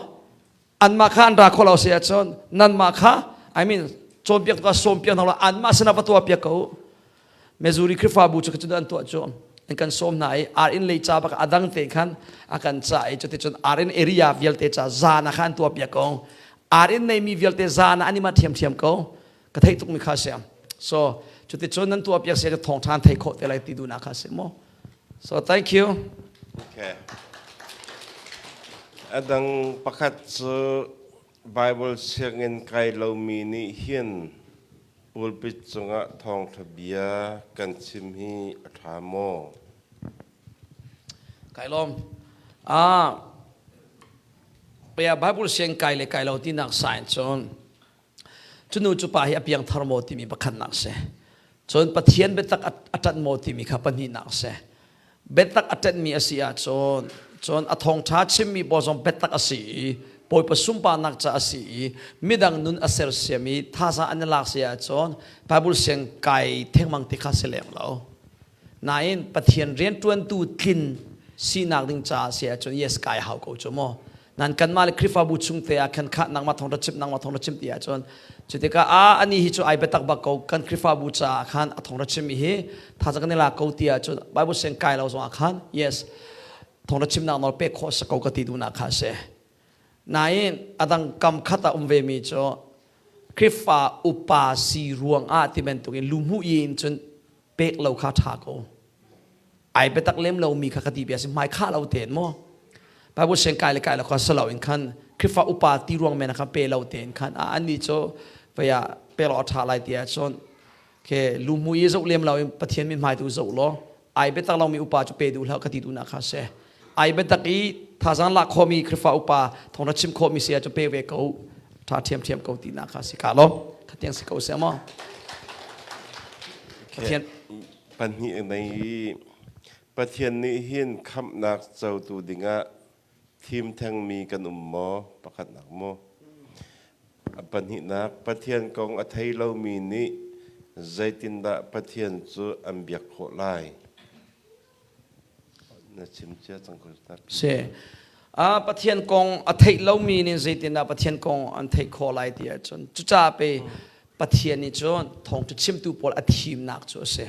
Anmah kha an ra kho lo si ahcun nanmah kha I mean cawnpiak tu sawmpiak hna lo anmah sinah va tuah piak ko. Missouri Khrihfabu cu cun an tuah cu an kan sawm hna i ar in lei ca bak a dang te khan a kan ca i cuticun ar in area vialte ca zan ah khan tuah piak ko. Ar in neimi vialte zan ah an i ma thiamthiam ko. Ka theih tukmi kha si. So cuticun nan tuah piak si thawng ṭhan thei khawh te lai ti duhnak kha si mu. So thank you. Okay. A dang pakhat cu Bible sianginn kai lomi nih hin pulpit cungah thawngṭha bia kan chim hi a ṭha maw? Kai lawm. Ah, Bible siang kai le kai lo tinak sign cun Cu nu cu pa hi a piangthar maw timi pakhatnak si. Cun Pathian biatak a ṭanh maw timi kha pahnihnak si. Biatak a ṭanhmi a si ahcun cun a thawngṭha chimmi pawl zong biatak a si i Bawipa sunparnak ca a si i midang nun a sersiam i thazaang an i lak si ahcun Bible siang kai thengmang ti kha si leng lo. Nain Pathian rianṭuantu tlin sinak ding caah si ahcun yes kai hau ko cu maw. Nan kanmah le Khrihfabu chung te ah khan kha nangmah thawng ra chim nangmah thawng ra chim ti ahcun cu tikah a ani hi cu ai biatak bak ko kan Khrihfabu caah khan a thawng ra chim mi hi thazaang kan i lak ko ti ahcun Bible siang kai lo zong ah khan yes thawng ra chimnak nawl pek khawh si ko ka ti duhnak kha a si. Nain adang kam khat ah um ve mi cu Khrihfa upa si ruang ah ti bantukin luhmuh in cun pek lo kha ṭha ko ai biatak lem lomi kha ka ti bia si hmai khah lo tein maw Bible siang kai le kai lo kha salo in khan Khrihfa upa ti ruang men kha pe lo tein khan a anni cu vaya pe lo a ṭha lai ti ahcun ke luhmu i zoh lem lo in Pathian min hmai tu zoh law ai biatak lomi upa cu pe duh hlah ka ti duhnak kha si ai biatak i thazang lak khomi Khrihfa upa thong ra chim khomi si ahcun pe ve ko ṭha ṭhiamṭhiam ko ti nak kha si ka lo khatiang si ko se maw Pathian pahnih nei i Pathian nih hin khamhnak cotu dingah thim thengmi kan um maw pakhatnak maw a pahnihnak Pathian kong a thei lomi nih zeitindah Pathian cu an biak khawh lai Na chim cia cang ko ta. Si. Ah Pathian kong a theih lomi nih zeitindah Pathian kong an theih khawh lai ti ahcun cucaah pe Pathian nih cun thawngṭha chimtu pawl a thimnak cu a si.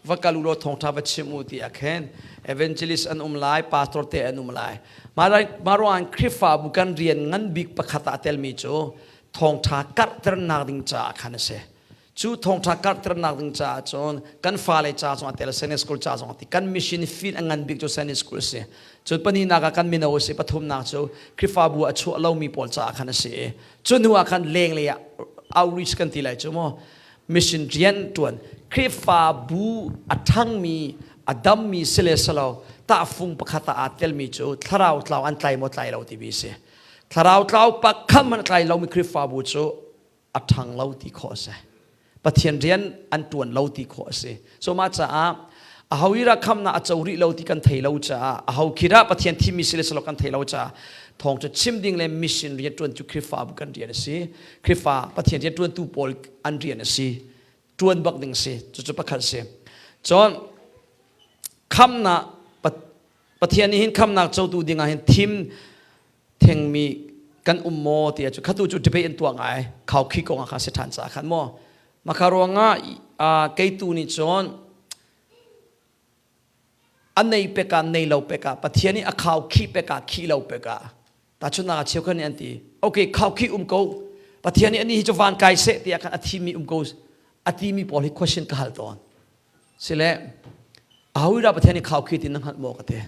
Va kal u law thawngṭha va chim u ti ah khin evangelist an um lai, pastor te an um lai. Mah ruangah Khrihfabu kan rian ngan bik pakhat ah a telmi cu thawngṭha karhternak ding caah khan a si. Cu thawngṭha karhternak ding caah cun kan fale ca zong a tel, Sunday school ca zong a ti. Kan mission field a ngan bik cu Sunday school a si. Cun pahnihnak ah kan mino a si, pathumnak cu Khrihfabu a chuah lomi pawl caah khan a si i cu hnu ah khan lenglei ah outreach kan ti lai cu maw mission rian ṭuan Khrihfabu a ṭhangmi a dammi si le si lo tahfung pakhat ah aa telmi cu thlarau tlau an tlai maw tlai lo timi a si. Thlarau tlau pakhat hmanh a tlai lomi Khrihfabu cu a ṭhang lo ti khawh a si. Pathian rian an ṭuan lo ti khawh a si. So mah caah aho i dah khamnak a co rih lo ti kan thei lo caah aho khi dah Pathian thimmi si le si lo kan thei lo caah thawng cu chim ding le mission rian ṭuan cu Khrihfabu kan rian a si. Khrihfa Pathian rian ṭuantu pawl an rian a si. Ṭuan bak ding si. Cucu pakhat a si. Cun khamnak Pathian nih hin khamnak cotu ding ah hin thim thengmi kan um maw ti cu khatu cu debate an tuah ngai khau khi kong ah kha si ṭhan ca khan maw maka ruangah keitu nih cun a nei peka nei lo peka Pathian nih a khau khi peka khi lo peka tahchunhnak ah cheukhat nih an ti okay khau khi um ko Pathian nih ani hi cu van kai seh tiah khan a thimi um ko a timi pawl hi question ka hal tawn sile aho dah Pathian nih khau khi ti na hngalh maw ka ti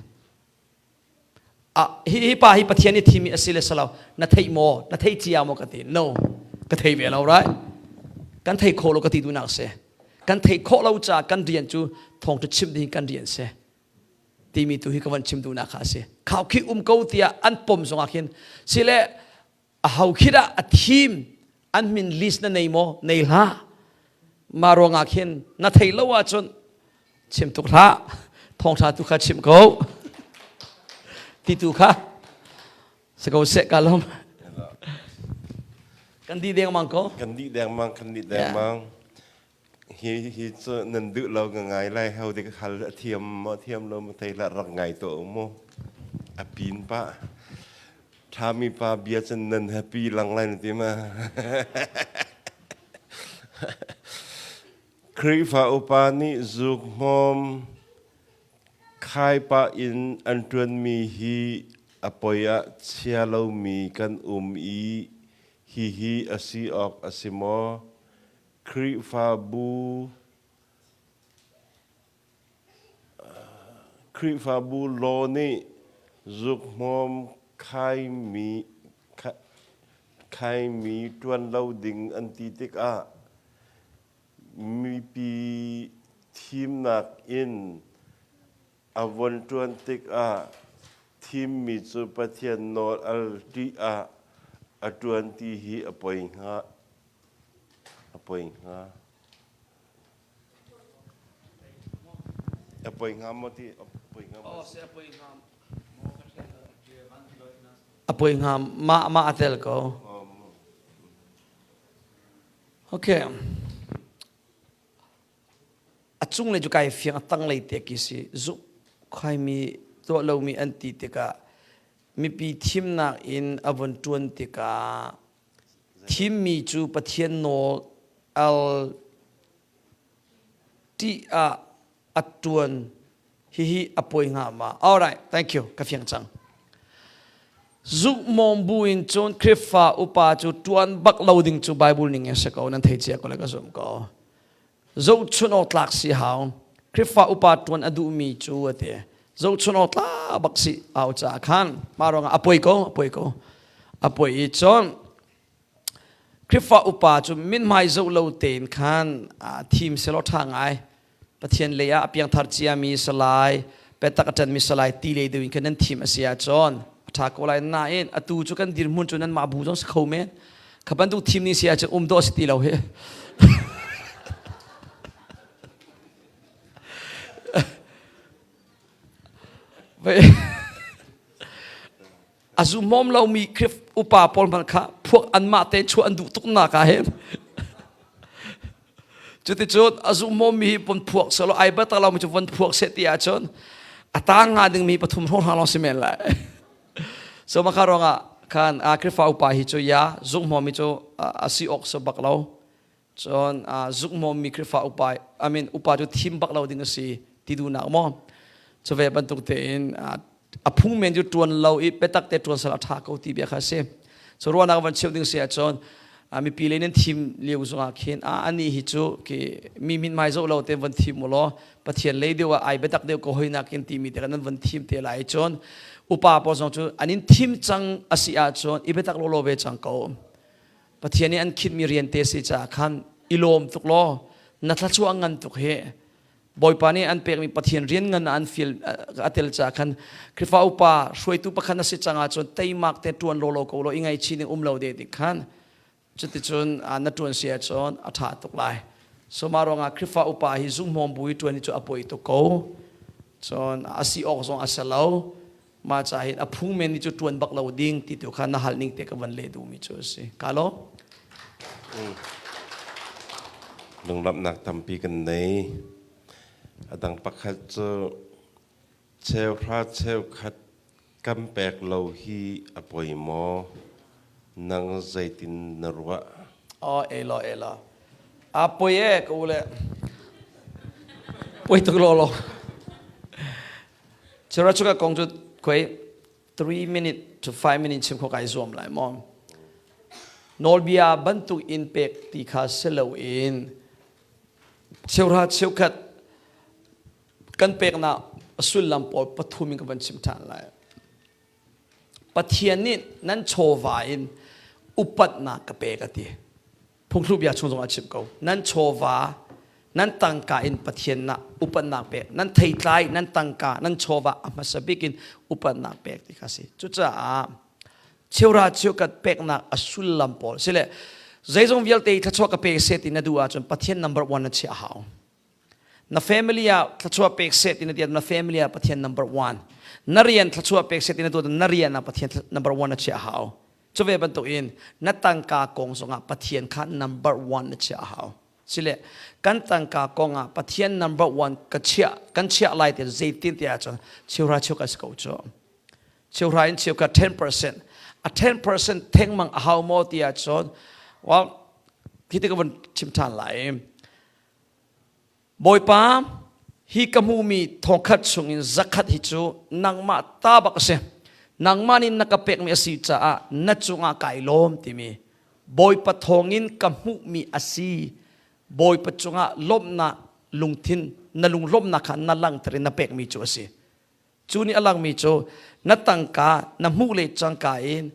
Ah, hi, hi pa hi Pathian nih thimi a si le si lo na theih maw na thei cia maw ka ti no ka thei ve lo right kan thei kho lo ka ti duhnak si kan thei khawh lo caah kan rian cu thawngṭha chim ding kan rian si timi tu hi ka van chim duhnak kha a si khau khi um ko tiah an pom zongah khin sile a ho khi dah a thim an min list na nei maw nei hlah mah ruangah khin na thei lo ahcun chim tuk hlah. Thawngṭha tu kha chim ko. Ti tu kha si ko seh ka lawm. Kan di dengmang ko. Kan di dengmang, kan di dengmang. Hi hi cu nan duh lo ka ngai lai ho dik hal a thiam maw thiam lo ma thei la rak ngai to mu. A pin pa. Ṭhami pa bia cun nan happy lang lai na ti ma. Khrihfa upa nih zukhmawm khai pah in an ṭuanmi hi a poi ah chia lomi kan um i hihi a si awk a si maw? Khrihfabu Khrihfabu law nih zukhmawm khaimi khaimi ṭuan lo ding an ti tikah Mipi thimnak in a von ṭuan tikah thimmi cu Pathian nawl al ṭih ah a ṭuan ti hi a poi hnga. A poi hnga. A poi hnga maw ti? A poi hnga maw? A poi hnga mah mah a tel ko. Okay. A cunglei cu kai fiang, a tanglei te khi si. Zuk khaimi tuah lomi an ti tikah mipi thimnak in a von ṭuan tikah thimmi cu Pathian nawl al ṭih ah a ṭuan hihi a poi hnga ma all right thank you ka fiang cang zukmawm bu in cun Khrihfa upa cu ṭuan bak lo ding cu Bible ning in si ko nan thei cia ko le ka zumh ko zohchun awk tlak si hau Khrihfa upa ṭuan a duhmi cu a ti zohchun awk tlak bak si au caah khan mah ruangah a poi ko a poi ko a poi i cun Khrihfa upa cu mithmai zoh lo tein khan thim selaw ṭha ngai. Pathian lei ah a piangthar ciami salai, biatak a ṭanmi salai ti lei deuh in khan nan thim a si ahcun a ṭha ko lai. Nain atu cu kan dirhmun cu nanmah bu zong si kho men. Kha bantuk thim ni si ahcun um dawh a si ti lo hi. A zumhawm lomi Khrih upa pawl hmanh kha phuak anmah te chuah an duh tuk nak ah hin cuticun a zumhawmmi hi von phuak selaw ai batak lomi cu von phuak seh ti ahcun a tang nga dingmi pathum hrawng lawng si men lai. So maka ruangah khan a Khrihfa upa hi cu ya zumhawmmi cu a si awk so bak lo. Cun zukmawmmi Khrihfa upa I mean upa cu thim bak lo ding a si ti duhnak maw? Cu ve bantuk tein a phung men cu ṭuan lo i biatak te ṭuan sal a ṭha ko ti bia kha a si. Cu ruahnak van cheuh ding si ahcun mipi le nan thim lio zongah khin a ani hi cu ki mi mithmai zoh lo te van thim u law Pathian lei deuh ah ai biatak deuh ko hoi nakin timi te nan van thim te lai cun upa pawl zong cu an in thim cang a si ahcun i biatak lawlaw ve cang ko. Pathian nih an khinhmi rian te si caah khan i lawm tuk law na thluachuah ngan tuk hi Bawipa nih an pekmi Pathian rian ngan ah an fil a tel caah khan Khrihfa upa hruaitu pakhat na si cang ahcun teimak te ṭuan lawlaw ko law i ngaihchih ning um lo de ti khan cuticun na ṭuan si ahcun a ṭha tuk lai. So mah ruangah Khrihfa upa hi zumhmawm bu i ṭuan hi cu a poi tuk ko. Cun a si awk zong a si lo. Mah ca hin a phung men ni cu ṭuan bak lo ding ti tu kha na hal ning te ka van leh duhmi cu a si. Ka lo. Lunglamhnak tampi kan nei. A dang pakhat cu cheuhra cheukhat kan pek lo hi a poi maw? Nang zeitin na ruah? Oh, elo elo. A poi e ka ule. Poi tuk lo lo. Cura cu ka kong cu koi 3 minute to 5 minute chim kho kai zuam lai maw? Nawlbia bantuk in pek ti kha si loin cheuhra cheukhat kan peknak sullam pawl pathum in ka van chim ṭhan lai. Pathian nih nan chawva in upatnak ka pek a ti. Phungthlukbia chung zong a chim ko. Nan chawva, nan tangka in Pathian na upatnak pek. Nan theitlai, nan tangka, nan chawva a hmasa bik in upatnak pek ti kha si. Cucaah cheura cheukat peknak a sullam pawl sile zeizong vialte thluachuah ka pe se ti na duh ahcun Pathian number one na chiah hau. Na family ah thluachuah pek seh ti na ti na family ah Pathian number one. Na rian thluachuah pek seh ti na tuah na rian ah Pathian number one na chiah hau. Cu ve bantuk in na tangka kong zongah Pathian kha number one na chiah hau. Sile kan tangka kong ah Pathian number one ka chiah kan chiah lai ti zeitin ti ahcun cheuhra cheukhat si ko cu. Cheuhra in cheukhat 10%. A 10% thengmang a hau maw ti ahcun well hi ti ka vun chim ṭhan lai. Bawipa, hi ka hmuhmi thongkhat chungin zakhat hi cu nangmah ta bak a si. Nangmah nih na ka pekmi a si caah na cungah kai lawm timi Bawipa thawngin ka hmuhmi a si. Bawipa cungah lawmhnak lungthin na lunglawmhnak kha na langhter i na pekmi cu a si. Cu nih a langmi cu na tangka na hmuh le cangka in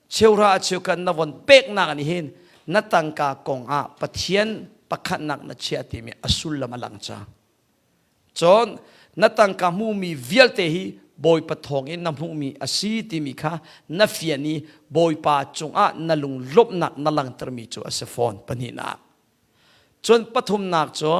cheuhra a cheukhat na von peknak nih hin na tangka kong ah Pathian pakhatnak na chiah timi a sullam a lang cang. Cun na tangka hmuhmi vialte hi Bawipa thawngin na hmuhmi a si timi kha na fian i Bawipa cungah na lunglawmhnak na langhtermi cu a si fawn pahnihnak. Cun pathumnak cu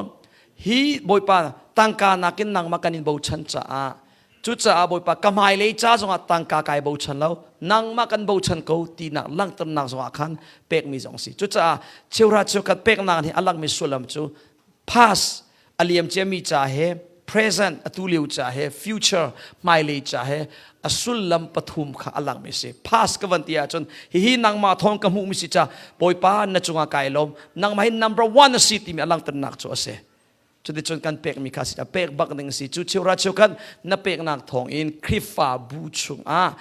hi Bawipa tangka nakin nangmah kan in bochan caah cucaah Bawipa ka hmailei ca zongah tangka kai bochan lo nangmah kan bochan ko tinak langhternak zongah khan pekmi zong si cucaah cheuhra cheukhat peknak nih a langmi sullam cu past a liam ciami ca he present atu lio ca he future hmailei ca he a sullam pathum kha a langmi si past ka van ti ahcun hihi nangmah thawng ka hmuhmi si ca bawipa na cungah kai lawm nangmah hi number one a si timi a langhternak cu a si cuticun kan pekmi kha si a pek bak ding si cu cheuhra cheukhat na peknak thawng in Khrihfabu chungah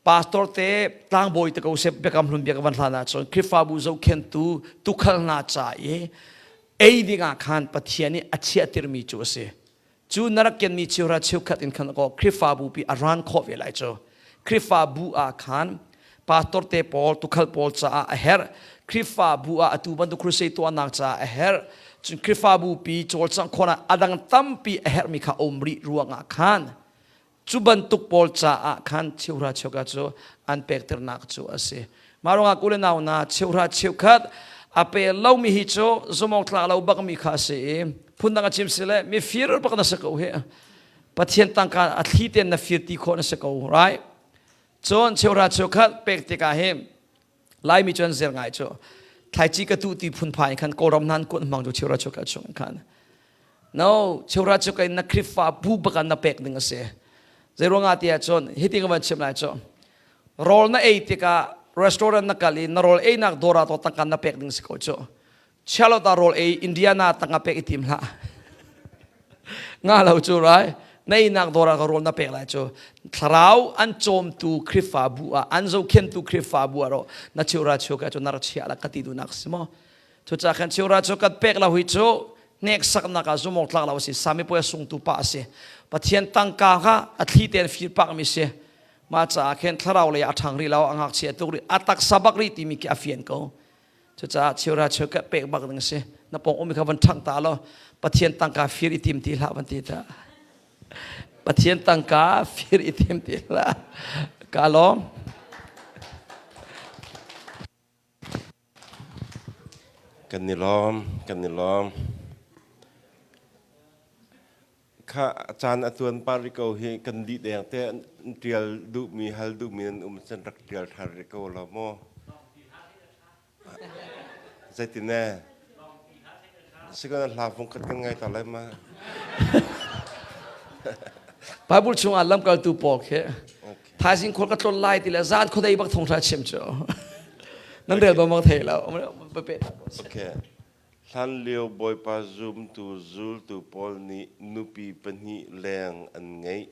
pastor te tlangbawi te ko seh biakam hlun bia ka van hlan ahcun Khrihfabu zohkhentu tukhal hna ca i ei dingah khan Pathian nih a chiahtirmi cu a si. Cu na rak kenmi cheuhra cheukhat in khan ko Khrihfabu pi a ran khawh ve lai cu. Khrihfabu ah khan pastor te pawl tukhal pawl caah a herh. Khrihfabu ah atu bantuk crusade tuahnak caah a herh. Cun Khrihfabu pi cawlcangh khawhnak a dang tampi a herhmi kha um rih ruangah khan Cu bantuk pawl caah khan cheuhra cheukhat cu an pekternak cu a si. Mah ruangah u le nau hna cheuhra cheukhat a pe lomi hi cu zumawk tlak lo bakmi kha a si i phundang a chim si le mifir bak na si ko hi. Pathian tangka a thli tein na fir ti khawh na si ko, right? Cun cheuhra cheukhat pek tikah hi Laimi cu an zer ngai cu thlaici ka tuh ti phunphai khan Kawlram nan kuat hmang cu cheuhra cheukhat chung khan No, cheuhra cu kai na Khrihfa bu bak na pek ding a si. Zeiruangah ti ahcun hiti ka van chim lai cu rawl na ei tikah restaurant na kal i na rawl einak dawr ah to tangka na pek ding si ko cu. Chialo ta rawl ei Indiana tangka pek i tim hlah. Nga lo cu rai na einak dawr ah ka rawl na pek lai cu. Thlarau an cawmtu Khrihfabu ah an zohkhentu Khrihfabu ah ro na cheuhra cheuka cu na ra chia la ka ti duhnak si maw? Cucaah khan cheuhra cu kan pek lo hi cu hneksaknak ah zumawk tlak lo a si. Sami puai a sungtu pa a si. Pathian tangka kha a thli tein fir pakmi si. Mah caah khin thlarau lei ah a ṭhang rih lo, a ngakchia tuk rih, a taksa bak rih timi khi a fian ko. Cucaah cheuhra cheu pek bak ding a si. Na pawng ummi kha van ṭhangh ta law Pathian tangka fir i tim ti hlah van ti ta. Pathian tangka fir i tim ti hlah. Ka lawm. Kan i lawm, kan i lawm. Kha caan a tuan pah rih ko hi kan dih deng te an ṭial duhmi hal duhmi nan um cun rak ṭial ṭhan rih ko lo maw? Zeitin eh? Sikon hla fung khat kan ngai ta lai ma. Bible chungah lamkaltu pawl khi thaizing khual ka tlon lai ti le zan khuadei bak thong thla chim cu nan rel bang thei lo Okay. Hlan lio Bawipa zumtu zultu pawl nih nupi pahnih leng an ngeih.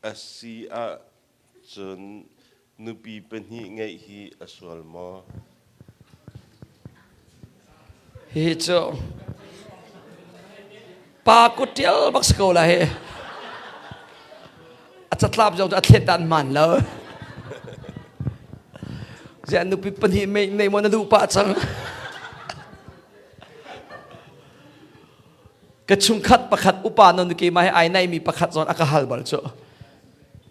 A si ahcun nupi pahnih ngeih hi a sual maw? Hihi cu pa kut ṭial bak si ko la hi. A catlap zong cu a thlet dan hmaan lo. Ziah nupi pahnih nei maw na duh pah cang? Ka chungkhat pakhat upa non keimah he ai naimi pakhat zawn a ka hal bal cu.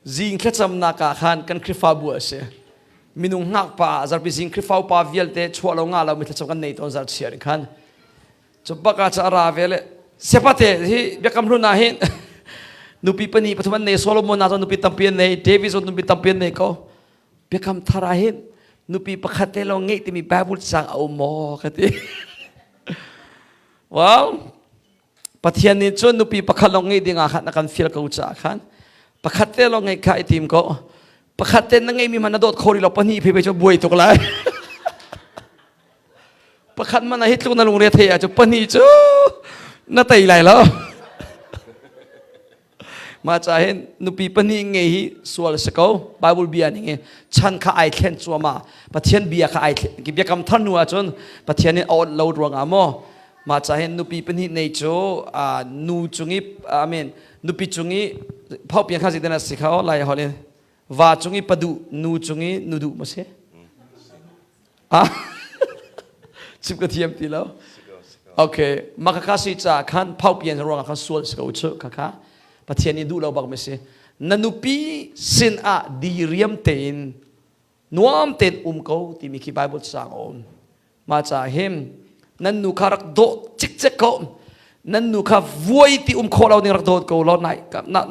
Zing thlacamnak ah khan kan Khrihfabu a si. Minung ngakpa ah zarpi zing Khrihfa upa vialte chuah lo nga lo mi thlacam kan nei tawn zarchiar in khan. Cu bak ah ca ra ve le siapate hi biakam hlun ah hin nupi pani pathum an nei Solomon na nupi tampi an nei David zong nupi tampi an nei ko biakam thar ah hin nupi pakhat te lawng ngeih timi Bible cang a um maw ka ti well Pathian nih cun nupi pakhat lawng ngeih ding ah khan a kan fial ko caah khan pakhat te lawng ngeih kha i tim ko pakhat te na ngeihmi hmanh na dawt kho rih lo pahnih phe pe cu buai tuk lai pakhat man ah hi tluk na lungre thei ah cu pahnih cu na tei lai lo mah ca hin nupi pahnih ngei hi sual si ko bible bia ning in chan kha ai thlen cuama pathian bia kha ai thlen biakam thar nu ahcun pathian in a awnh lo ruangah maw mah ca hin nupi pahnih nei cu nu cung i I mean nupi cung i phau pian kha zeitin a si kha lai hol in va cung i paduh nu cung i nu duh ma si Ah, chim ka thiam ti lo. Okay, maka si ca khan phau pian ruang khan sual si ko chu kha kha Pathian nih duh lo bak mi si. Na nupi sin ah diriam tein nuam tein um ko timi khi Bible sang a um. Ma ca him nan nu kha rak dawh cikcek ko. Nan nu kha vuai ti um khawh lo ding rak dawt ko lo nai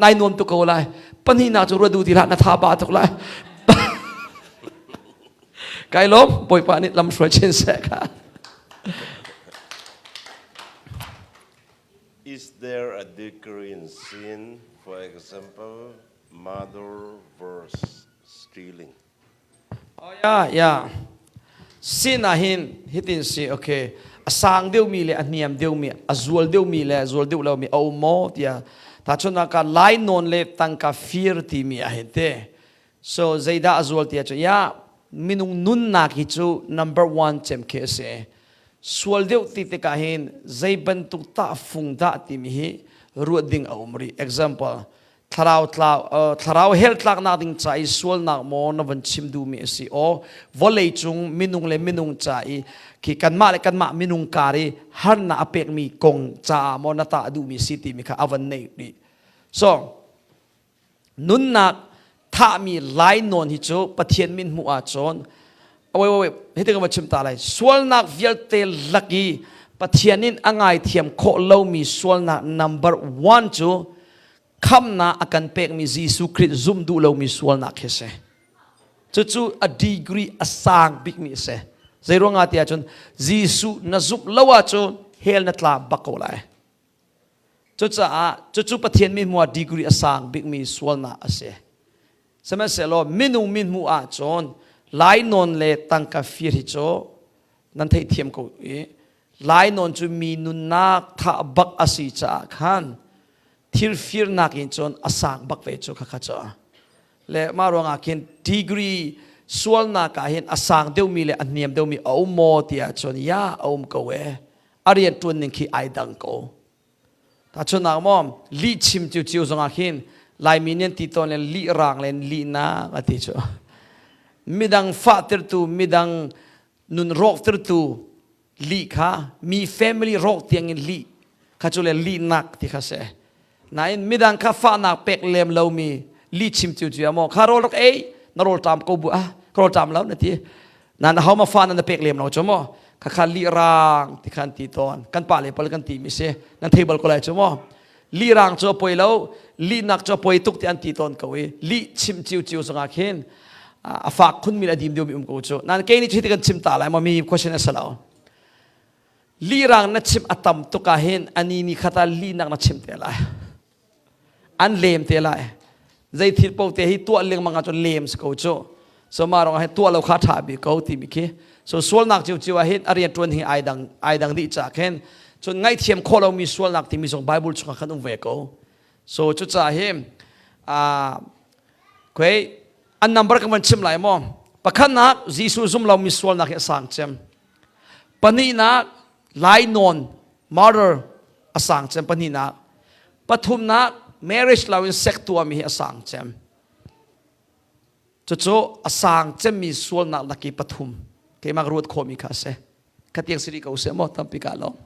nai nuam tu ko lai. Pahnihnak cu ruat du ti hlah na tha ba tuk lai. Kai lawm Bawipa nih lam hruai chin seh kha. Is there a degree in sin, for example, murder versus stealing? Oh yeah, yeah. Sin ah hin hitin si okay. A sang deuhmi le a hniam deuhmi, a zual deuhmi le zual deuh lomi a um maw tiah tahchunhnak ah lai nawn le tangka fir timi ah hin te So zeidah a zual ti ahcun ya minung nunnak hi cu number one cem khi a si. Sual deuh ti tikah hin zei bantuk tahfung dah timi hi ruat ding a um rih. Example, thlarau tlau thlarau hell tlaknak ding ca i sualnak maw na van chim duhmi a si o vawlei cung minung le minung ca i khi kanmah le kanmah minung kar i harnak a pekmi kong caah maw na tah duhmi si timi kha a van neih rih. So Nunnak thahmi lainawn hi cu Pathian min hmuh ahcun wait wait wait hitin ka va chim ta lai sualnak vialte lak i Pathian in a ngaithiam khawh lomi sualnak number one cu khamnak a kan pekmi Jesuh Khrih zumh duh lomi sualnak khi si. Cucu a degree a sang bikmi a si. Zei ruangah ti ahcun Jesuh na zumh lo ahcun hell na tla bak ko lai. Cucaah cucu Pathian mithmuh ah degree a sang bikmi sualnak a si. Sihmanhsehlaw minung mithmuh ahcun lainawn le tangka fir hi cu nan theihthiam ko i lainawn cu mi nunnak thah bak a si caah khan thil firnak in cun a sang bak ve cu khakha cu. Le mah ruangah khin degree sualnak ah hin a sang deuhmi le a niam deuhmi a um maw ti ahcun ya a um ko ee. A rian ṭuan ning khi ai dang ko. Tahchunhnak maw lih chim ciuciu zongah khin Laimi nih an ti tawn le lih rang le lihnak a ti cu. Midang fahtertu, midang nun rawktertu lih kha mi family rawk tiangin lih kha cu le lihnak ti kha si. Nain midang kha fahnak pek lem lomi lih chim ciuciu maw kha rawl rak ei na rawl ṭam ko bu ah ka rawl ṭam lo na ti. Nan ho ma fa nan pek lem lo chu maw kha kha li rang ti khan ti tawn kan pa le pal kan ti mi si nan thei bal ko lai chu maw li rang chu poi lo li nak chu poi tuk ti an ti tawn ko i li chim chiu chiu sanga khin a fak khun mi la dim dim um ko chu nan ke ni chi ti kan chim ta lai ma mi question a salo li rang na chim atam tuk ah hin ani ni khata li nak na chim te lai An lem te lai. Zei thil paoh te hi tuah lengmang ahcun lem si ko cu. So mah ruangah hin tuah lo kha ṭha bik ko timi khi. So sualnak ciocio ah hin a rian ṭuan hi ai dang ai dang dih ca khin. Cun ngaihthiam khawh lomi sualnak timi zong Bible chungah khan um ve ko. So cucaah hi khuai an number kan van chim lai maw? Pakhatnak Jesuh zum lomi sualnak hi a sang cem. Pahnihnak lainawn murder a sang cem pahnihnak pathumnak marriage lo in sex tuahmi hi a sang cem cucu a sang cemmi sualnak laki pathum keimah ruat khawhmi kha a si khatiang si rih ko seh maw tampi ka lawm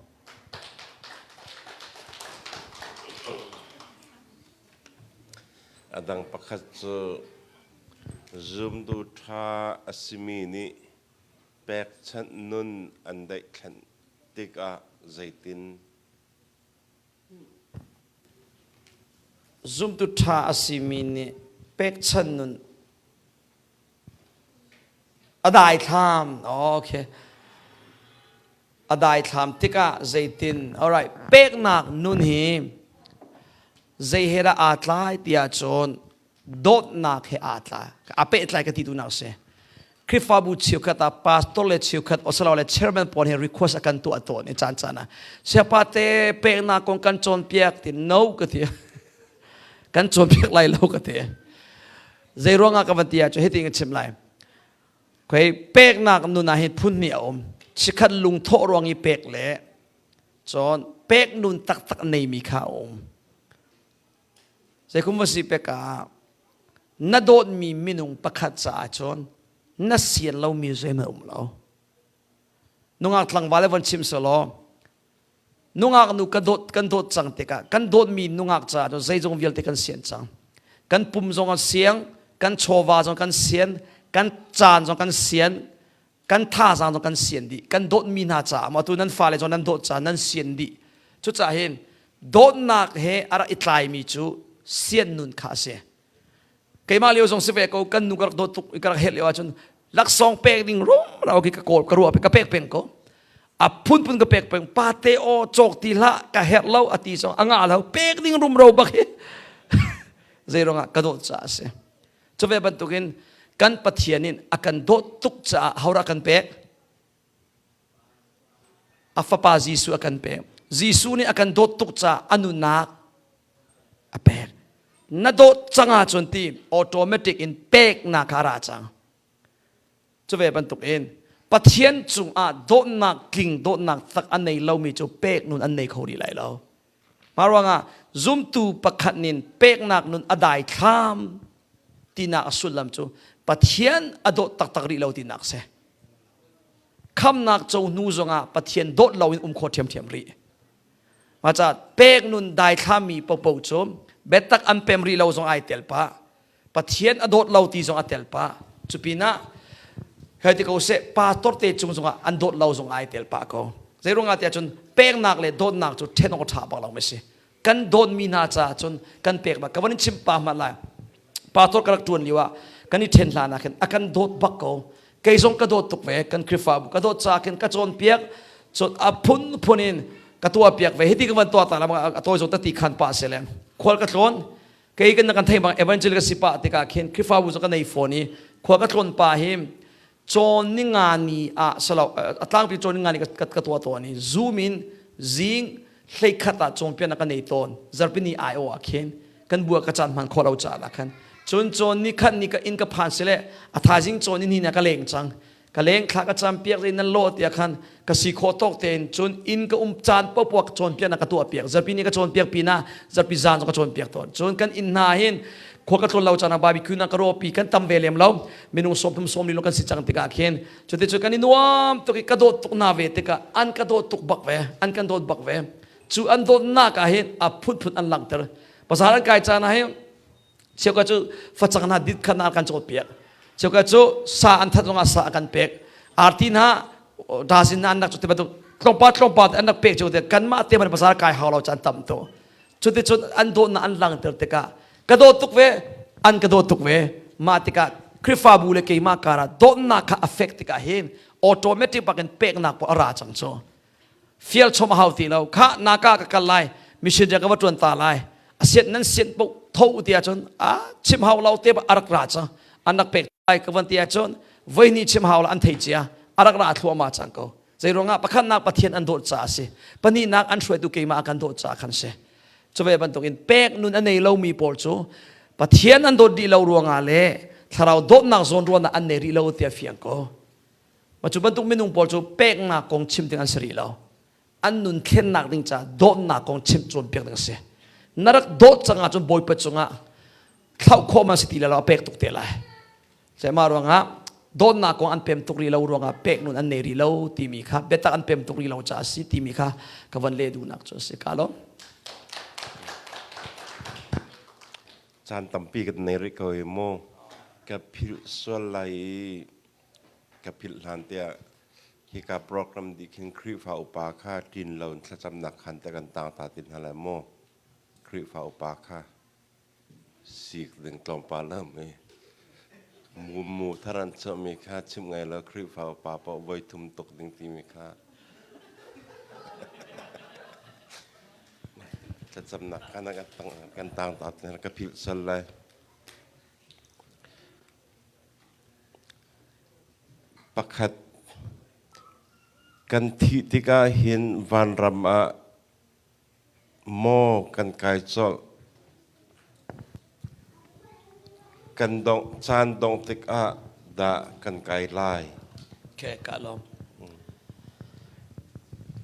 A dang pakhat cu zumtu ṭha a simi nih pekchanh nun an daihthlenh tikah zeitin? Zumtu ṭha a simi nih pekchanh nun a daithlam. Okay. A daithlam tikah zeitin? Alright. Peknak nun hi zei he dah aa tlai tiah cun dawtnak he aa tlai. A pehtlai ka ti duhnak a si. Khrihfabu cheukhat ah pastor le cheukhat le chairman pawl he request a kan tuah tawn i caan caan ah siapa te peknak kong kan cawnpiak ti no ka ti. Kan cawnpiak lai lo ka ti. Zei ruangah ka van ti ahcun hitin ka chim lai. Khoi peknak nun ah hin phun hnih a um. Chikhat lungthawh ruang i pek le cun pek nun taktak a neimi kha a um. Zeikum va si pek ah na dawtmi minung pakhat caah cun na sian lomi zeihmanh um lo. Nungak tlangval le von chim selaw nungak nu ka dawt kan dawt cang tikah kan dawtmi nungak caah cun zeizong vialte kan sian cang. Kan pum zong an siang, kan chawva zong kan sian, kan caan zong kan sian, kan thazaang zong kan sian dih kan dawtmi hna caah maw tu nan fale zong nan dawt caah nan sian dih cucaah hin dawtnak he a rak i tlaimi cu sian nun kha a si keimah lio zong si ve ko kan nu ka rak dawt tuk ka rak helh lio ahcun laksawng pek ding rumro khi ka kawl ka ruah ka pek peng ko a phunphun ka pek peng pate aw cawk ti hlah ka herh lo a ti zong a ngah lo pek ding rumro bak hi zei ruangah ka dawt caah a si Cu ve bantukin kan Pathian in a kan dawt tuk caah hodah kan pek? A fapa Jesuh a kan pek. Jesuh nih a kan dawt tuk caah a nunnak a pek. Na dawt cang ahcun ti automatic in peknak kha a ra cang. Cu ve bantukin Pathian cungah dawtnak tling dawtnak tak a nei lomi cu pek nun an nei kho rih lai lo. Mah ruangah zumtu pakhat nin peknak nun a daithlam tinak a sullam cu Pathian a dawt taktak rih lo tinak si. Khamnak co hnu zongah Pathian dawt loin um kho ṭhiamṭhiam rih. Mah caah pek nun daithlami popo cu biatak an pem rih lo zong ai tel pah. Pathian a dawt lo ti zong a tel pah. Cupinah hei ti ko seh pastor te cung zongah an dawt lo zong ai tel pah ko. Zei ruangah tiah cun peknak le dawtnak cu ṭhen awk a ṭha bak lo ma si. Kan dawtmi hna caah cun kan pek bak. Ka van in chim pa hmanh lai. Pastor ka rak ṭuan lio ah kan i ṭhen hlan ah khin a kan dawt bak ko. Kei zong ka dawt tuk ve kan Khrihfabu ka dawt caah khin ka cawnpiak cun a phunphun in ka tuahpiak ve. Hiti ka van tuah ta la a tawi zong tati khan pah se le khual ka tlawn kei kan kan thei bang evangel ka si pah tikah khin Khrihfabu cu ka nei fawn i khua ka tlawn pa hi cawn ni nga ni ah salo a tlangpi cawn ni nga ni ka ka tuah tawn i zoom in zing hleikhat ah cawnpiaknak ka nei tawn zarpini ai o ah khin kan bua ka caan hman khawh lo caah lah khan cun cawn ni khat ni ka inn ka phan sile a thaizing cawn ni ni ka leng cang Ka leng thla ka cam piak zei nan lawh tiah khan ka si khawh tawk tein cun inn ka um caan popoah ka cawnpiak na ka tuah piak zarpi ni ka cawnpiak pinah zarpi zan zong ka cawnpiak tawn cun kan inn hna hin khua ka tlawn lo caan ah barbecue na ka rawpi kan tam ve lem lo minung 30 sawm li kan si cang tikah khin cuti cu kan i nuam tuk i ka dawt tuk na ve tikah an ka dawt tuk bak ve an kan dawt bak ve cu an dawtnak ah hin a phunphun an langhter pasal an kai caan ah hin Cheukhat cu facang hna dit khat hna kan cawtpiak. Cheukhat cu sa an that zongah sa a kan pek. Arti hna dazin hna an rak cu ti bantuk tlawmpal tlawmpal an rak pek cu te kanmah te man pasal kai hau lo caan tam tu. Cuti cun an dawtnak an langhter tikah ka dawt tuk ve an ka dawt tuk ve mah tikah Khrihfabu le keimah karah dawtnak kha a fek tikah hin automatic bakin peknak pawl a ra cang cu. Fial chom a hau ti lo. Kha naka ka kal lai, mission rian ka va ṭuan ta lai. A sian nan sian paoh tho ti ahcun a chim hau lo te a rak ra cang. An rak pek lai ka van ti ahcun voi hnih chim hau lo an thei cia. A rak ra thluahmah cang ko. Zei ruangah pakhatnak Pathian an dawt caah a si. Pahnihnak an hruaitu keimah a kan dawt caah khan si. Cuve bantukin pek nun a nei lomi pawl cu Pathian an dawt dih lo ruangah le thlarau dawtnak zawn ruangah an nei rih lo ti a fiang ko. Mah cu bantuk minung pawl cu peknak kong chim ding an si rih lo. An nun thlennak ding caah dawtnak kong chim cawnpiak ding a si. Na rak dawt cang ahcun Bawipa cungah thlauh khawh man si ti lai lo, a pek tuk te lai. Mah ruangah dawtnak kong an pem tuk rih lo ruangah pek nun an nei rih lo timi kha biatak an pem tuk rih lo caah a si timi kha ka van leh duhnak cu a si. Ka lawm. Caan tampi kan nei rih ko i mu ka philh sual lai i ka philh hlan tiah Hika program dih khin Khrihfa upa kha ṭin lo in thlacamnak khan te kan tang ta ti hna lai maw? Khrihfa upa kha sik ding tlawmpal a um i mu thar an chuahmi kha chimh ngai lo Khrihfa upa paoh voi thum tuk ding timi kha thlacamnak kha na kan tang ta ka philh sal lai. Pakhat kan thih tikah hin vanram ah Maw kan kai colh. Kan dongh caan dongh tikah dah kan kai lai. Okay, ka lawm.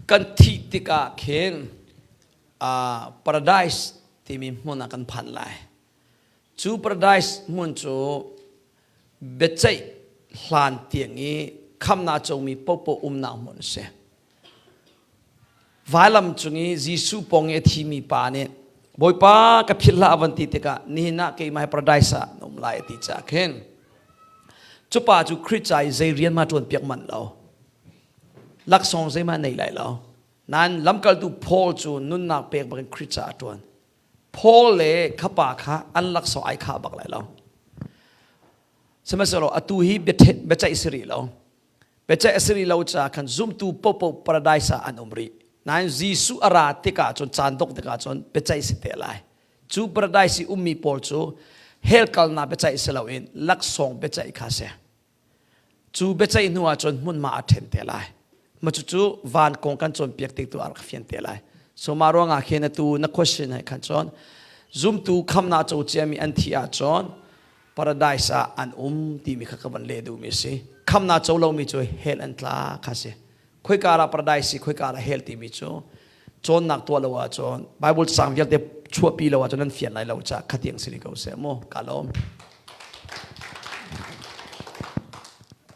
Kan thih tikah khin paradise timi hmun ah kan phan lai. Cu paradise hmun cu biaceih hlan tiang i khamnak comi popo umnak hmun a si. Vailam cung i Jesuh pawng i a thimi pa nih Bawipa ka philh hlah a van ti tikah nihin ah keimah hi paradise ah na um lai a ti caah khin cu pa cu Khrih ca i zei rian ma ṭuan piak manh lo laksawng zeihmah nei lai lo nain lamkaltu Paul cu nunnak pek bakin Khrih ca a ṭuan Paul le kha pa kha an laksawng ai khah bak lai lo sihmanhsehlaw atu hi biaceih si rih lo Biaceih a si rih lo caah khan zumtu popo paradise ah an um rih. Nain Jesuh a ra tikah cun caan dongh tikah cun biaceih si te lai. Cu paradise i ummi pawl cu hell kalnak biaceih si loin laksawng biaceih kha si. Cu biaceih hnu ah cun hmunhma a ṭhen te lai. Ma cucu van kong kan cawnpiak tik tu ah rak fian te lai. So mah ruangah khin atu na question he khan cun zumtu khamnak co ciami an thih ahcun paradise ah an um timi kha ka van leh duhmi a si khamnak co lomi cu hell an tla kha si khoika ah paradise si khoika ah hell timi cu cawnnak tuah lo ahcun bible sang vialte chuahpi lo ahcun nan fian lai lo ca khatiang si ko seh mu ka lawm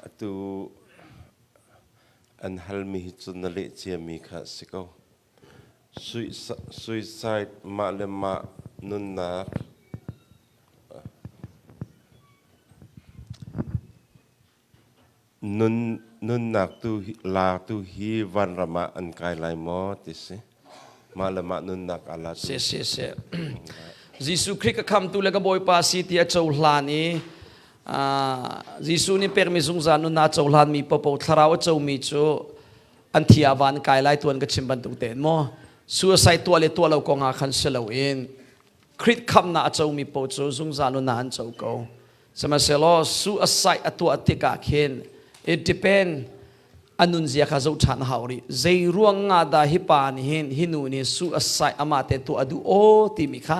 atu an halmi hi cu na leh ciami kha si ko Suicide mah le mah nunnak nunnak tu la tu hi vanram ah an kai lai maw ti si. Mah le mah nunnak a la tu. Si si si. Jesuh Khrih ka khamtu le ka Bawipa si ti a cohlan i Jesuh nih pekmi zungzal nunnak a cohlanmi popo thlarau a comi cu an thi ah van kai lai tuan ka chim bantuk tein maw suicide tuah le tuah lo kong ah khan si loin Khrih khamnak a comi paoh cu zungzal nunnak an co ko. Sihmanhsehlaw suicide a tuah tikah khin it depend a nunzia kha zoh ṭhan a hau rih. Zei ruang nga dah hi pa nih hin hi nu nih suicide amah te tuah a duh aw timi kha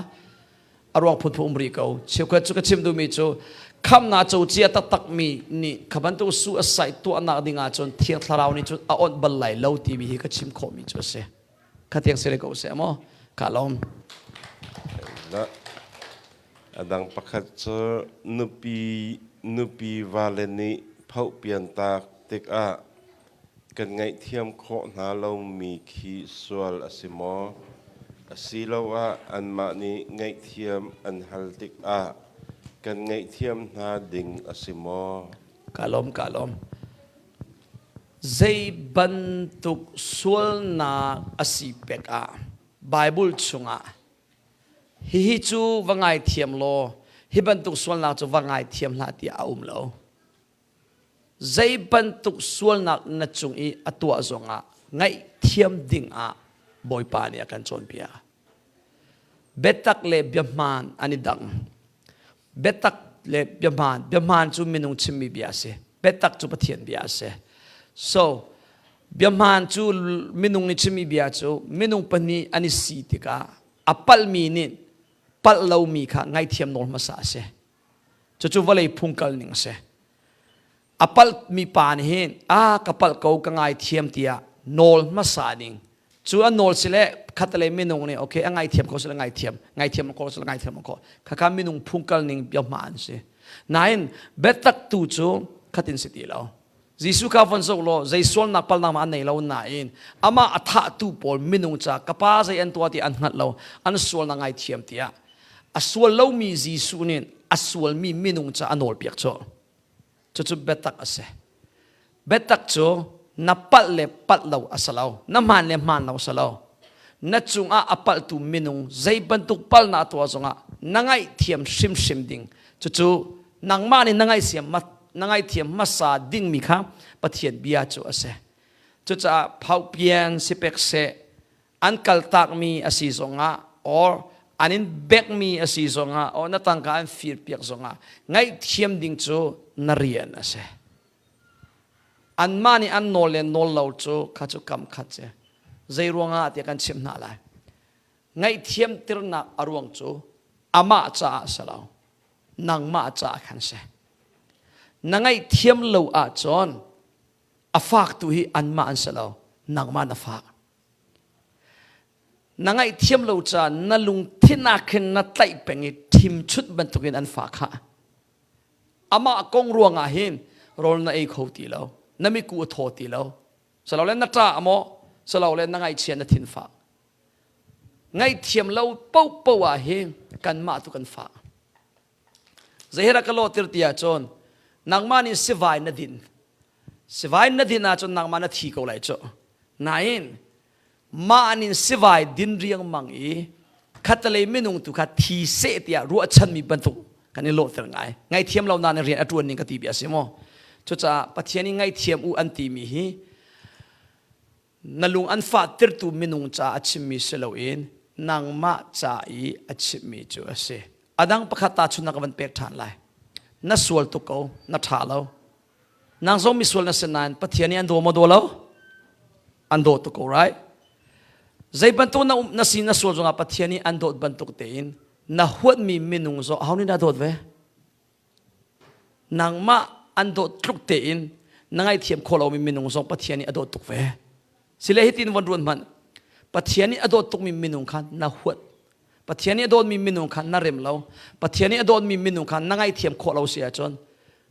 a ruang phunphun um rih ko. Cheukhat cu ka chim duhmi cu khamnak co cia taktakmi nih kha bantuk suicide tuahnak ding ahcun Thiang Thlarau nih cun a awnh bal lai lo timi hi ka chim khawhmi cu a si. Khatiang si ko seh maw? Ka lawm. A dang pakhat cu nupi nupi vale nih phohpian tak tikah kan ngaihthiam khawh hna lomi khi sual a si maw? Asiloah anmah nih ngaihthiam an hal tikah kan ngaihthiam hna ding a si maw? Ka lawm, ka lawm. Zei bantuk sualnak a si pek ah Bible chungah hihi cu va ngaithiam law hi bantuk sualnak cu va ngaithiam hlah tiah a um lo. Zei bantuk sualnak na cung i a tuah zongah ngaihthiam dingah Bawipa nih a kan cawnpiak. Biatak le biahmaan an i dang. Biatak le biahmaan. Biahmaan cu minung chimmi bia a si. Biatak cu Pathian bia a si. So, biahmaan cu minung nih chimmi bia cu minung pahnih an i si tikah a palhmi nih palh lomi kha ngaihthiam nawl hmasa a si. Cucu vawlei phung kal ning a si. A palhmi pa nih hin a ka palh ko ka ngaithiam tiah nawl hmasa ding cu a nawl si le khatalei minung nih okay a ngaithiam ko sila ngaithiam ngaithiam ko sila ngaithiam ko khakha minung phungkal ning bia hma an si nain biatak tu cu khatin si ti lo Jesuh kha von zoh law zei sualnak palnak ma an nei lo nain amah a thahtu pawl minung ca ka pa zei an tuah ti an hngalh lo an sualnak ngaithiam tiah a sual lomi Jesuh nih a sualmi minung ca a nawlpiak cu cucu biatak a si biatak cu. Na palh le palh lo a si lo. Na hmaan le hmaan lo a si lo. Na cungah a palhtu minung zei bantuk palhnak tuah zongah na ngaihthiam hrimhrim ding. Cucu nangmah nih na ngaihthiam na ngaihthiam hmasa dingmi kha Pathian bia cu a si. Cucaah phaupian sipek seh an kaltakmi a si zongah or an in bekmi a si zongah or na tangka an firpiak zongah ngaihthiam ding cu na rian a si. Anmah nih an nawl le nawl lo cu kha cu kam khat si. Zei ruangah tiah kan chimh hna lai. Ngaihthiam tirnak a ruang cu amah caah si lo, nangmah caah khan si. Na ngaihthiam lo ahcun a fak tu hi anmah an si lo, nangmah na fak. Na ngaihthiam lo caah na lungthin ah khin na tlaih peng i ṭhimchunh bantukin an fak khah. Amah kong ruangah hin rawl na ei kho ti lo, na miku a thaw ti lo. Salole na ṭah maw, salole na ngaihchia na thinfah. Ngaihthiam lo paohpaoh ah hin kanmah tu kan fah. Zeihera ka lawhtir ti ahcun nangmah nih sivai na din. Sivai na din ahcun nangmah na thi ko lai cu. Nain mah nin sivai din riangmang i khatalei minung tu kha thi seh tiah ruahchanmi bantuk kan i lawhter ngai. Ngaihthiam lo na rian a ṭuan ning ka ti bia si maw? Cucaah Pathian i ngaihthiam u an timi hi na lung an fahtertu minung ca a chimmi si loin nangmah ca i a chimmi cu a si. A dang pakhat ta chun na ka van pek ṭhan lai. Na sual tuk ko, na ṭha lo. Nang zong misual na si nain Pathian nih an daw maw daw lo? An daw tuk ko, right? Zei bantuk na um na si na sual zongah Pathian nih an dawt bantuk tein na huatmi minung zong aho nih dah dawt ve? Nangmah an dawt tluk tein na ngaihthiam khawh lomi minung zong Pathian nih a dawt tuk ve. Sile hitin von ruat hmanh. Pathian nih a dawt tukmi minung kha na huat. Pathian nih a dawtmi minung kha na rem lo. Pathian nih a dawtmi minung kha na ngaihthiam khawh lo si ahcun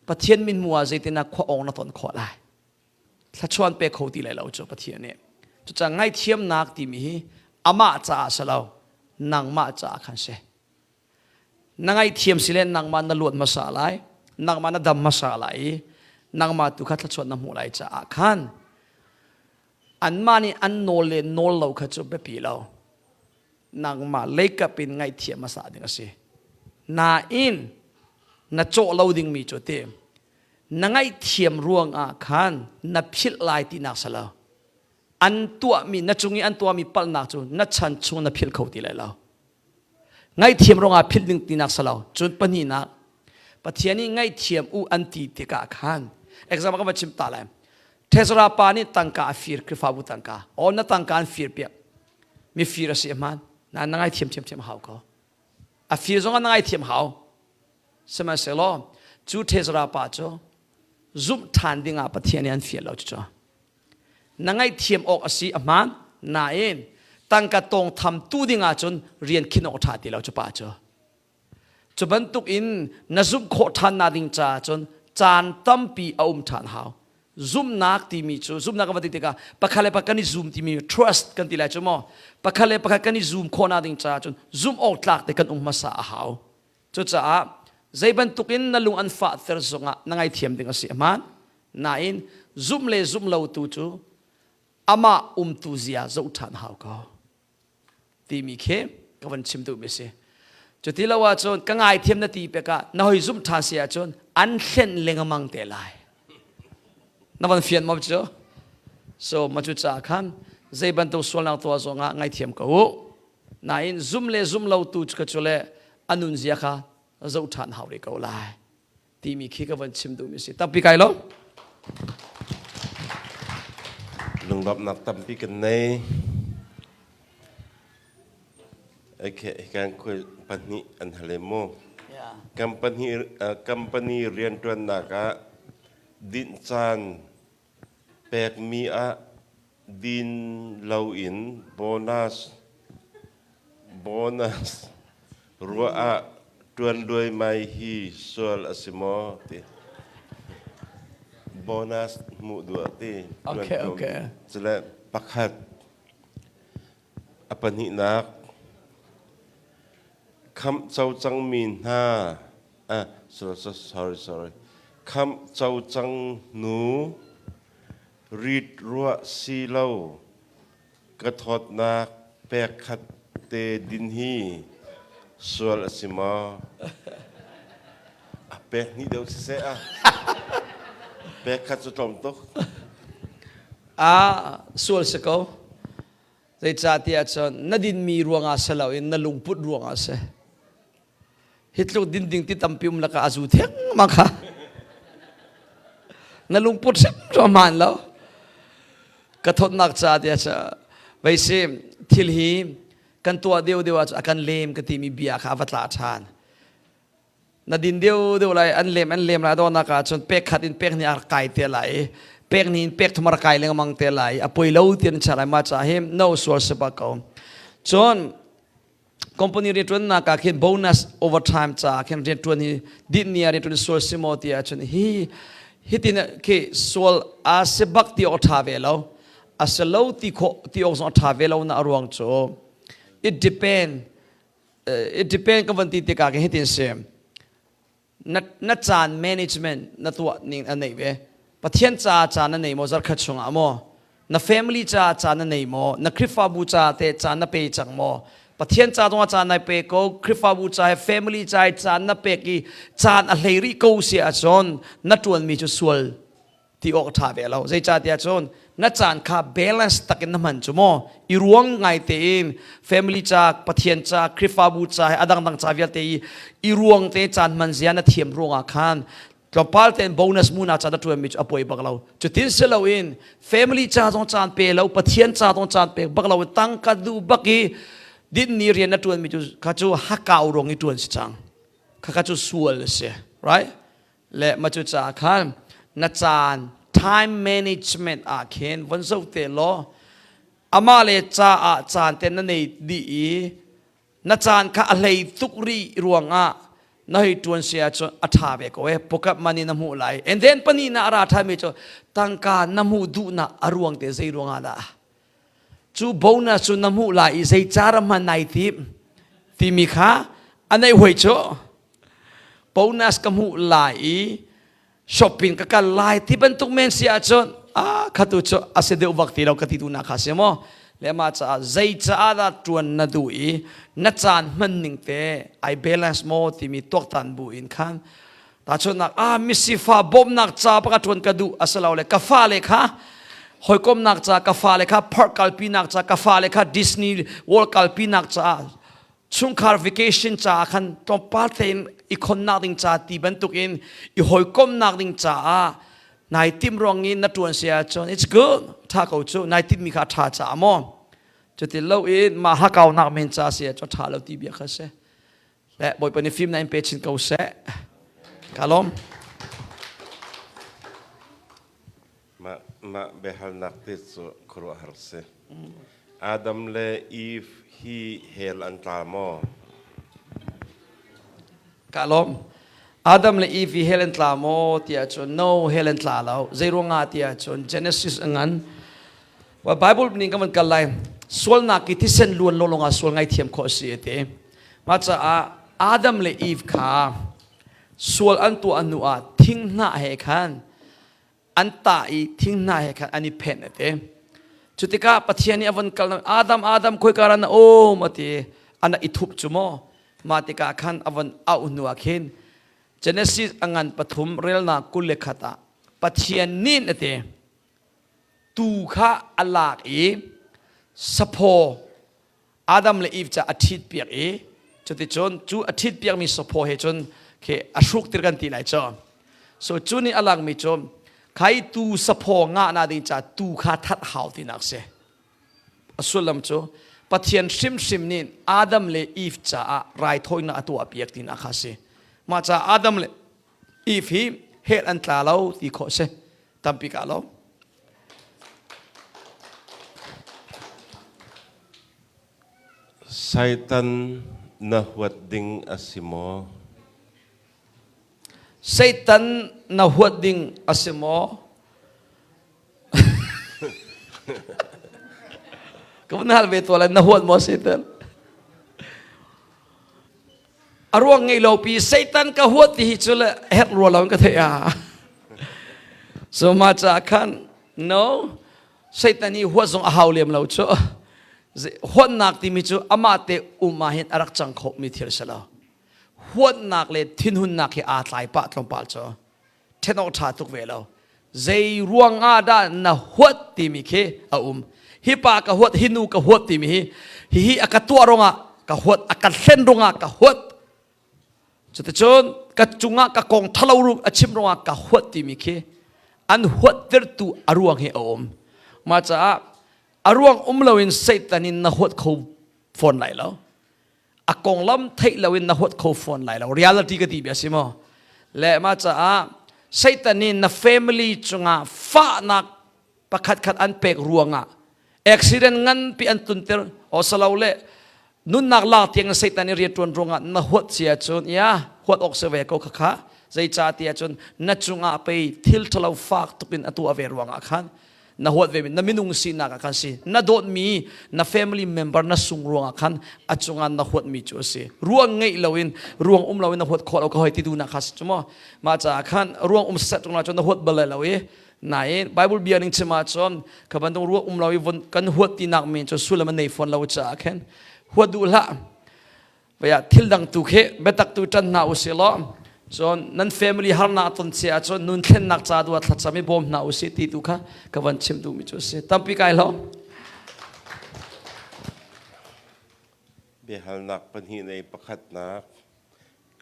Pathian min hmu ah zeitinah khua ong na ton khawh lai. Thlachuan pe kho ti lai lo cu Pathian nih. Cucaah ngaihthiamnak timi hi amah caah si lo, nangmah caah khan si. Na ngaihthiam si le nangmah na luat hmasa lai, nangmah na dam hmasa lai i nangmah tu kha thluachuah na hmuh lai caah khan anmah nih an nawl le nawl lo kha cu biapi lo. Nangmah leikap in ngaihthiam hmasa ding a si. Nain na cawh lo dingmi cu ti na ngaihthiam ruangah khan na philh lai tinak si lo. An tuahmi na cung i an tuahmi palhnak cu na chan chung na philh kho ti lai lo. Ngaihthiam ruangah philh ding tinak si lo. Cun pahnihnak Pathian nih ngaihthiam u an ti tikah khan example ka va chim ta lai. Thesara pa nih tangka a fir Khrihfabu tangka. Aw na tangka an fir piak. Mifir a si hmaan. Na na ngaithiam thiamthiam hau ko. A fir zong ah na ngaithiam hau. Sihmanhsehlaw cu Thesara pa cu zumh ṭhan dingah Pathian nih an fial lo cucu. Na ngaihthiam awk a si a hmaan. Nain tangka tawngtham tu ding ahcun rian khin awk a ṭha ti lo cu pa cu. Cu bantuk in na zumh khawh ṭhannak ding caah cun caan tampi a um ṭhan hau. Zumhnak timi cu zumhnak kan va ti tikah pakhat le pakhat kan i zum timi trust kan ti lai cu maw? Pakhat le pakhat kan i zum khawhnak ding caah cun zumh awk tlak te kan um hmasa a hau. Cucaah zei bantuk in na lung an fahter zongah na ngaithiam ding a si a hmaan. Nain zumh le zumh lo tu cu amah umtu zia zoh ṭhan hau ko. Timi khi ka van chim duhmi si. Cuti lo ahcun ka ngaithiam na ti pek ah na hoi zumh ṭhan si ahcun an hlenh lengmang te lai. Na van fian maw cu? So ma cu caah khan zei bantuk sualnak tuah zongah ngaithiam ko u. Nain zum le zum lo tu cu cu le a nunzia kha zoh ṭhan hau rih ko lai. Timi khi ka van chim duhmi si. Tampi kai lo. Lunglawmhnak tampi kan nei. Okay, kan khui pahnih an hale mu. Company company rianṭuannak ah dinh caan pekmi ah din loin bonus bonus ruah ah ṭuan luaimai hi sual a si maw ti. Bonus hmuh duh ah ti. Okay, okay. Cule pakhat a pahnihnak khamh co cangmi hna ah sorry sorry khamh co cang hnu. Rit ruah si lo ka thawtnak pek khat te din hi sual a si maw? A pek hnih deuh siseh a. Pek khat cu tlawm tuk. A sual si ko. Zeicahtiah cun na dinmi ruangah si loin na lungput ruangah a si. Hi tluk din ding ti tampi um lakah a zu thengmang kha. Na lungput hrimhrim a hmaan lo. Ka thawtnak ca tiah ca vei si thil hi kan tuah deuh deuh ah a kan lem ka timi bia kha a va tla ṭhan. Na din deuh deuh lai an lem an lem lai dawnak ah cun pek khat in pek hnih a rak kai te lai i pek hnih in pek thum a rak kai lengmang te lai a poi lo ti an chia lai ma ca hi no sual si bak ko. Cun company rianṭuannak ah khin bonus overtime caah khin rianṭuan hi dinh ni ah rianṭuan sual si maw ti ahcun hi hitin khi sual a si bak ti awk a ṭha ve lo a si lo ti khawh ti awk zong a ṭha ve lo na a ruang cu it depend it depend ka van ti tikah khin hitin si Na, na caan management na tuah ning a neih ve. Pathian ca caan na nei maw zarkhat chungah maw? Na family ca caan na nei maw? Na Khrihfabu ca te caan na pe cang maw? Pathian ca zongah caan nai pe ko, Khrihfabu ca he family ca he caan na pek i caan a hlei rih ko si ahcun na ṭuanmi cu sual ti awk a ṭha ve lo. Zeicahtiah cun na caan kha balance takin na hman cu maw i ruang ngai tein family ca, Pathian ca, Khrihfabu ca he a dangdang ca vialte i i ruang te caan hman zia na thiam ruangah khan tlawmpal tein bonus mu na ca na ṭuanmi cu a poi bak lo. Cutin si loin family ca zong caan pe lo, Pathian ca zong caan pek bak lo tangka duh bak i dinni rian na ṭuanmi cu kha cu hakau ruang i ṭuan si cang. Khakha cu sual a si, right? Le mah cu caah khan na caan time management ah khin von zoh te law amah le ca ah caan te na nei dih i na caan kha a hlei tuk rih ruangah na hei ṭuan si ahcun a ṭha ve ko e pocket money na hmuh lai and then pahnih na a ra ṭhami cu tangka na hmuh duhnak a ruang te zei ruangah dah cu bonus cu na hmuh lai i zei cara hman nai tim timi kha a neih hoi cu bonus ka hmuh lai i shopping ka kal lai ti bantuk men si ahcun ah khatu cu a si deuh bak ti lo ka ti tu nak kha si maw le mah caah zei caah dah ṭuan na duh i na caan hman ning te ai balance maw timi tuaktan bu in khan tahchunhnak ah misifa bawmhnak ca baka ṭuan ka duh asilole ka fale kha hawikomnak ca ka fale kha park kalpinak ca ka fale kha Disney World kalpinak caah chungkhar vacation caah khan tlawmpal tein i khonnak ding ca ti bantukin i hawikomnak ding caah nai tim ruang in na ṭuan si ahcun it's good ṭha ko cu nai timmi kha ṭha caah maw cuti lo in mah hakaunak men ca si ahcun ṭha lo ti bia kha si le Bawipa nih fimnak in pe chin ko seh ka lawm Mah mah biahalnak te cu khuaruahhar si. Adam le Eve hi hell an tla maw? Ka lawm. Adam le Eve hi hell an tla maw tiah cun no hell an tla lo. Zei ruangah tiah cun Genesis a ngan. Well, Bible ning kan van kal lai. Sualnak i thisen luan lo lawngah sual ngaithiam khawh a si a ti. Mah caah Adam le Eve kha sual an tuah hnu ah thinghnah he khan an tah i thinghnah he khan an i phenh a ti. Cu tikah Pathian nih a von kal Adam Adam khoika ran na um a ti an i thup cu maw mah tikah khan a von auh hnu ah khin Genesis a ngan pathum relnak 21 ah Pathian nih a ti tu kha a lak i saphaw Adam le Eve ca a ṭhit piak i cuticun cu a ṭhit piakmi saphaw he cun khi a hruk tir kan ti lai cu so cu nih a langmi cu khai tu saphaw ngah na ding ca tu kha that hau tinak si a sullam cu Pathian hrimhrim nih Adam le Eve caah raithawinak a tuah piak tinak kha si mah ca Adam le Eve hi hell an tla lo ti khawh si tampi ka lo Satan na huat ding a si maw? Satan na huat ding a si maw? Ka van hal ve tuah lai na huat maw Satan? A ruang ngei lo pi Satan ka huat ti hi cu le herh rua lo in ka theih a. So ma ca khan. No. Satan i huat zong a hau lem lo cu. Huatnak timi cu amah te um ah hin a rak cang kho mi thil si lo. Huatnak le thinhunnak hi aa tlai pah tlawmpal cu. Ṭhen awk ṭha tuk ve lo. Zei ruang ah dah na huat timi khi a um. Hi pa ka huat, hi nu ka huat timi hi, hihi a ka tuah ruangah ka huat, a ka hlen ruangah ka huat. Cuticun ka cungah ka kong thalo rung a chim ruangah ka huat timi khi an huattertu a ruang hi a um. Mah caah a ruang um loin Satan in na huat kho fawn lai lo. A konglam theih loin na huat kho fawn lai lo. Reality ka ti bia si maw? Le mah caah Satan nih na family cungah fahnak pakhatkhat an pek ruangah accident nganpi an tunter o salo le nunnak lak tiang Satan i riantuan ruangah na huat cia cun ya huat awk si ve ko kha kha zeica ti ahcun na cungah pei thil ṭhalo fak tukin a tuah ve ruangah khan na huat ve na minung sinak ah khan si na dawtmi na family member na sung ruangah khan a cungah na huatmi cu a si ruang ngeih loin ruang um loin na huat khawh lo ka hoi ti duhnak kha si cu maw mah caah khan ruang um set tung cun na huat bal lai lo i Nain Bible bia ning chim ahcun kha bantuk ruah um lo i von kan huat tinak men cu sullam an nei fawn lo caah khin huat duh hlah. Vaya thil dang tu khi biatak tu ṭan hna usih law cun nan family harnak ton cia ahcun nun thlennak ca tu ah thlacam i bawm hna usih ti tu kha ka van chim duhmi cu a si. Tampi kai lo. Biahalnak pahnih nei pakhatnak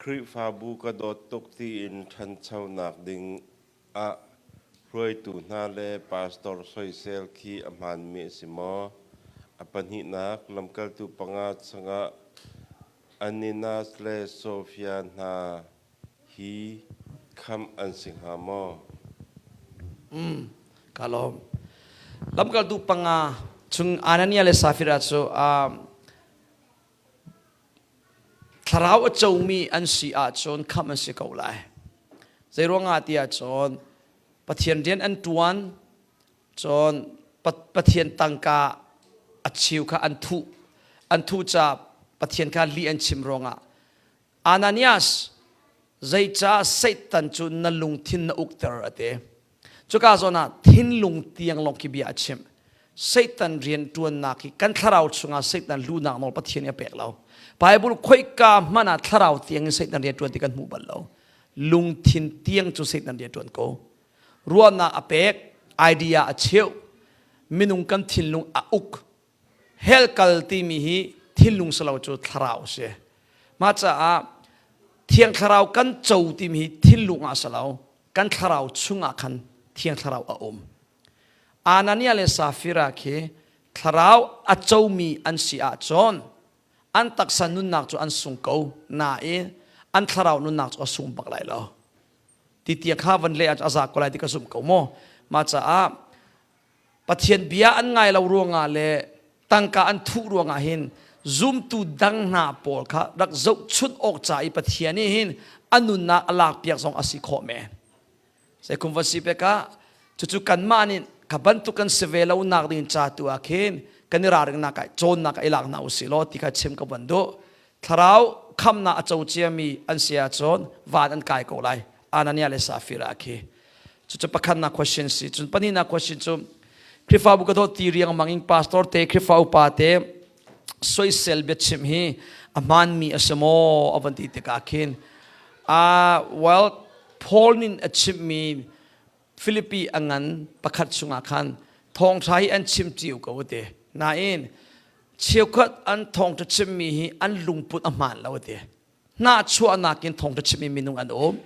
Khrihfabu ka dawt tuk tiin ṭhanchonak ding ah hruaitu hna le pastor soisel khi a hmaanmi a si maw? A pahnihnak, lamkaltu panga chungah Ananias le Sofia hna hi khamh an si hnga maw? Ka lawm. Lamkaltu panga chung Ananias le Safira cu Thlarau a comi an si ahcun khamh an si ko lai. Zeiruangah ti ahcun Pathian rian an ṭuan, cun Pathian tangka a cheu kha an thuh. An thuh caah Pathian kha lih an chim ruangah Ananias zeicah Satan cu na lungthin na ukter a ti. Cuka zawn ah thinlung tiang lawng khi bia a chimh. Satan rian ṭuannak hi kan thlarau chungah Satan luhnak nawl Pathian nih a pek lo. Bible khoika hmanh ah thlarau tiang in Satan rian ṭuan ti kan hmu bal lo. Lungthin tiang cu Satan rian ṭuan ko. Ruahnak a pek, idea a cheuh, minung kan thinlung a uk. Hell kal timi hi thinlung si lo cu thlarau a si. Mah caah Thiang Thlarau kan co timi hi thinlung ah si lo, kan thlarau chungah khan Thiang Thlarau a um. Anania le Safira khi thlarau a comi an si ahcun an taksa nunnak cu an sung ko nain an thlarau nunnak cu a sung bak lai lo. Ti tiang kha van le a za ko lai ti ka zumh ko maw. Mah caah Pathian bia an ngai lo ruangah le tangka an thuh ruangah hin zumtu dang hna pawl kha rak zohchunh awk ca i Pathian nih hin a nunnak a lakpiak zong a si khawh men. Zeikum va si pek ah cucu kanmah nih kha bantuk kan si ve lo nak ding ca tu ah khin kan i ralringnak ah cawnnak ah i lak hna usih law ti kha chim ka van duh. Thlarau khamnak a co ciami an si ahcun van an kai ko lai. Ananias le Safira khi. Cucu pakhatnak question si. Cun pahnihnak question cu Khrihfabu ka dawt ti riangmang in pastor te Khrihfa upa te soisel biachim hi a hmaanmi a si maw a van ti tikah khin well Paul nih a chimhmi Philippi a ngan pakhat chungah khan thawngṭha hi an chim cio ko te. Nain cheukhat an thawngṭha chimmi hi an lungput a hmaan lo te. Hnahchuahnak in thawngṭha chimmi minung an um.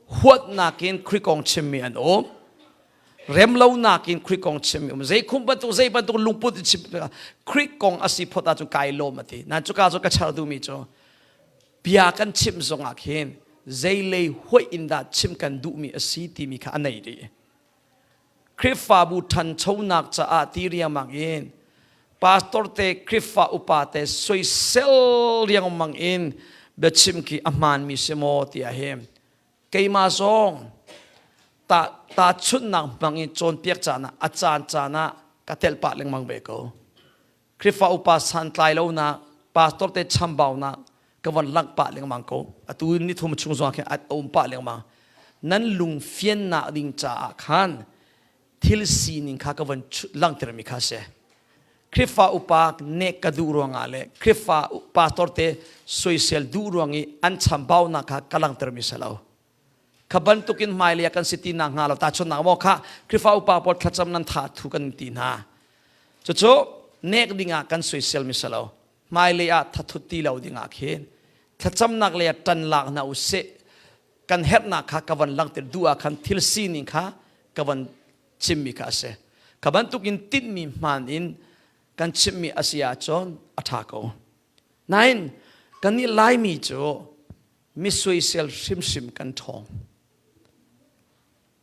Huatnak in Khrih kong chimmi an um. Remlonak in Khrih kong chimmi um. Zei khum bantuk zei bantuk lungput in chim Khrih kong a si phot ahcun kai lawm a ti. Nan cuka cu ka char duhmi cu bia kan chim zongah khin zeilei huaih in dah chim kan duhmi a si timi kha a nei rih. Khrihfabu ṭhanchonak caah ti riangmang in pastor te Khrihfa upa te soisel riangmang in biachim khi a hmaanmi si maw tiah hi keimah zong ta tahchunhnak hmang in cawnpiak caan ah a caan caan ah ka telh pah lengmang ve ko. Khrihfa upa santlai lonak, pastor te chambaunak ka von langh pah lengmang ko. Atu ni thum chung zong khin a um pah lengmang. Nan lung fiannak ding caah khan Thil sining kha ka van langhtermi kha si. Khrihfa upa nek ka duh ruangah le Khrihfa pastor te soisel duh ruang i an chambaunak kha ka langhtermi si lo. Kha bantukin hmailei ah kan si ti nak hnga lo tahchunhnak maw kha Khrihfa upa pawl thlacam nan tha thu kan ti hna. Cucu nek dingah kan soisel mi si lo. Hmailei ah thathut ti lo dingah khin thlacamnak lei ah ṭan lak hna usih. Kan herhnak kha ka van langhter duh ah khan thil sining kha ka van chimmi kha a si. Kha bantukin tinhmi hmaan in kan chimmi a si ahcun a ṭha ko. Nain kannih Laimi cu mi soisel hrimhrim kan ṭhawng.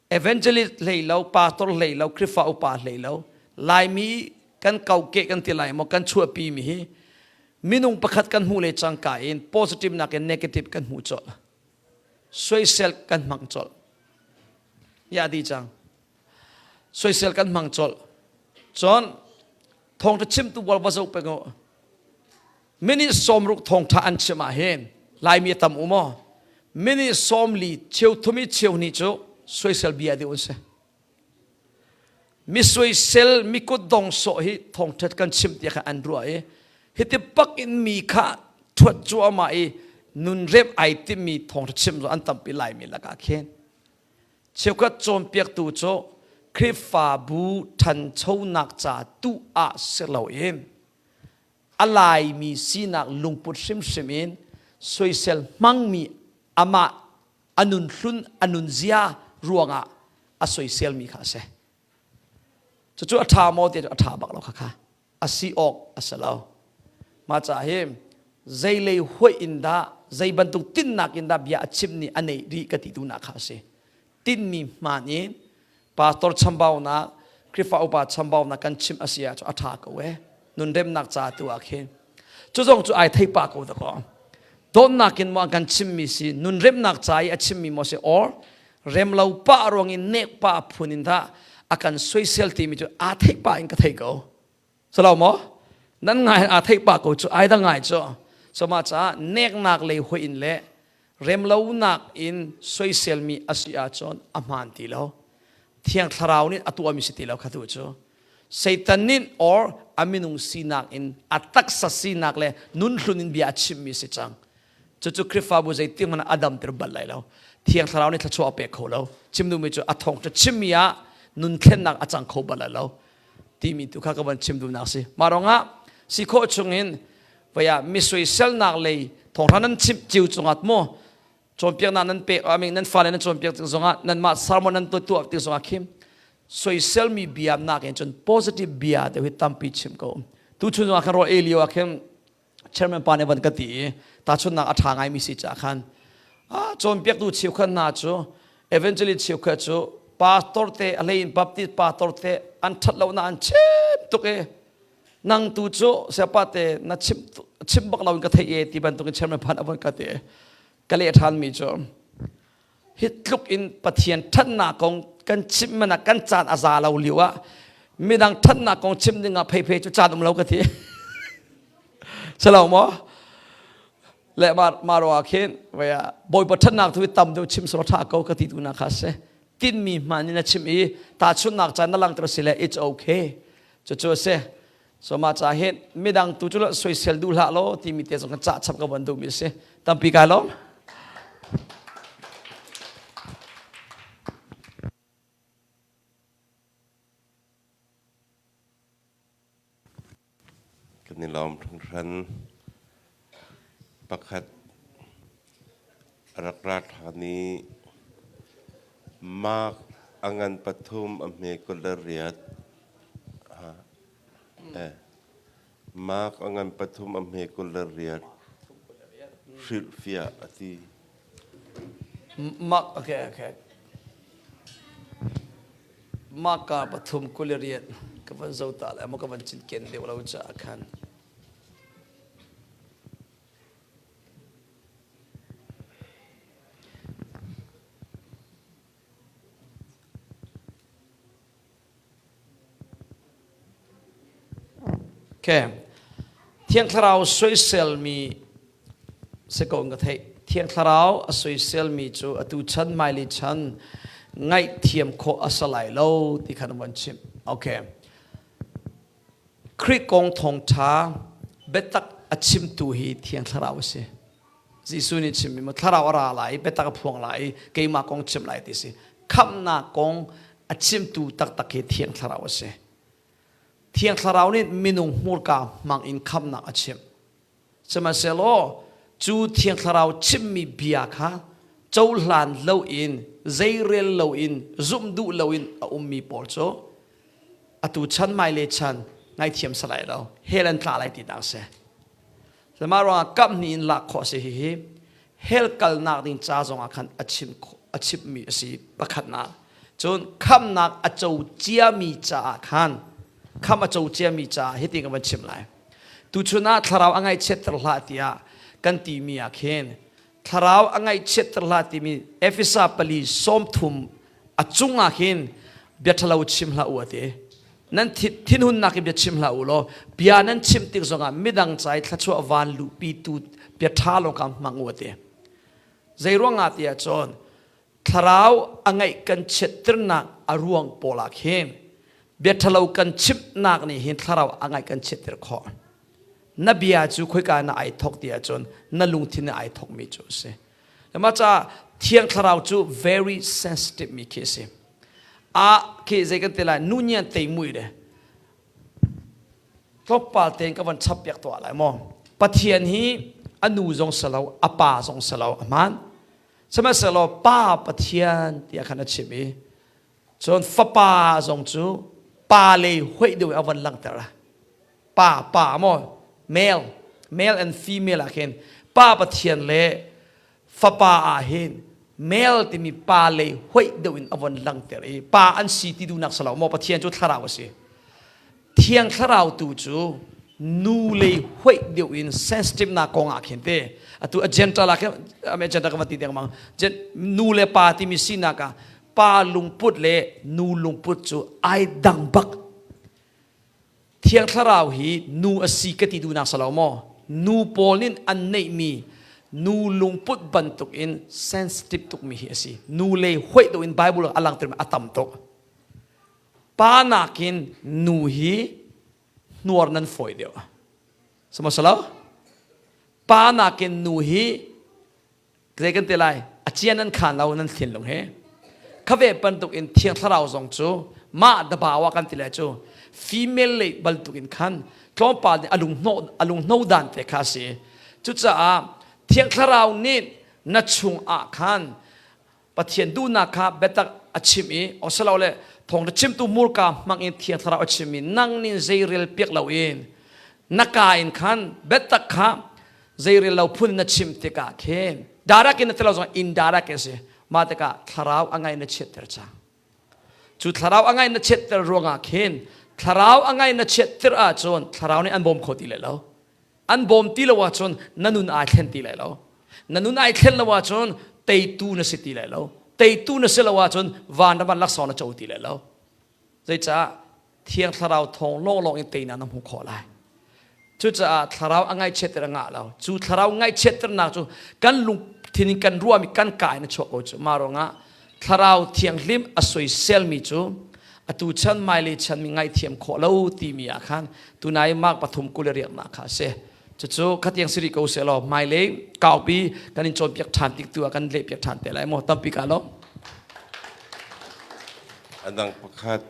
Evangelist hlei lo, pastor hlei lo, Khrihfa upa hlei lo, Laimi kan kokeh kan ti lai maw kan chuahpi mi hi minung pakhat kan hmuh le cangka in positive nakin negative kan hmuh colh. Soisel kan hmang colh. Ya di cang. Soisel kan hmang colh. Cun thawngṭha chimtu pawl va zoh peng u. Minute 60 thawngṭha an chim ah hin Laimi a tam u maw? Minute 40 cheu thum i cheu hnih cu soisel bia deuh an si. Mi soisel mi kutdong sawh hi thawngṭhat kan chim tiah khan an ruah i hiti bak in mi kha ṭhuat cuahmah i nun rem ai timmi thawngṭha chim cu an tampi Laimi lakah khin. Cheukhat cawnpiaktu cu Khrihfabu ṭhanchonak ca tu ah si loin a Laimi sinak lungput hrimhrim in soisel hmangmi amah a nun hlun a nunzia ruangah a soiselmi kha a si. Cucu a ṭha maw ti cu a ṭha bak lo kha kha. A si awk a si lo. Mah caah hi zeilei huih in dah zei bantuk tinnak in dah bia a chim nih a neih rih ka ti duhnak kha a si. Tinhmi hmaan in pastor chambaunak Khrihfa upa chambaunak kan chim a si ahcun a ṭha ko ee. Nunremnak ca tu ah khin. Cu zong cu ai thei pah ko dakaw. Dawtnak in maw an kan chimmi si nunremnak ca i a chimmi maw si or remlo pah ruang in nek pah phun in dah a kan soisel timi cu aa theih pah in ka thei ko. Salo maw? Nan ngai aa theih pah ko cu ai da ngai cu. So mah caah neknak lei hoih in le remlonak in soiselmi a si ahcun a hmaan ti lo. Thiang Thlarau nih a tuahmi si ti lo kha tu cu. Satan nih or a minung sinak in a taksa sinak le nun hlun in bia a chimmi si cang. Cucu Khrihfabu zeitik hmanh ah a damter bal lai lo. Thiang Thlarau nih thluachuah a pek kho lo. Chim duhmi cu a thawngṭha chimmi ah nun thlennak a cang kho bal lai lo. Timi tu kha ka van chim duhnak si. Mah ruangah si khawh chungin vaya mi soiselnak lei thawngṭha nan chimh cio cungah maw cawnpiaknak nan pek I mean, nan fale nan cawnpiak tik zongah nanmah sermon nan tuah tik zongah khim soiselmi bia nak in cun positive bia te hi tampi chim ko tu chun zongah khan rawl ei lio ah khin chairman pa nih van ka ti i tahchunhnak a ṭha ngaimi si caah khan cawnpiaktu cheukhat hna cu evangelist cheukhat cu pastor te a hlei in baptist pastor te an ṭhat lonak an chim tuk i nang tu cu siapa te na chim chim bak lo in ka theih e ti bantukin chairman pa nih a van ka ti ka leh ṭhanmi cu hi tluk in Pathian ṭhatnak kong kan chim man ah kan caan a za lo lio ah midang ṭhatnak kong chim ding ah phei phei cu caan um lo ka ti selo maw le ma ma ro ah khin vaya bawipa ṭhatnak tu tam deuh chim soro ṭha ko ka ti tu na kha se tinmi hman in a chim i tahchunhnak caan na langter si le it's okay cu cu a si So mah ca hin midang tu cu soisel duh hlah law timi te zong kan cah chap ka van duhmi a si. Tampi kai lawm. Kan i lawm hringhran. Pakhat rak ra ṭhan i Mark a ngan pathum a hme 28 Mark a ngan pathum a hme 28 hrilhfiah a ti. Mark okay okay. Mark ka pathum 28 ka van zo ta le mo ka van cinken deuh lo caah khan. Okay. Thiang Thlarau soiselmi si ko in ka theih. Thiang Thlarau a soiselmi cu atu chan hmailei chan. Ngaihthiam khawh a si lai lo ti khan van chimh. Okay. Khrih kong thawngṭha biatak a chimtu hi Thiang Thlarau a si. Jesuh nih chimmi mu thlarau a ra lai i biatak a phuang lai i keimah kong chim lai ti si. Khamhnak kong a chimtu taktak hi Thiang Thlarau a si. Thiang Thlarau nih minung hmurka hmang in khamhnak a chimh. Sihmanhsehlaw cu Thiang Thlarau chimmi bia kha cohlan loin zeirel loin zumh duh loin a ummi pawl cu atu chan hmailei chan ngaithiam si lai lo hell an tla lai ti nak si. Mah ruangah kamhnih in lak khawh a si hihi hell kalnak ding ca zongah khan a chim a chimmi a si pakhatnak. Cun khamnak a co ciami caah khan kham a co ciami caah hitin ka van chim lai. Tuchun ah thlarau a ngaihchiatter hlah tiah kan timi ah khin thlarau a ngaihchiatter hlah timi Efesa pali 30 a cung ah khin bia ṭhalo chim hlah u a ti. Nan thinhunnak in bia chim hlah u law bia nan chim tik zongah midang ca i thluachuah van luhpitu bia ṭha lawng kha hmang u a ti. Zei ruangah tiah cun thlarau a ngaih kan chiatternak a ruang pawl ah khin bia ṭhalo kan chimhnak nih hin thlarau a ngaih kan chiatter khawh. Na bia cu khoika na ai thawk ti ahcun na lungthin in ai thawkmi cu a si. Mah caah Thiang Thlarau cu very sensitive mi khi a si. A khi zei kan ti lai nu nyian tei mui le tlawmpal tein ka van chap piak tuah lai maw. Pathian hi a nu zong si lo, a pa zong si lo, a hmaan. Sihmanhsehlaw Pa Pathian tiah khan a chim i cun fapa zong cu pa lei hoih deuh in a von langhter. Pa pa maw male male and female ah khin pa Pathian le fapa ah hin male timi pa lei hoih deuh in a von langhter i pa an si ti duhnak si lo maw Pathian cu thlarau a si. Thiang thlarau tu cu nu lei hoih deuh in sensitive nak kong ah khin te atu a gender ah khin ame gender ka va ti dengmang nu le pa timi sinak ah pa lungput le nu lungput cu ai dang bak. Thiang Thlarau hi nu a si ka ti duhnak si lo maw? Nu pawl nih an neihmi nu lungput bantuk in sensitive tukmi hi a si. Nu lei hoih deuh in Bible a langhtermi a tam tuk. Pa nakin nu hi hnuar nan fawi deuh. Sihmanhsehlaw pa nakin nu hi zei kan ti lai a cian nan khan lo nan thinlung he khave bantuk in thiang thlarau zong cu mah dabawa kan ti lai cu female lei bantuk in khan tlawmpal nih alung hno alung hno dan te kha si cucaah thiang thlarau nih na chung ah khan Pathian duhnak kha biatak a chim i osilole thawngṭha chimtu hmurka hmang in Thiang Thlarau a chim i nang nih zeirel piak loin na ka in khan biatak kha zeirel lo phun na chim tikah khin direct in na ti lo zong indirect in si mah tikah thlarau a ngai na chiatter cang cu thlarau a ngai na chiatter ruangah khin thlarau a ngai na chiatter ahcun thlarau nih an bawm kho ti lai lo an bawm ti lo ahcun na nun ai thlen ti lai lo na nun ai thlen lo ahcun teitu na si ti lai lo teitu na si lo ahcun van ram laksawng na co ti lai lo zeicah thiang thlarau thawng lawnglawng in teinak na hmuh khawh lai cucaah thlarau a ngaihchiatter a ngah lo cu thlarau ngaihchiatternak cu kan lungthin in kan ruahmi kan ka in a chuak ko cu mah ruangah thlarau thianghlim a soiselmi cu atu chan hmailei chan mi ngaihthiam khawh lo timi ah khan tunai mark pathum kul le riaknak kha a si cucu khatiang siri ko seh law hmailei kaupi kan in cawnpiak ṭhan tik tu ah kan lehpiak ṭhan te lai maw tampi ka lo A dang pakhat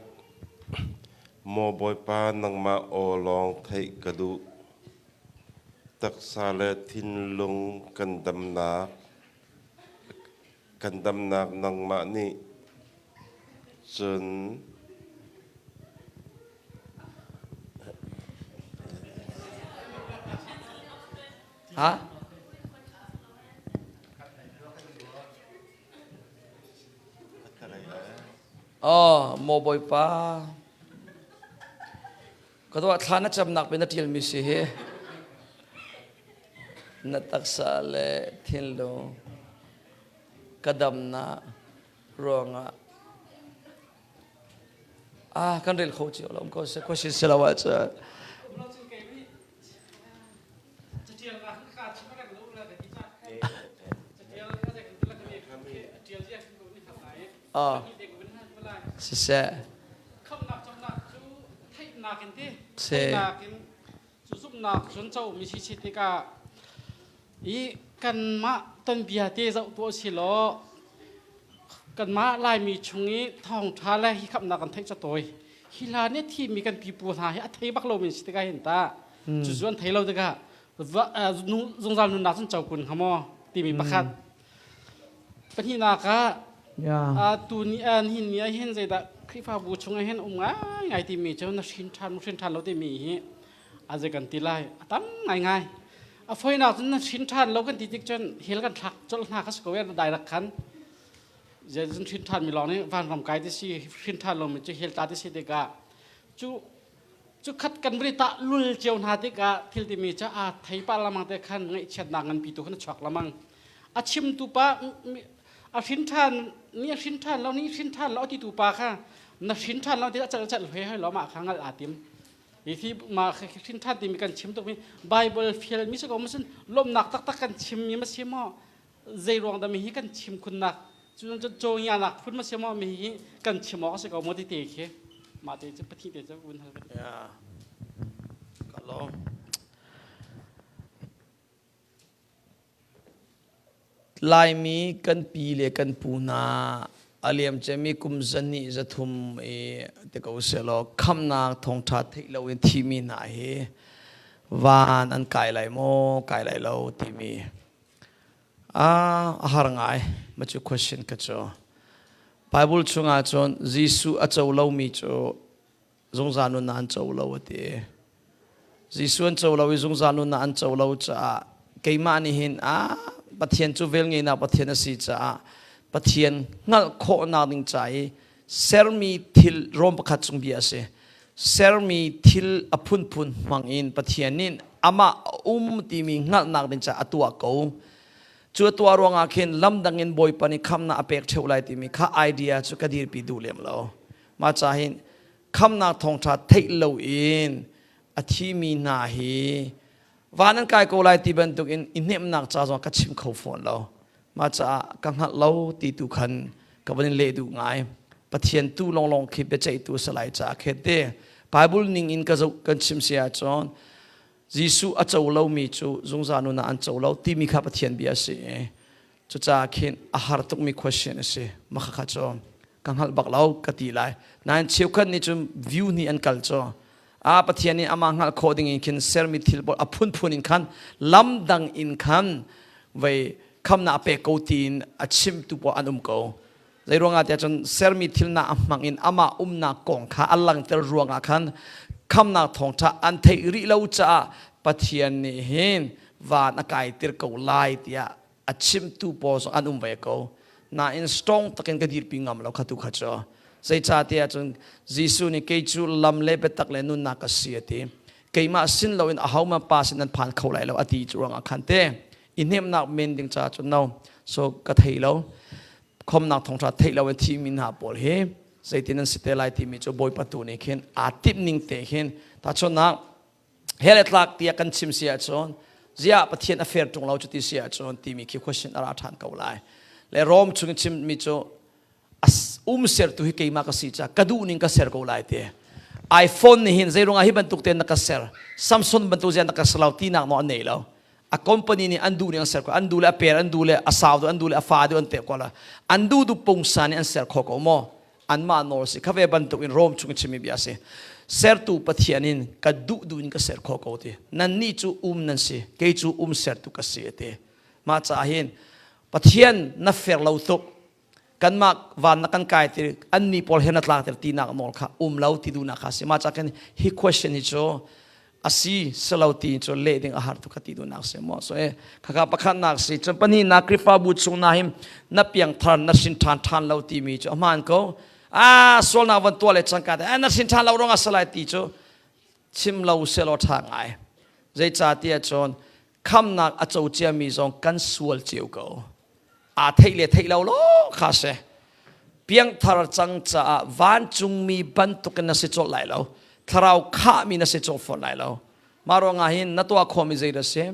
Maw Bawipa nangmah aw lawng theih ka duh taksa le thinlung kan damnak Kan damnak nangmah nih cun Ha? Oh, maw Bawipa. Ka dawh thla na camnak pe na ṭialmi si hi. Na taksa le thinlung ka damnak ruangah ah kan rel kho cio lo ko se question si lo ahcun Oh. Siseh. Khamnak cawknak cu theihnak in ti. Si. Theihnak in cu zumhnak cun co mi si si tikah i kanmah tonbia te zoh tuah si law kanmah Laimi chung i thawngṭha le hi khamnak kan theih catawi hi hla nih thimi kan pipu hna hi a thei bak lomi si tikah hin ta cu cu an thei lo tikah zungzal nunnak cun co kun hnga maw timi pakhat Pahnihnak ah tu ni nihin ni ah hin zeidah Khrihfabu chung ah hin um ngaingai timi cu na hrin ṭhan hrin ṭhan lo timi hi a zei kan ti lai a tam ngaingai. A fawinak cun na hrin ṭhan lo kan ti tik cun hell kan thlak colh hna kha si ko e direct khan. Zeicun hrin ṭhan mi lawng nih vanram kai ti si hrin ṭhan lomi cu hell tla ti si tikah cu cu khat kan vun i tah lul cio hna tikah thil timi cu aa thei pah lengmang te khan ngaihchiatnak nganpi tu khan a chuak lengmang. A chimtu pa a hrin ṭhan ni a hrin ṭhan lo ni hrin ṭhan lo a titu pa kha na hrin ṭhan lo ti a cal cal hoi hoi lo mah kha ngal aa tim. Hi hi ma hrin ṭhan timi kan chim tuk mi Bible fial mi si ko masin lawmnak taktak kan chim mi ma si maw zei ruang dah mi hi kan chim khunnak cu cawngianak phun ma si maw mi hi kan chim awk a si ko maw ti te khi mah te cu pathi te cu vun hal Yeah. Ka lawm. Laimi kan pi le kan pu hna a liamciami kum zahnih zathum i ti ko sehlaw khamnak thawngṭha theih loin thimi hna hi van an kai lai maw kai lai lo timi a har ngai ma cu question ka cu. Bible chungah cun Jesuh a co lomi cu zungzal nunnak an co lo a ti. Jesuh an co lo i zungzal nunnak an co lo caah keimah nih hin ah Pathian cu velngeihnak Pathian a si caah Pathian hngalh khawhnak ding ca i sermi thil Rom pakhat chung bia a si. Sermi thil a phunphun hmang in Pathian nih amah a um timi hngalhnak ding caah a tuah ko. Cu a tuah ruangah khin lamdang in Bawipa nih khamnak a pek ṭheo lai timi kha idea cu ka dirpi duh lem lo. Mah ca hin khamnak thawngṭha theih loin a thimi hna hi van an kai ko lai ti bantukin i hnemhnak ca zong ka chim kho fawn lo. Mah caah ka hngalh lo ti tu khan ka van in leh duh ngai. Pathian tu lawnglawng khi biaceihtu a si lai caah khet te. Bible ning in ka zoh kan chim si ahcun Jesuh a co lomi cu zungzal nun ah an co lo timi kha Pathian bia a si i Cucaah khin a har tukmi question a si. Mah kha cu ka hngalh bak lo ka ti lai. Nain cheukhat nih cun view nih an kal cu. A Pathian nih amah hngalh khawh ding in khin sermi thil pawl a phunphun in khan lam dang in khan vei khamnak a pek ko tiin a chimtu pawl an um ko. Zei ruangah tiah cun sermi thil na a hmang in amah umnak kong kha a langter ruangah khan khamnak thawngṭha an theih rih lo caah Pathian nih hin van a kaitir ko lai tiah a chimtu pawl zong an um ve ko. Nain strong takin ka dirpi ngam lo kha tu kha cu. Zeicahtiah cun Jesuh nih kei cu lam le biatak le nunnak ka si a ti. Keimah sin loin ahohmanh Pa sin nan phan kho lai lo a ti cu ruangah khan te i hnemhnak men ding caah cun no. So ka thei lo. Khomnak thawngṭha theih lo in thimi hna pawl hi zeitin an si te lai timi cu Bawipa tu nih khin aa timh ning te khin tahchunhnak hell le tlak tiah kan chim si ahcun ziah Pathian a fair ṭung lo cuti si ahcun timi khi question a ra ṭhan ko lai. Le Rom chung chimmi cu um sertu hi keimah ka si caah ka duh ning ka ser ko lai ti. iPhone nih hin zeiruangah hi bantuk tein na ka ser Samsung bantuk ziah na ka ser lo tinak nawl an nei lo. A company nih an duh ning an ser ko an duh le a per an duh le a sau duh an duh le a fa duh an te ko la an duh duh pungsa nih an ser kho ko maw anmah nawl si kha ve bantuk in Rom chung chimmi bia si sertu Pathian in ka duh duh in ka ser kho ko ti nannih cu um nan si kei cu um sertu ka si ti mah caah hin Pathian na fer lo tuk kanmah van na kan kai ti anni pawl he na tlak ter tinak nawl kha um lo ti duhnak kha si mah ca khin hi question hi cu asi selo ti cu leh ding a har tuk ti duhnak si mo so e khaka pakhatnak si cun pahnihnak Khrihfabu chung na him na piangthar na hrin ṭhan ṭhan lo timi cu a hmaan ko a sualnak van tuah le cangka te na hrin ṭhan lo rong a salai ti cu chim lo selaw ṭha ngai zeicahtiah cun khamnak a co ciami zong kan sual cio ko aa theih le theih lo lo kha si piangthar cang caah vancungmi bantukin na si colh lai lo thlarau khahmi na si colh fawn lai lo mah ruangah hin na tuah khawhmi zei dah si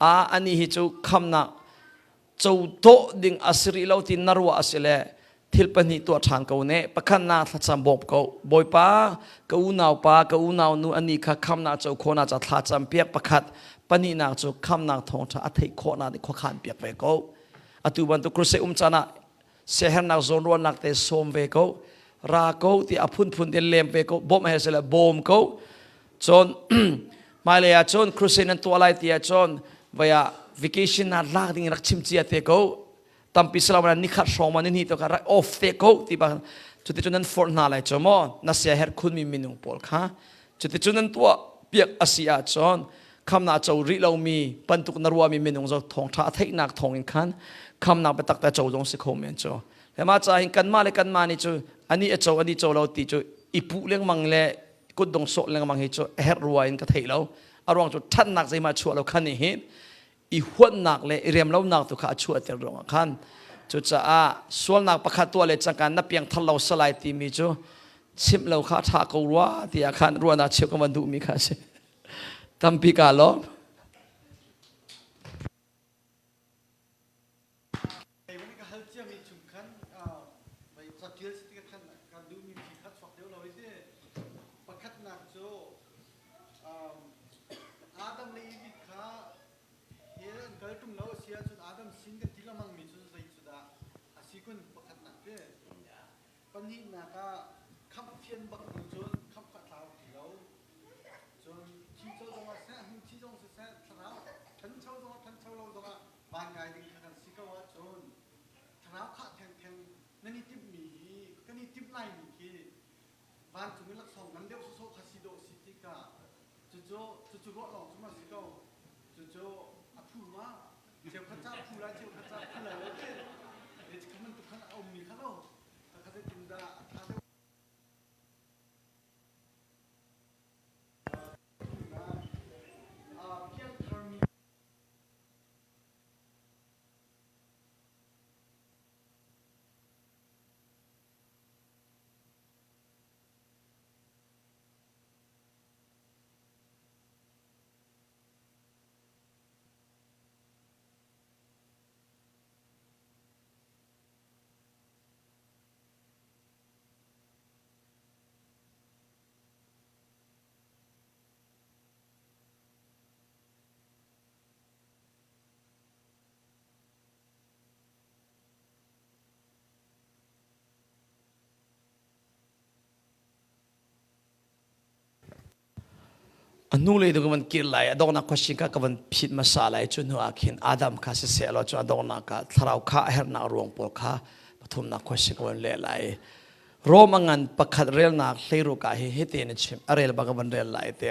a ani hi cu khamnak co dawh ding a si rih lo ti na ruah a si le Thil pahnih tuah ṭhan ko ne. Pakhatnak thlacam bawm ko. Bawipa, ka unau pa, ka unau nu ani kha khamnak co khawhnak ca thlacam piak pakhat. Pahnihnak cu khamnak thawngṭha a theih khawhnak nih khuakhan piak ve ko. Atu bantuk crusade um caan ah siaherhnak zawnruahnak te sawm ve ko. Ra ko ti a phunphun te lem ve ko. Bawmh he sile bawm ko. Cun hmailei ah cun crusade nan tuah lai ti ah cun vai ah vacation na lak ding rak chim cia te ko. Tampi silo ni khat hrawng ma ni hnih to ka rak off te ko ti ba cuti cun nan forh hna lai cu maw na sia herh khunmi minung pawl kha cuti cun nan tuah piak a si ahcun khamnak co rih lomi bantuk na ruahmi minung zo thawngṭha a theihnak thawngin khan khamnak biatak te co zong si kho men cu le mah ca hin kanmah le kanmah nih cu ani a co ani co lo ti cu i puh lengmang le kutdong sawh lengmang hi cu a herh rua in ka thei lo a ruang cu ṭhatnak zeimah chuah lo khan nih hin i huatnak le i remlonak tu kha a chuahter ruangah khan cucaah sualnak pakhat tuah le cangka na piangthar lo salai timi cu chimh lo kha ṭha ko rua tiah khan ruahnak cheuh ka van duhmi kha a si tampi kaa lawm. Ka hal ciami chung khan catial si tikah khan kan duhmi phi kha chuak deuh lo i si. Pakhatnak cu Adam le Eve kha hell an kal ṭung lo a si ahcun Adam sin kan ti lengmangmi cu zei cu dah a si kun pakhatnak ti. Pahnihnak ah khamh fian bak hnu cun khamh kha a tlau ti lo. Cun thi colh zongah seh, hung thi zong siseh, thlarau ṭhancho zongah ṭhancho lo zongah van ngai ding kha kan si ko ahcun thlarau khah thengtheng nan i timhmi hi kan i timh laimi khi vancung i laksawng ngan deuh sawsawh kha si dawh si tikah cucu cucu ruah lawng cu ma si ko cucu a phu ma cheukhat ca phu lai cheukhat ca phu lai lo ti kha bantuk khan a ummi kha lo kha zeitindah a ṭha deuh piangtharmi A hnulei tu ka van kir lai a donghnak question kha ka van phit hmasa lai cu hnu ah khin Adam kha siseh law cu a donghnak ah thlarau kha a herhnak ruang pawl kha pathumnak question ka van leh lai. Rom a ngan pakhat relnak hleiruk ah hi hitin a chim a rel bak ka van rel lai te.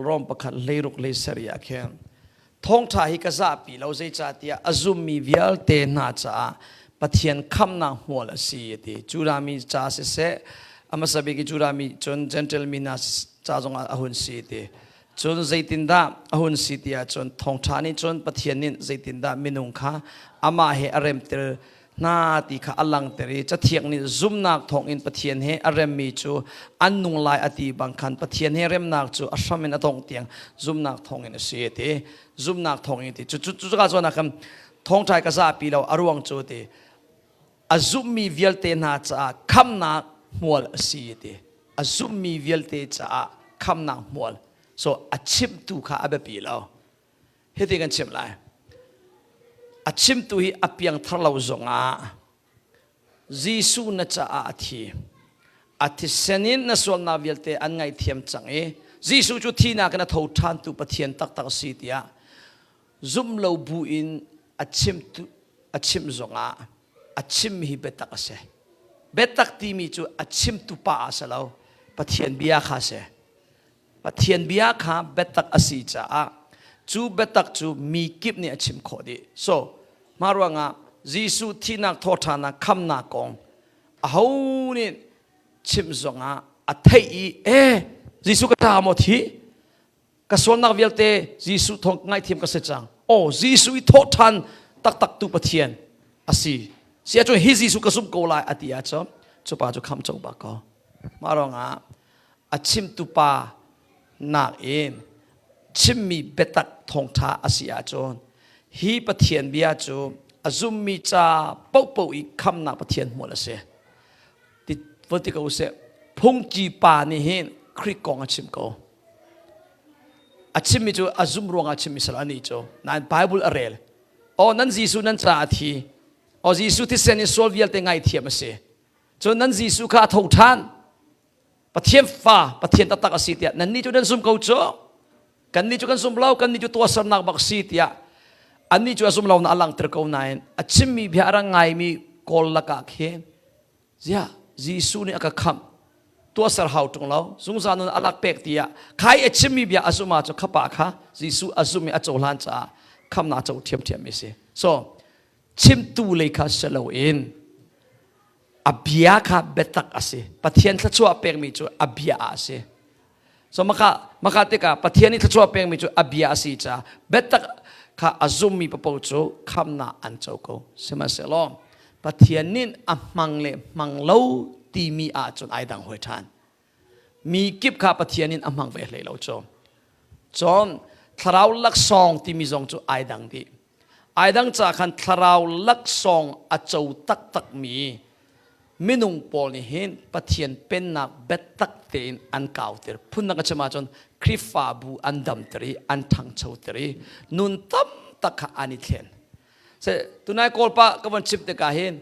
Rom pakhat hleiruk hlei sarih ah khin thawngṭha hi ka zahpi lo zeicahtiah a zummi vialte hna caah Pathian khamnak hmual a si a ti. Judah mi ca siseh, a hmasa bik i Judah mi cun Gentile mi hna ca zongah a hun si a ti. Cun zeitindah a hun si ti ahcun thawngṭha nih cun Pathian nih zeitindah minung kha amah he a remter hna ti kha a langhter i Cathiang nih zumhnak thawngin Pathian he a remmi cu an nung lai a ti bang khan Pathian he remnak cu a hram in a dongh tiang zumhnak thawngin a si a ti. Zumhnak thawngin ti. Cu cu cu cun ah khan thawngṭha ka zapi lo a ruang cu ti a zummi vialte hna caah khamnak hmual a si a ti. A zummi vialte caah khamnak hmual. So a chimtu kha a biapi lo. Hiti kan chimh lai. A chimtu hi a piangthar lo zongah Jesuh na caah a thi. A thisen in na sualnak vialte an ngaihthiam cang i Jesuh cu thihnak in a tho ṭhantu Pathian taktak a si tiah zumh lo bu in a chimtu a chimh zongah a chimmi hi biatak a si. Biatak timi cu a chimtu pa a si lo, Pathian bia kha a si. Pathian bia kha biatak a si caah cu biatak cu mi kip nih a chim khawh dih. So, mah ruangah Jesuh thihnak thawhṭhannak khamnak kong aho nih chimh zongah a theih i e Jesuh ka ṭa maw thi ka sualnak vialte Jesuh thawng ngaihthiam ka si cang. Oh, Jesuh i thawhṭhan taktak tu Pathian a si. Si ahcun hi Jesuh ka zumh ko lai a ti ahcun cu pa cu khamh co bak ko. Mah ruangah a chimtu pa nakin chimmi biatak thawngṭha a si ahcun hi Pathian bia cu A zummi ca paohpaoh i khamnak Pathian hmual a si. Ti von ti ko usih. Phungki pa nih hin Khrih kong a chim ko. A chimmi cu a zum ruangah a chimmi sal anih cu. Nain Bible a rel. Aw nan Jesuh nan caah a thi. Aw Jesuh thisen in sual vialte ngaihthiam a si. Cun nan Jesuh kha a tho ṭhan. Pathian fa, Pathian taktak a si tiah nannih cu nan zum ko cu. Kannih cu kan zum lo, kannih cu tuahsernak bak si tiah annih cu a zum lo na a langhter ko nain a chimmi bia a rak ngaimi kawl lakah khi ziah Jesuh nih a ka khamh tuahser hau ṭung lo zungzal nun a lak pek tiah khai a chimmi bia a zum ah cu khapa kha Jesuh a zum i a cohlan caah khamnak co ṭhiamṭhiam mi si. So chimtu lei kha si loin a bia kha biatak a si. Pathian thluachuah pekmi cu a bia ah a si. So maka maka tikah Pathian nih thluachuah pekmi cu a bia a si caah biatak kha a zummi paoh cu khamnak an co ko. Sihmanhsehlaw Pathian nih a hmang le hmang lo timi ahcun ai dang hoi ṭhan. Mi kip kha Pathian in a hmang ve hlei lo cu. Cun thlarau laksawng timi zong cu ai dang dih. Ai dang ca khan thlarau laksawng a co taktakmi minung pawl nih hin Pathian pennak biatak tein an kauter. Phundang ka chim ahcun Khrihfabu an damter i an ṭhangchoter i nun tam tak kha an i thlen. Se tunai Kawlpa ka von chim tikah hin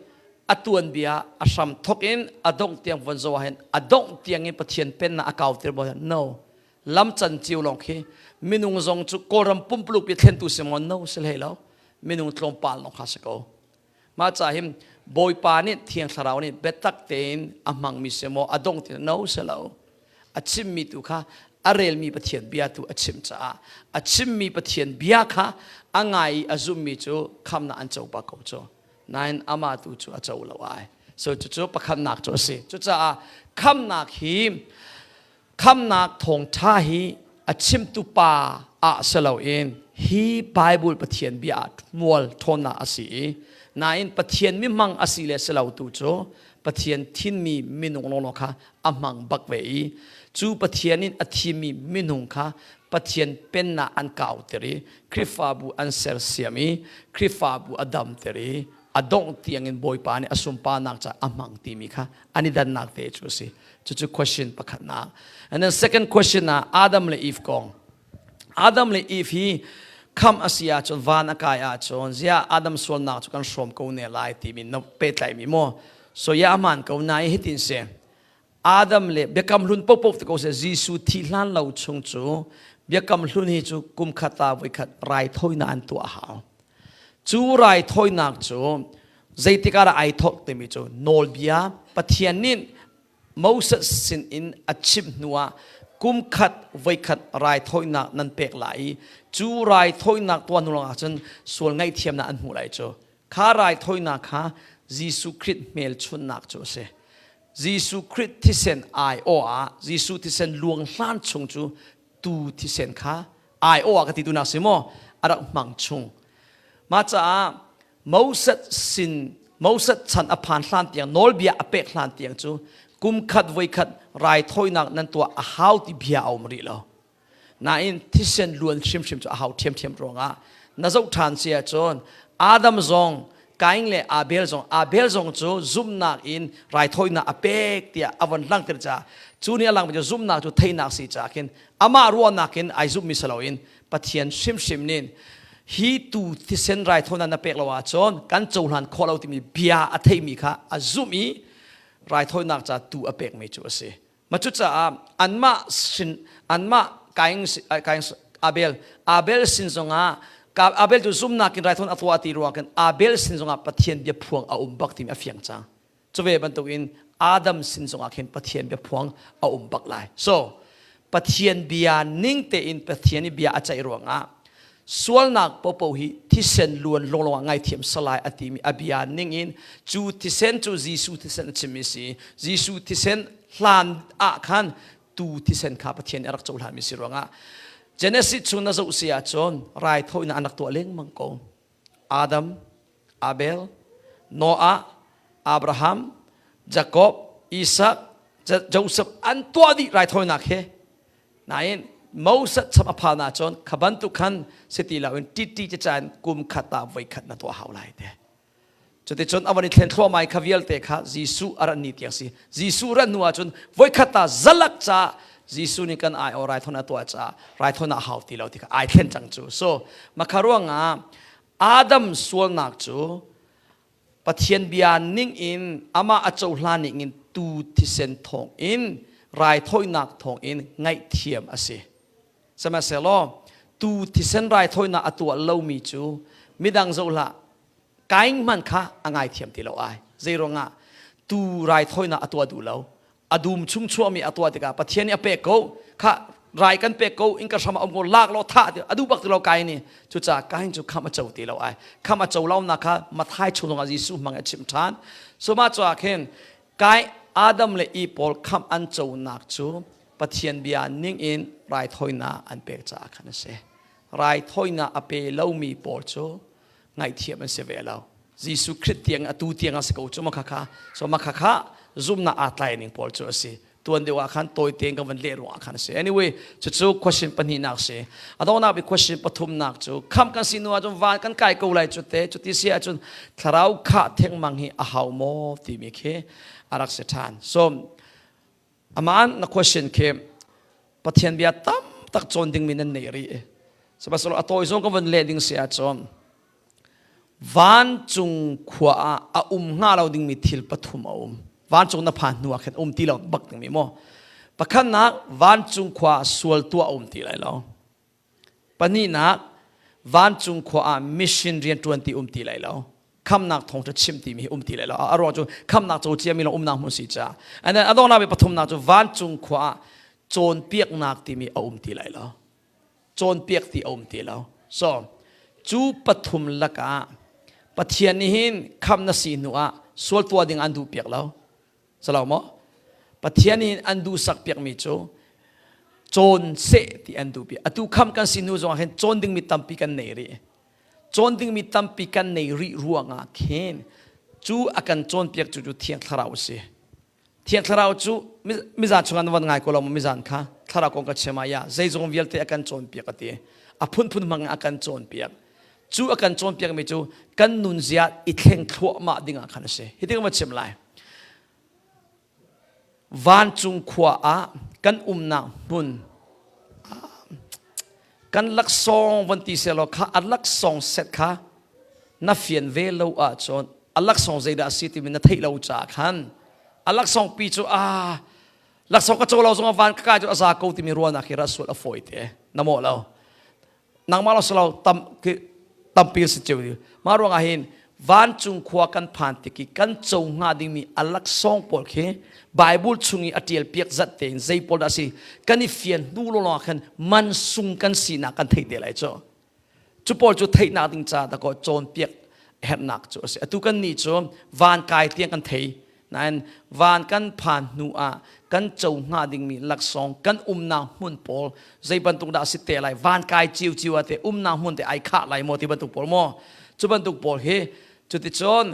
a tuanbia a hram thok in a dongh tiang von zoh ah hin a dongh tiang in Pathian pennak a kauter maw no lam can cio lawng khi minung zong cu Kawlram pumpuluk pi thlentu si maw no si hlei lo minung tlawmpal lawng kha si ko mah ca hin Bawipa nih Thiang Thlarau nih biatak tein a hmangmi si maw a dong ti no si lo a chimmi tu kha a relmi Pathian bia tu a chim caah a chimmi Pathian bia kha a ngai i a zummi cu khamnak an co bak ko cu nain amah tu cu a co lo ai so cucu pakhatnak cu a si cucaah khamnak hi Khamnak thawngṭha hi a chimtu pa ah si loin hi Bible Pathian bia ah mual ṭhawnnak a si i nain Pathian mihmang a si le si lo tu cu Pathian thinmi minung lawnglawng kha a hmang bak ve i cu Pathian in a thimmi minung kha Pathian pennak an kauter i Khrihfabu an sersiam i Khrihfabu a damter i a dongh tiangin Bawipa nih a sunparnak caah a hmang timi kha an i dannak te cu a si. Cucu question pakhatnak. And then second question ah Adam le Eve kong. Adam le Eve hi kham a si ahcun van a kai ahcun ziah Adam sualnak cu kan hrawm ko ne lai timi na pehtlaimi maw? So ya aman ko na i hitin si. Adam le biakam hlun popo te ko se Jesuh thi hlan lo chung cu biakam hlun hi cu kum khat ah voikhat raithawinak an tuah hau. Cu raithawinak cu zeitik ah dah ai thawk timi cu nawlbia Pathian nih Moses sin in a chimh hnuah kum khat voikhat raithawinak nan pek lai i cu raithawinak tuah hnu lawngah cun sual ngaihthiamnak an hmuh lai cu kha raithawinak kha Jesuh Khrih hmelchunhnak cu a si. Jesuh Khrih thisen aiawh ah Jesuh thisen luang hlan chung cu tu thisen kha aiawh ah ka ti tu nak si maw a rak hmang chung. Mah caah Moses sin Moses chan a phan hlan tiang nawlbia a pek hlan tiang cu kum khat voikhat raithawinak nan tuah a hau ti bia a um rih lo. Nain thisen luan hrimhrim cu a hau ṭhiamṭhiam ruangah na zoh ṭhan si ahcun Adam zong Kain le Abel zong Abel zong cu zumhnak in raithawinak a pek tiah a von langhter caah cu nih a langmi cu zumhnak cu theihnak si caah khin amah ruahnak in ai zumhmi si loin Pathian hrimhrim nih hi tu thisen raithawinak na pek lo ahcun kan cohlan khawh lo timi bia a theimi kha a zumh i raithawinak ca tu a pekmi cu a si. Ma cucaah anmah sin anmah Kain Kain Abel Abel sin zongah Abel cu zumnak in raithawn a tuah ti ruang khin Abel sin zongah Pathian bia phuang a um bak timi a fiang cang. Cu ve bantukin Adam sin zongah khin Pathian biaphuang a um bak lai. So, Pathian bia ning tein Pathian i bia a ceih ruangah sualnak popo hi thisen luan lawnglawng ah ngaithiam salai a timi a bia ning in cu thisen cu Jesuh thisen a chimmi si. Jesuh thisen hlan ah khan tu thisen kha Pathian nih a rak cohlanmi si ruangah Genesis chung na zoh si ahcun raithawinak an rak tuah lengmang ko. Adam, Abel, Noah, Abraham, Jacob, Isaac, Joseph an tuah dih raithawinak hi. Nain Moses cham a phan ahcun kha bantuk khan si ti loin ṭiṭi cacaan kum khat ah voi khat na tuah hau lai te. Cuticun a van i thlen thluahmah i kha vialte kha Jesuh a rat ni tiang si. Jesuh rat hnu ahcun voikhat ta zalak caah Jesuh nih kan ai aw raithawn a tuah caah raithawn a hau ti lo ti kha ai thlen cang cu. So makha ruangah Adam sualnak cu Pathian bia ning in amah a cohlan ning in tu thisen thawng in raithawinak thawng in ngaihthiam a si. Sihmanhsehlaw tu thisen raithawinak a tuah lomi cu midang zoh hlah Kain hmanh kha a ngaithiam ti lo ai. Zei ruangah tu raithawinak a tuah duh lo. A dum chung chuahmi a tuah tikah Pathian nih a pek ko. Kha rai kan pek ko in ka hram a um ko lak law thah ti a duh bak ti lo Kain nih. Cucaah Kain cu kham a co ti lo ai. Kham a co lo nak kha Matthai chung zongah Jesuh hmang a chimh ṭhan. So mah cuah khin Kai Adam le Eve pawl khamh an conak cu Pathian bia ning in raithawinak an pek caah khan a si. Raithawinak a pe lomi pawl cu ngaihthiam an si ve lo. Jesuh Khrih tiang atu tiang a si ko cu makha kha. So makha kha zumnak aa tlai ning pawl cu a si. Tuan deuh ah khan tawi tein kan van leh ruangah khan a si. Anyway, cucu question pahnihnak si. A donghnak bik question pathumnak cu kham kan si hnu ahcun van kan kai ko lai cu te cuti si ahcun thlarau khah thengmang hi a hau maw timi khi a rak si ṭhan. So amaan na question khi Pathian bia tam tak cawn dingmi nan nei rih. Sihmanhsehlaw a tawi zong ka van leh ding si ahcun vancung khua ah a um hnga lo dingmi thil pathum a um. Vancung na phan hnu ah khin um ti lo bak dingmi maw? Pakhatnak vancung khua ah sual tuah a um ti lai lo. Pahnihnak vancung khua ah mission rian ṭuan ti um ti lai lo. Khamnak thawngṭha chim timi hi um ti lai lo. A ruang cu khamnak co ciami lawng umnak hmun si caah. And then a donghnak bik pathumnak cu vancung khua ah cawnpiaknak timi a um ti lai lo. Cawnpiak ti a um ti lo. So cu pathum lakah Pathian nih hin khamh na si hnu ah sual tuah ding an duh piak lo. Salo maw? Pathian nih an duhsak piakmi cu cawn seh ti an duh piak. Atu kham kan si hnu zongah khin cawn dingmi tampi kan nei rih. Cawn dingmi tampi kan nei rih ruangah khin cu a kan cawnpiak cu cu Thiang Thlarau a si. Thiang Thlarau cu mizan chungah na van ngai ko lo maw mizan kha Thlarau kong ka chim ah ya zeizong vialte a kan cawnpiak a ti. A phunphun hmang in a kan cawnpiak. Cu a kan cawnpiakmi cu kan nunzia i thleng thluahmah dingah khan a si. Hi ti ka va chim lai. Vancung khua ah kan umnak hmun kan laksawng van ti selaw kha a laksawng set kha na fian ve lo ahcun a laksawng zeidah a si timi na theih lo caah khan a laksawng pi cu ah laksawng ka co lo zongah van ka kai cu a za ko timi ruahnak hi rat sual a fawi te na mawh lo nangmah lo silo tam tampi si cio mah ruangah hin vancung khua kan phan tik i kan co hnga dingmi a laksawng pawl khi Bible chung i a ṭial piak zat tein zei pawl dah si kan i fian hnu lawng khan man sung kan sinak kan theih te lai cu cu pawl cu theihnak ding ca dakaw cawnpiak herhnak cu a si atu kan nih cu van kai tiang kan thei Nain van kan phan hnu ah kan co hnga dingmi laksawng kan umnak hmun pawl zei bantuk dah si te lai van kai ciu ciu ah te umnak hmun te ai khah lai maw ti bantuk pawl maw cu bantuk pawl hi cuticun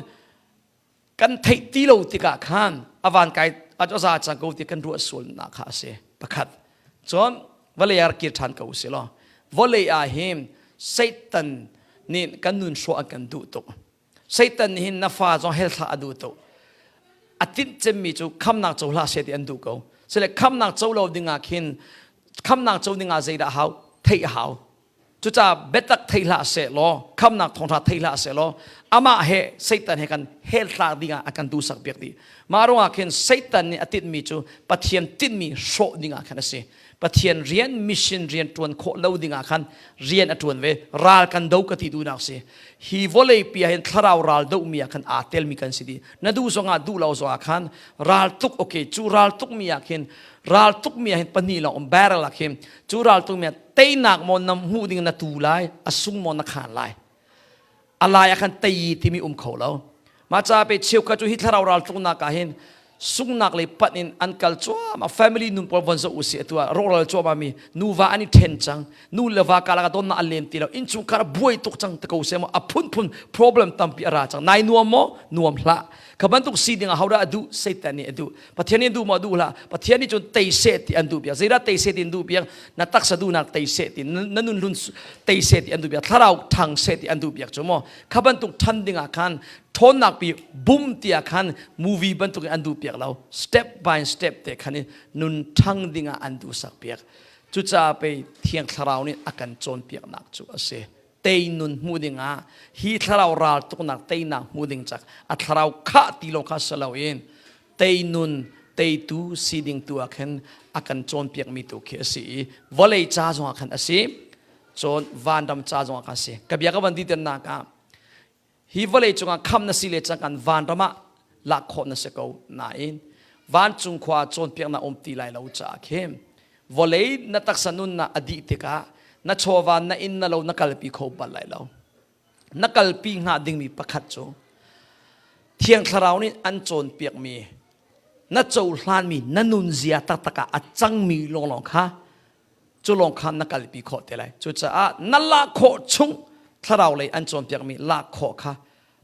kan theih ti lo tikah khan a van kai a za cang ko ti kan ruah sualnak kha a si pakhat cun vawlei ah kir ṭhan ko usih law vawlei ah hin Satan nih kan nun hrawh an kan duh tuk Satan nih hin na fa zong hell thlah a duh tuk. A tinh cemmi cu khamnak co hlah seh ti an duh ko. Sile khamnak co lo ding ah khin khamnak co ding ah zeidah hau? Theih a hau. Cucaah biatak thei hlah seh law, khamnak thawngṭha thei hlah seh law, amah he Satan he kan hell tlak ding ah a kan duhsak piak dih. Mah ruangah khin Satan nih a tinhmi cu Pathian tinhmi hrawh ding ah khan a si. Pathian rian mission rian ṭuan khawh lo ding ah khan rian a ṭuan ve ral kan do ka ti duhnak si hi vawlei pi ah hin thlarau ral dohmi ah khan aa telmi kan si dih na duh zongah duh lo zongah khan ral tuk okay cu ral tuk mi ah khin ral tuk mi ah hin pahnih lawng um barrel ah khin cu ral tuk mi ah teinak maw na hmuh ding na tu lai a sung maw na khan lai a lai ah khan tei timi um kho lo mah ca pe cheukhat cu hi thlarau ral tluknak ah hin sungnak lei panh in an kal cuahmah family nun pawl von zoh usih atu ah rawkral cuahmah mi nuva an i then cang nu le va karlak ah donnak an lem ti lo innchungkhar buai tuk cang te ko seh maw a phunphun problem tampi a ra cang nai nuam maw nuam hlah kha bantuk si ding ah hodah a duh Satan nih a duh Pathian nih duh maw duh hlah Pathian nih cun tei seh ti an duh piak zeidah tei seh ti an duh piak na taksa duhnak tei seh ti na nun hlun tei seh ti an duh piak thlarau ṭhang seh ti an duh piak cu maw kha bantuk ṭhan ding ah khan. Ṭhawnnak pi bum tiah khan movie bantukin an duh piak lo. Step by step te khan in nun ṭhang dingah an duh sak piak. Cucaah pei Thiang Thlarau nih a kan cawnpiaknak cu a si. Tei nun hmu dingah hi thlarau ral tuknak teinak hmu ding cak a thlarau khah ti lo kha si loin tei nun teitu si ding tu ah khin a kan cawnpiakmi tu khi a si i vawlei ca zongah khan a si cun vanram ca zongah khan a si. Ka bia ka van diternak ah Hi vawlei cungah kham na si le cangkan vanram ah lak khawh na si ko nain vancung khua cawnpiaknak um ti lai lo caah khin vawlei na taksa nunnak a dih tikah na chawva na inn na lo na kalpi kho bal lai lo. Na kalpi hnga dingmi pakhat cu Thiang Thlarau nih an cawnpiakmi na cohlanmi na nunzia taktak ah a cangmi lawnglawng kha cu lawng kha na kalpi khawh te lai. Cucaah na lak khawh chung thlarau lei an cawnpiakmi lak khawh kha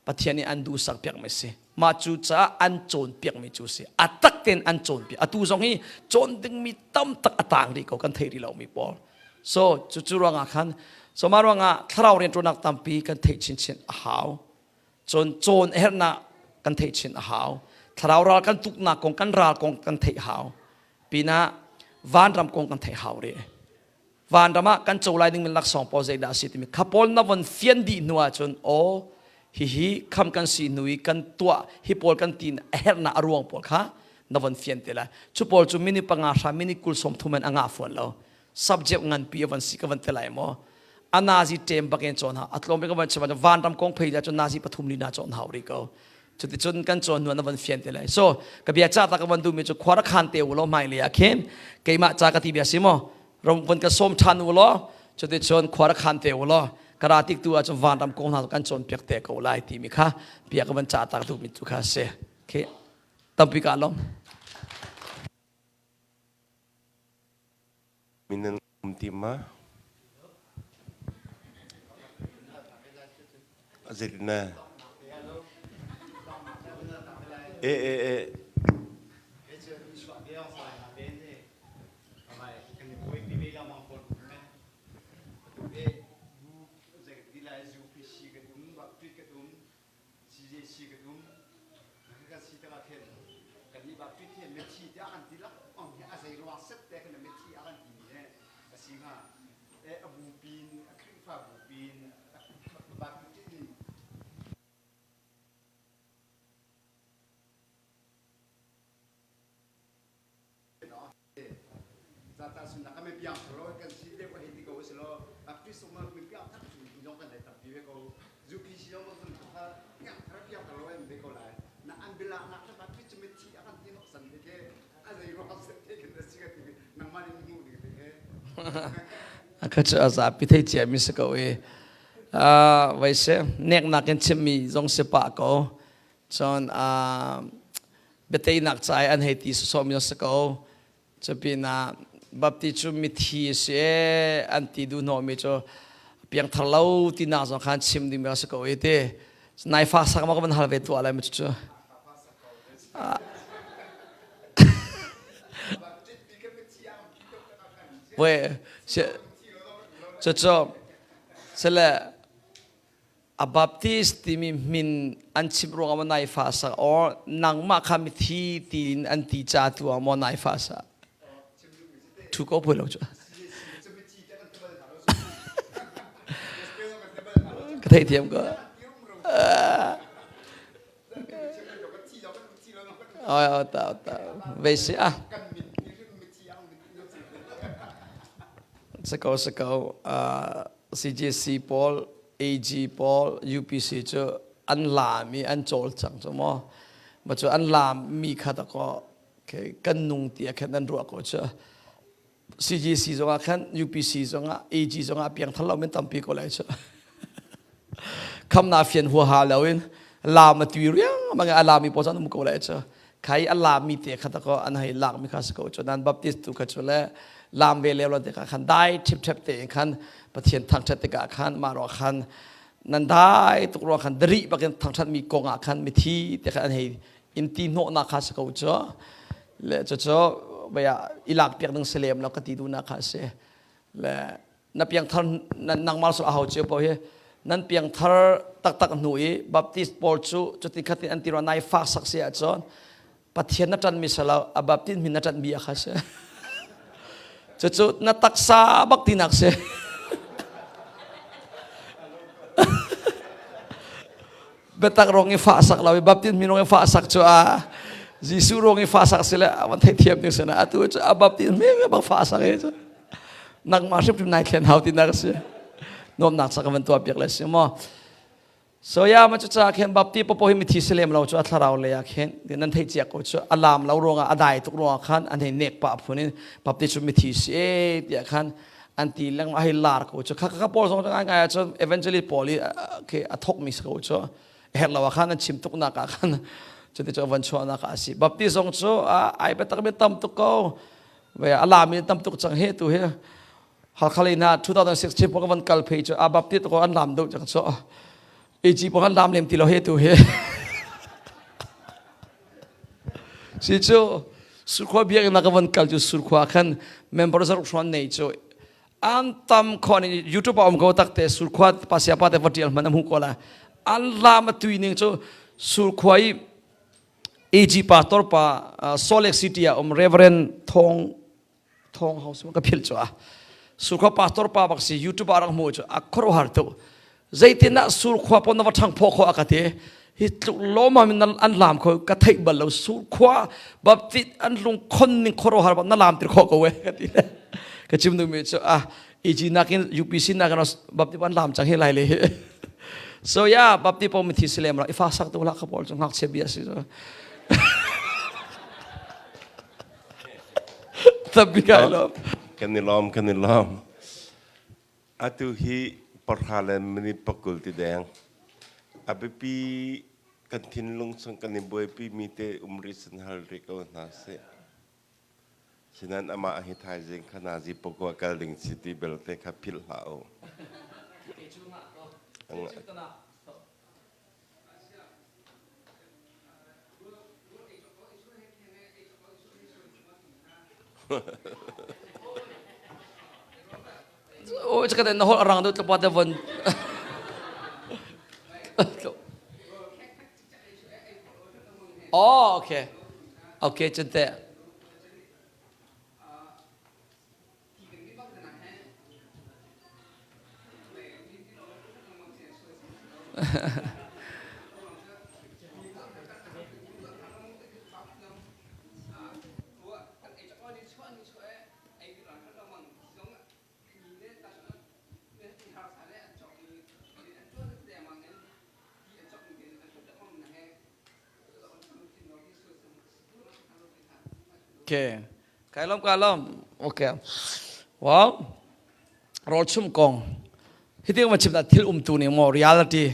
Pathian nih an duhsak piakmi si. Mah cu caah an cawnpiakmi cu si. A tak tein an cawnpiak. Atu zong hi cawn dingmi tam tak a tang rih ko kan thei rih lomi pawl. So cu cu ruangah khan so mah ruangah thlarau rianṭuannak tampi kan theih chinchin a hau. Cun cawn a herhnak kan theih chin a hau. Thlarau ral kan tuknak kong kan ral kong kan theih hau. Pinah vanram kong kan theih hau rih. Vanram ah kan co lai dingmi laksawng pawl zeidah a si timi kha pawl na von fian dih hnu ahcun aw hihi kham kan si hnu i kan tuah hi pawl kan ti a herhnak a ruang pawl kha na von fian te lai. Cu pawl cu minute panga hra minute 20 30 in a ngah fawn lo. Subject nganpi a van si ka van te lai maw? A nazi ṭem bakin cawn hau. A tlawm bik ka van chim ahcun vanram kong phei cun nazi pathum li na cawn hau rih ko. Cuticun kan cawn hnu na van fian te lai. So ka bia ca ta ka van duhmi cu khua rak khan te u law hmailei ah khin keimah ca ka ti bia si maw rom von ka sawm ṭhan u law cuticun khua rak khan te u law ka ra tik tu ahcun vanram kong hna kan cawnpiak te ko lai timi kha bia ka van ca ta duhmi tu kha a si. Okay. Tampi ka lawm. Minung um ti ma? Zeitin na? E e e. Kha cu a zapi thei cia mi si ko i vai se neknak in chimmi zong si pah ko cun biateinak ca i an hei ti sawsawh mi si ko Cupinah Baptist cu mithi a si ee an ti duh hnawhmi cu piangthar lo tinak zong khan chim dingmi a si ko i ti. Nai fa sak ma ka van hal ve tuah lai ma cucu. Voi, cucu, sile A Baptist timi min an chim ruangah maw nai fa sak or nangmah kha mithi tiin an ti ca tu ah maw nai fa sak? Thu ko pui lo cu. Ka theithiam ko. Oi, oi, ta, ta. Ve si ah. Sako, sako. CJC pawl, AG pawl, UPC cu an laam i an cawlcang cu maw. Ma cu an laam mi kha ta kaw kan nung ti ah khan an ruah ko cu. CGC zongah khan UPC zongah AG zongah piangthar lo men tampi ko lai cu. Khamna fian huaha lo in laam a tui riang mang a laam mi pawl cu an um ko lai cu. Khai a laam mi te kha ta ko an hei lak mi kha si ko cu nan Baptist tu kha cu le laam ve leo lo te kha khan dai ṭhip ṭhep te in khan Pathian thangṭhat tikah khan mah ruah khan nan dai tuk ruah khan dari bakin thangṭhat mi kong ah khan mithi te khan an hei in ti hnawhnak kha si ko cu le cu cu baya i lak piak ding si lem lo ka ti duhnak kha si le na piangthar nangmah so a hau cio paoh hi. Nan piangthar taktak hnu i Baptist pawl cu cuti khatin an ti rua nai fak sak si ahcun Pathian na ṭanmi si lo, a Baptist min na ṭanmi a kha si. Cucu na taksa bak tinak si. Biatak rong i fah sak lo i Baptist min rong i fah sak cu a Jesuh rong i fah sak si le a van theithiam ding si na atu cu a Baptist min bak fah sak e cu. Nangmah hrimhrim nai thlen hau tinak si. Nuamnak sak van tuah piak le si maw. So ya ma cu ca khin Baptist popo hi mithi si lem lo cu a thlarau lei ah khin nan theih cia ko cu a lam lo ruangah a dai tuk ruangah khan an hei nek pah phun in Baptist cu mithi si e tiah khan an ti lengmang hei lar ko cu kha kha pawl zong ngai ngai ahcun evangelist pawl i khi a thok mi si ko cu herh lo ah khan an chim tuk nak ah khan cuti cu van chuah nak ah a si Baptist zong cu ai biatak mi tam tuk ko ve a lam in tam tuk cang he tu hi Halkha lei na 2016 pok van kal phei cu a Baptist ko an lam deuh cang cu AG pok an lam lem ti lo he tu he si cu surkhua biakinn ka van kal cu surkhua khan member zaruk hruan nei cu an tam khon in youtube a um ko takte surkhua pasia pa te va tial hman am hu ko la an lam a tui ning cu surkhua i AG pastor pa Salt Lake City ah um Reverend Thong Thong House ka philh cu a surkhua pastor pa bak si youtube ah rak hmu cu a khuaruahhar tu zeitin ah surkhua pon na va ṭhang phaw kho a ka ti hi tluk lawmam in an lam kho ka theih bal lo surkhua baptist an lung khon ning khuaruahhar bak na lam tir kho ko we ka ti le ka chim duhmi cu a EG nakin UPC nakin baptist an lam cang hi lai le hi so yeah baptist pom thi silem ra ifa sak tu la ka pawl cu ngakchia bia si so Tampi kai lawm. Kan i lawm, kan i lawm. Atu hi parha le minute pakul ti deng. A biapi kan thinlung chung kan i buaipi mi te um rih sin hal rih ko hna sih. Sinan amah hi thaizing kha nazi pokua kal ding si ti belte kha philh hlah u. Oh, cakap na hol arang tu tlapa te von. Oh, okay. Okay, cente. Okay. Kai lom ka lom. Okay. Well, rawl chum kong. Hi tiang ma chim da thil um tu ning mo reality.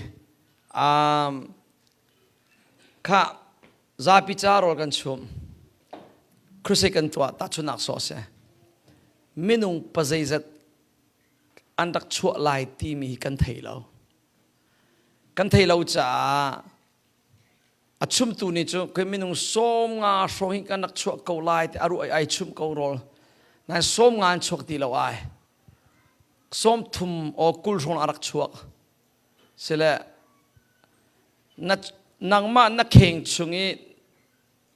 Um kha zapi ca rawl kan chum. Crusade kan tuah ta chunak so se. Minung pazeizat an rak chuah lai timi kan thei lo. Kan thei lo caah a chumtu nih cu khui minung 50 hrawng hi kan rak chuah ko lai ti a ruah ai chum ko rawl nain 50 an chuak ti lo ai 30 o 20 hrawng a rak chuak sile na nangmah na kheng chung i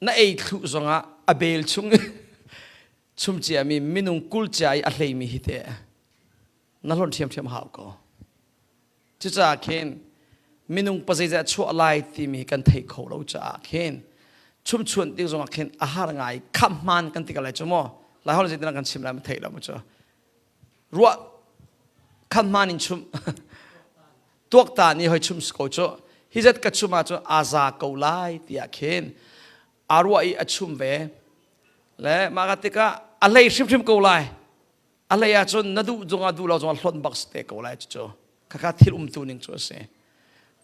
na ei thlu zongah a bel chung i chum ciami minung 20 cia i a hleimi hi te na hlon ṭhiamṭhiam hau ko Cucaah khin minung pazeizah chuah lai timi kan thei kho lo caah khin chumchuan tik zongah khin a har ngai khamh hmaan kan ti ko lai cu maw lai holh zeitin kan chim lai ma thei lo mu cu ruah khamh hmaan in chum tuakta nih hoi chum ko cu hi zat ka chum ah cun a za ko lai tiah khin a ruah i a chum ve le mah ka tikah a hlei hrimhrim ko lai A hlei ahcun na duh zongah duh lo zongah hlonh bak si te ko lai cucu. Khakha thil umtu ning cu a si.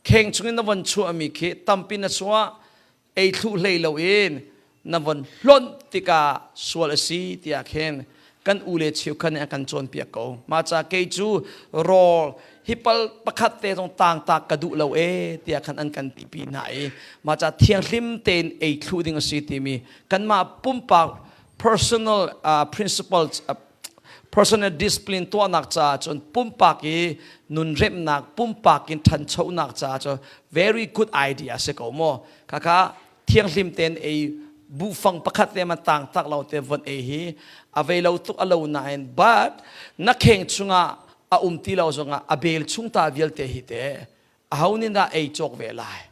Kheng chungin na von chuahmi khi tampi na chuah ei thlu hlei loin na von hlonh tikah sual a si tiah khin kan u le cheukhat nih a kan cawnpiak ko. Mah ca kei cu rawl hi pal pakhat te zong tangtak ka duh lo e tiah khan an kan tipi hna i mah ca thianghlim tein ei thlu ding a si timi kanmah pumpak personal principles. Personal discipline tuahnak caah cun pumpak i nunremhnak, pumpak in ṭhanchonak caah cun very good idea si ko mu. Khakha thianghlim tein ei buhfang pakhat te man tang tak lo te von ei hi a vei lo tuk a lo nain, but na kheng chungah a um ti lo zongah a bel chung ta vialte hi te aho nih dah ei cawk ve lai?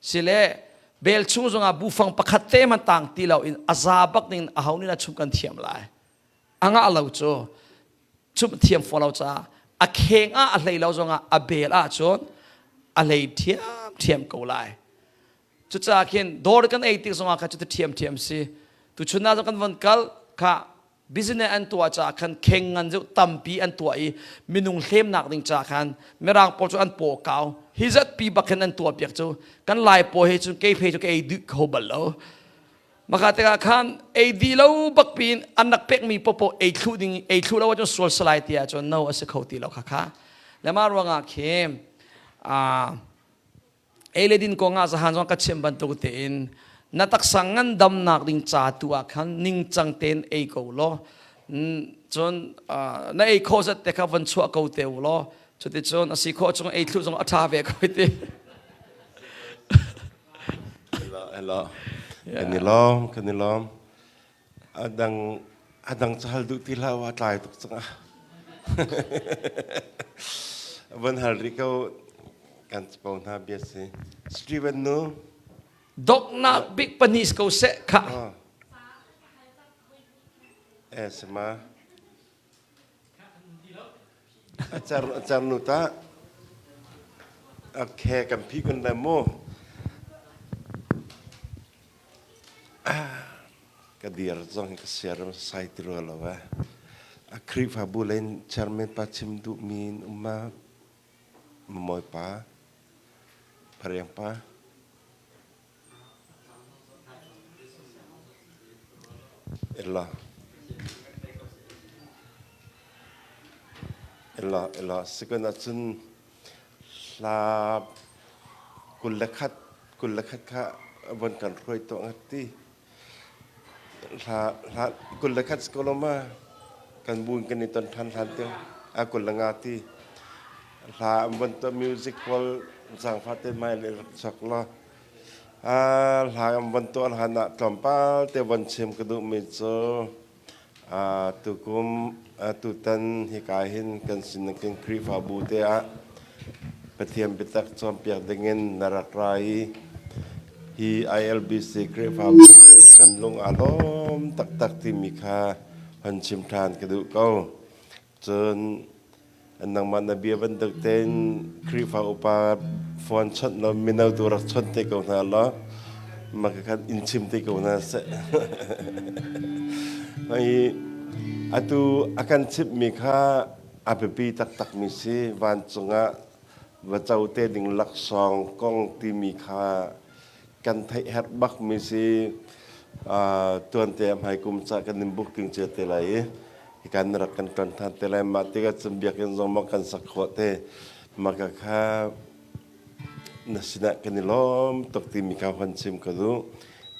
Sile bel chung zongah buhfang pakhat te man tang ti lo in a za bak ning aho nih dah chung kan thiam lai? A ngah lo cu chumh thiam fawn lo caah a kheng ah a hlei lo zongah a bel ah cun a hlei ṭhiam ṭhiam ko lai. Cucaah khin dawr kan ei tik zongah kha cuti ṭhiam ṭhiam si. Tuchun ah zong kan von kal kha business an tuah caah khan kheng ngan deuh tampi an tuah i minung hlemnak ding caah khan Mirang pawl cu an paw kau hi zat pi bak khin an tuah piak cu kan Lai pawl he cun kei phei cu ka ei duh kho bal lo. Maka tikah khan ei dih lo bak piin an rak pekmi popo ei thlu ding, ei thlu lo ahcun sual salai ti ahcun no a si kho ti lo kha kha. Le mah ruangah khi ei le din kong ah zahan zong ka chim bantuk tein na taksa ngandamnak ding ca tu ah khan ningcang tein ei ko law, cun na ei khawh zat te kha von chuah ko te u law, cuticun a si khawh chung ei thlu zong a ṭha ve ko ti. Hello, hello. Kan i lawm, kan i lawm. Adang adang chahal duh ti hlah wa tlai tuk cang ah. Van hal ri ko kan po hna bia si. Steven nu. Doknak bik pahnih ko seh kha. Eh sama. A car nu ta a khe kan phi kun le mu. Ka dir zong ka siaram sai ti rua lo eh. A Khrihfabu len chairman pa chim duh mi in um ma mawi pa Phariang pa. Ella. Ella, ella. Sikon ahcun hla 21, 21 kha von kan hruai tuah ngat ti. Hla, hla 21 skoloma kan buin kan i ton ṭhan hlan tiang a 25 ti. Hla an von tuah music pawl zaangfah te mai le rak chok law. Hla an von tuah hlan ah tlawmpal te von chim ka duhmi cu tukum tutan hika hin kan sin kan Khrihfabu te ah Pathian biatak cawnpiak dingin na rak ra i hi ILBC Khrihfabu kan lung aa lawm taktak timi kha hon chim ṭhan ka duh ko. Cun nangmah na bia bantuk tein Khrihfa upa phone chawnh law mino tu rak chawnh te ko hna law mah khan in chim te ko hna seh. Hi atu a kan chimhmi kha a biapi taktakmi si. Vancung ah va co te ding laksawng kong timi kha kan theih herh bakmi si. Tuante hmai kum ca kan in booking cia te lai i hikan rak kan ṭuan ṭhan te lai. Mah tikah cun biakinn zong maw kan sak khawh te mah ka kha na sinah kan i lawm tuk timi kha hon chim ka duh.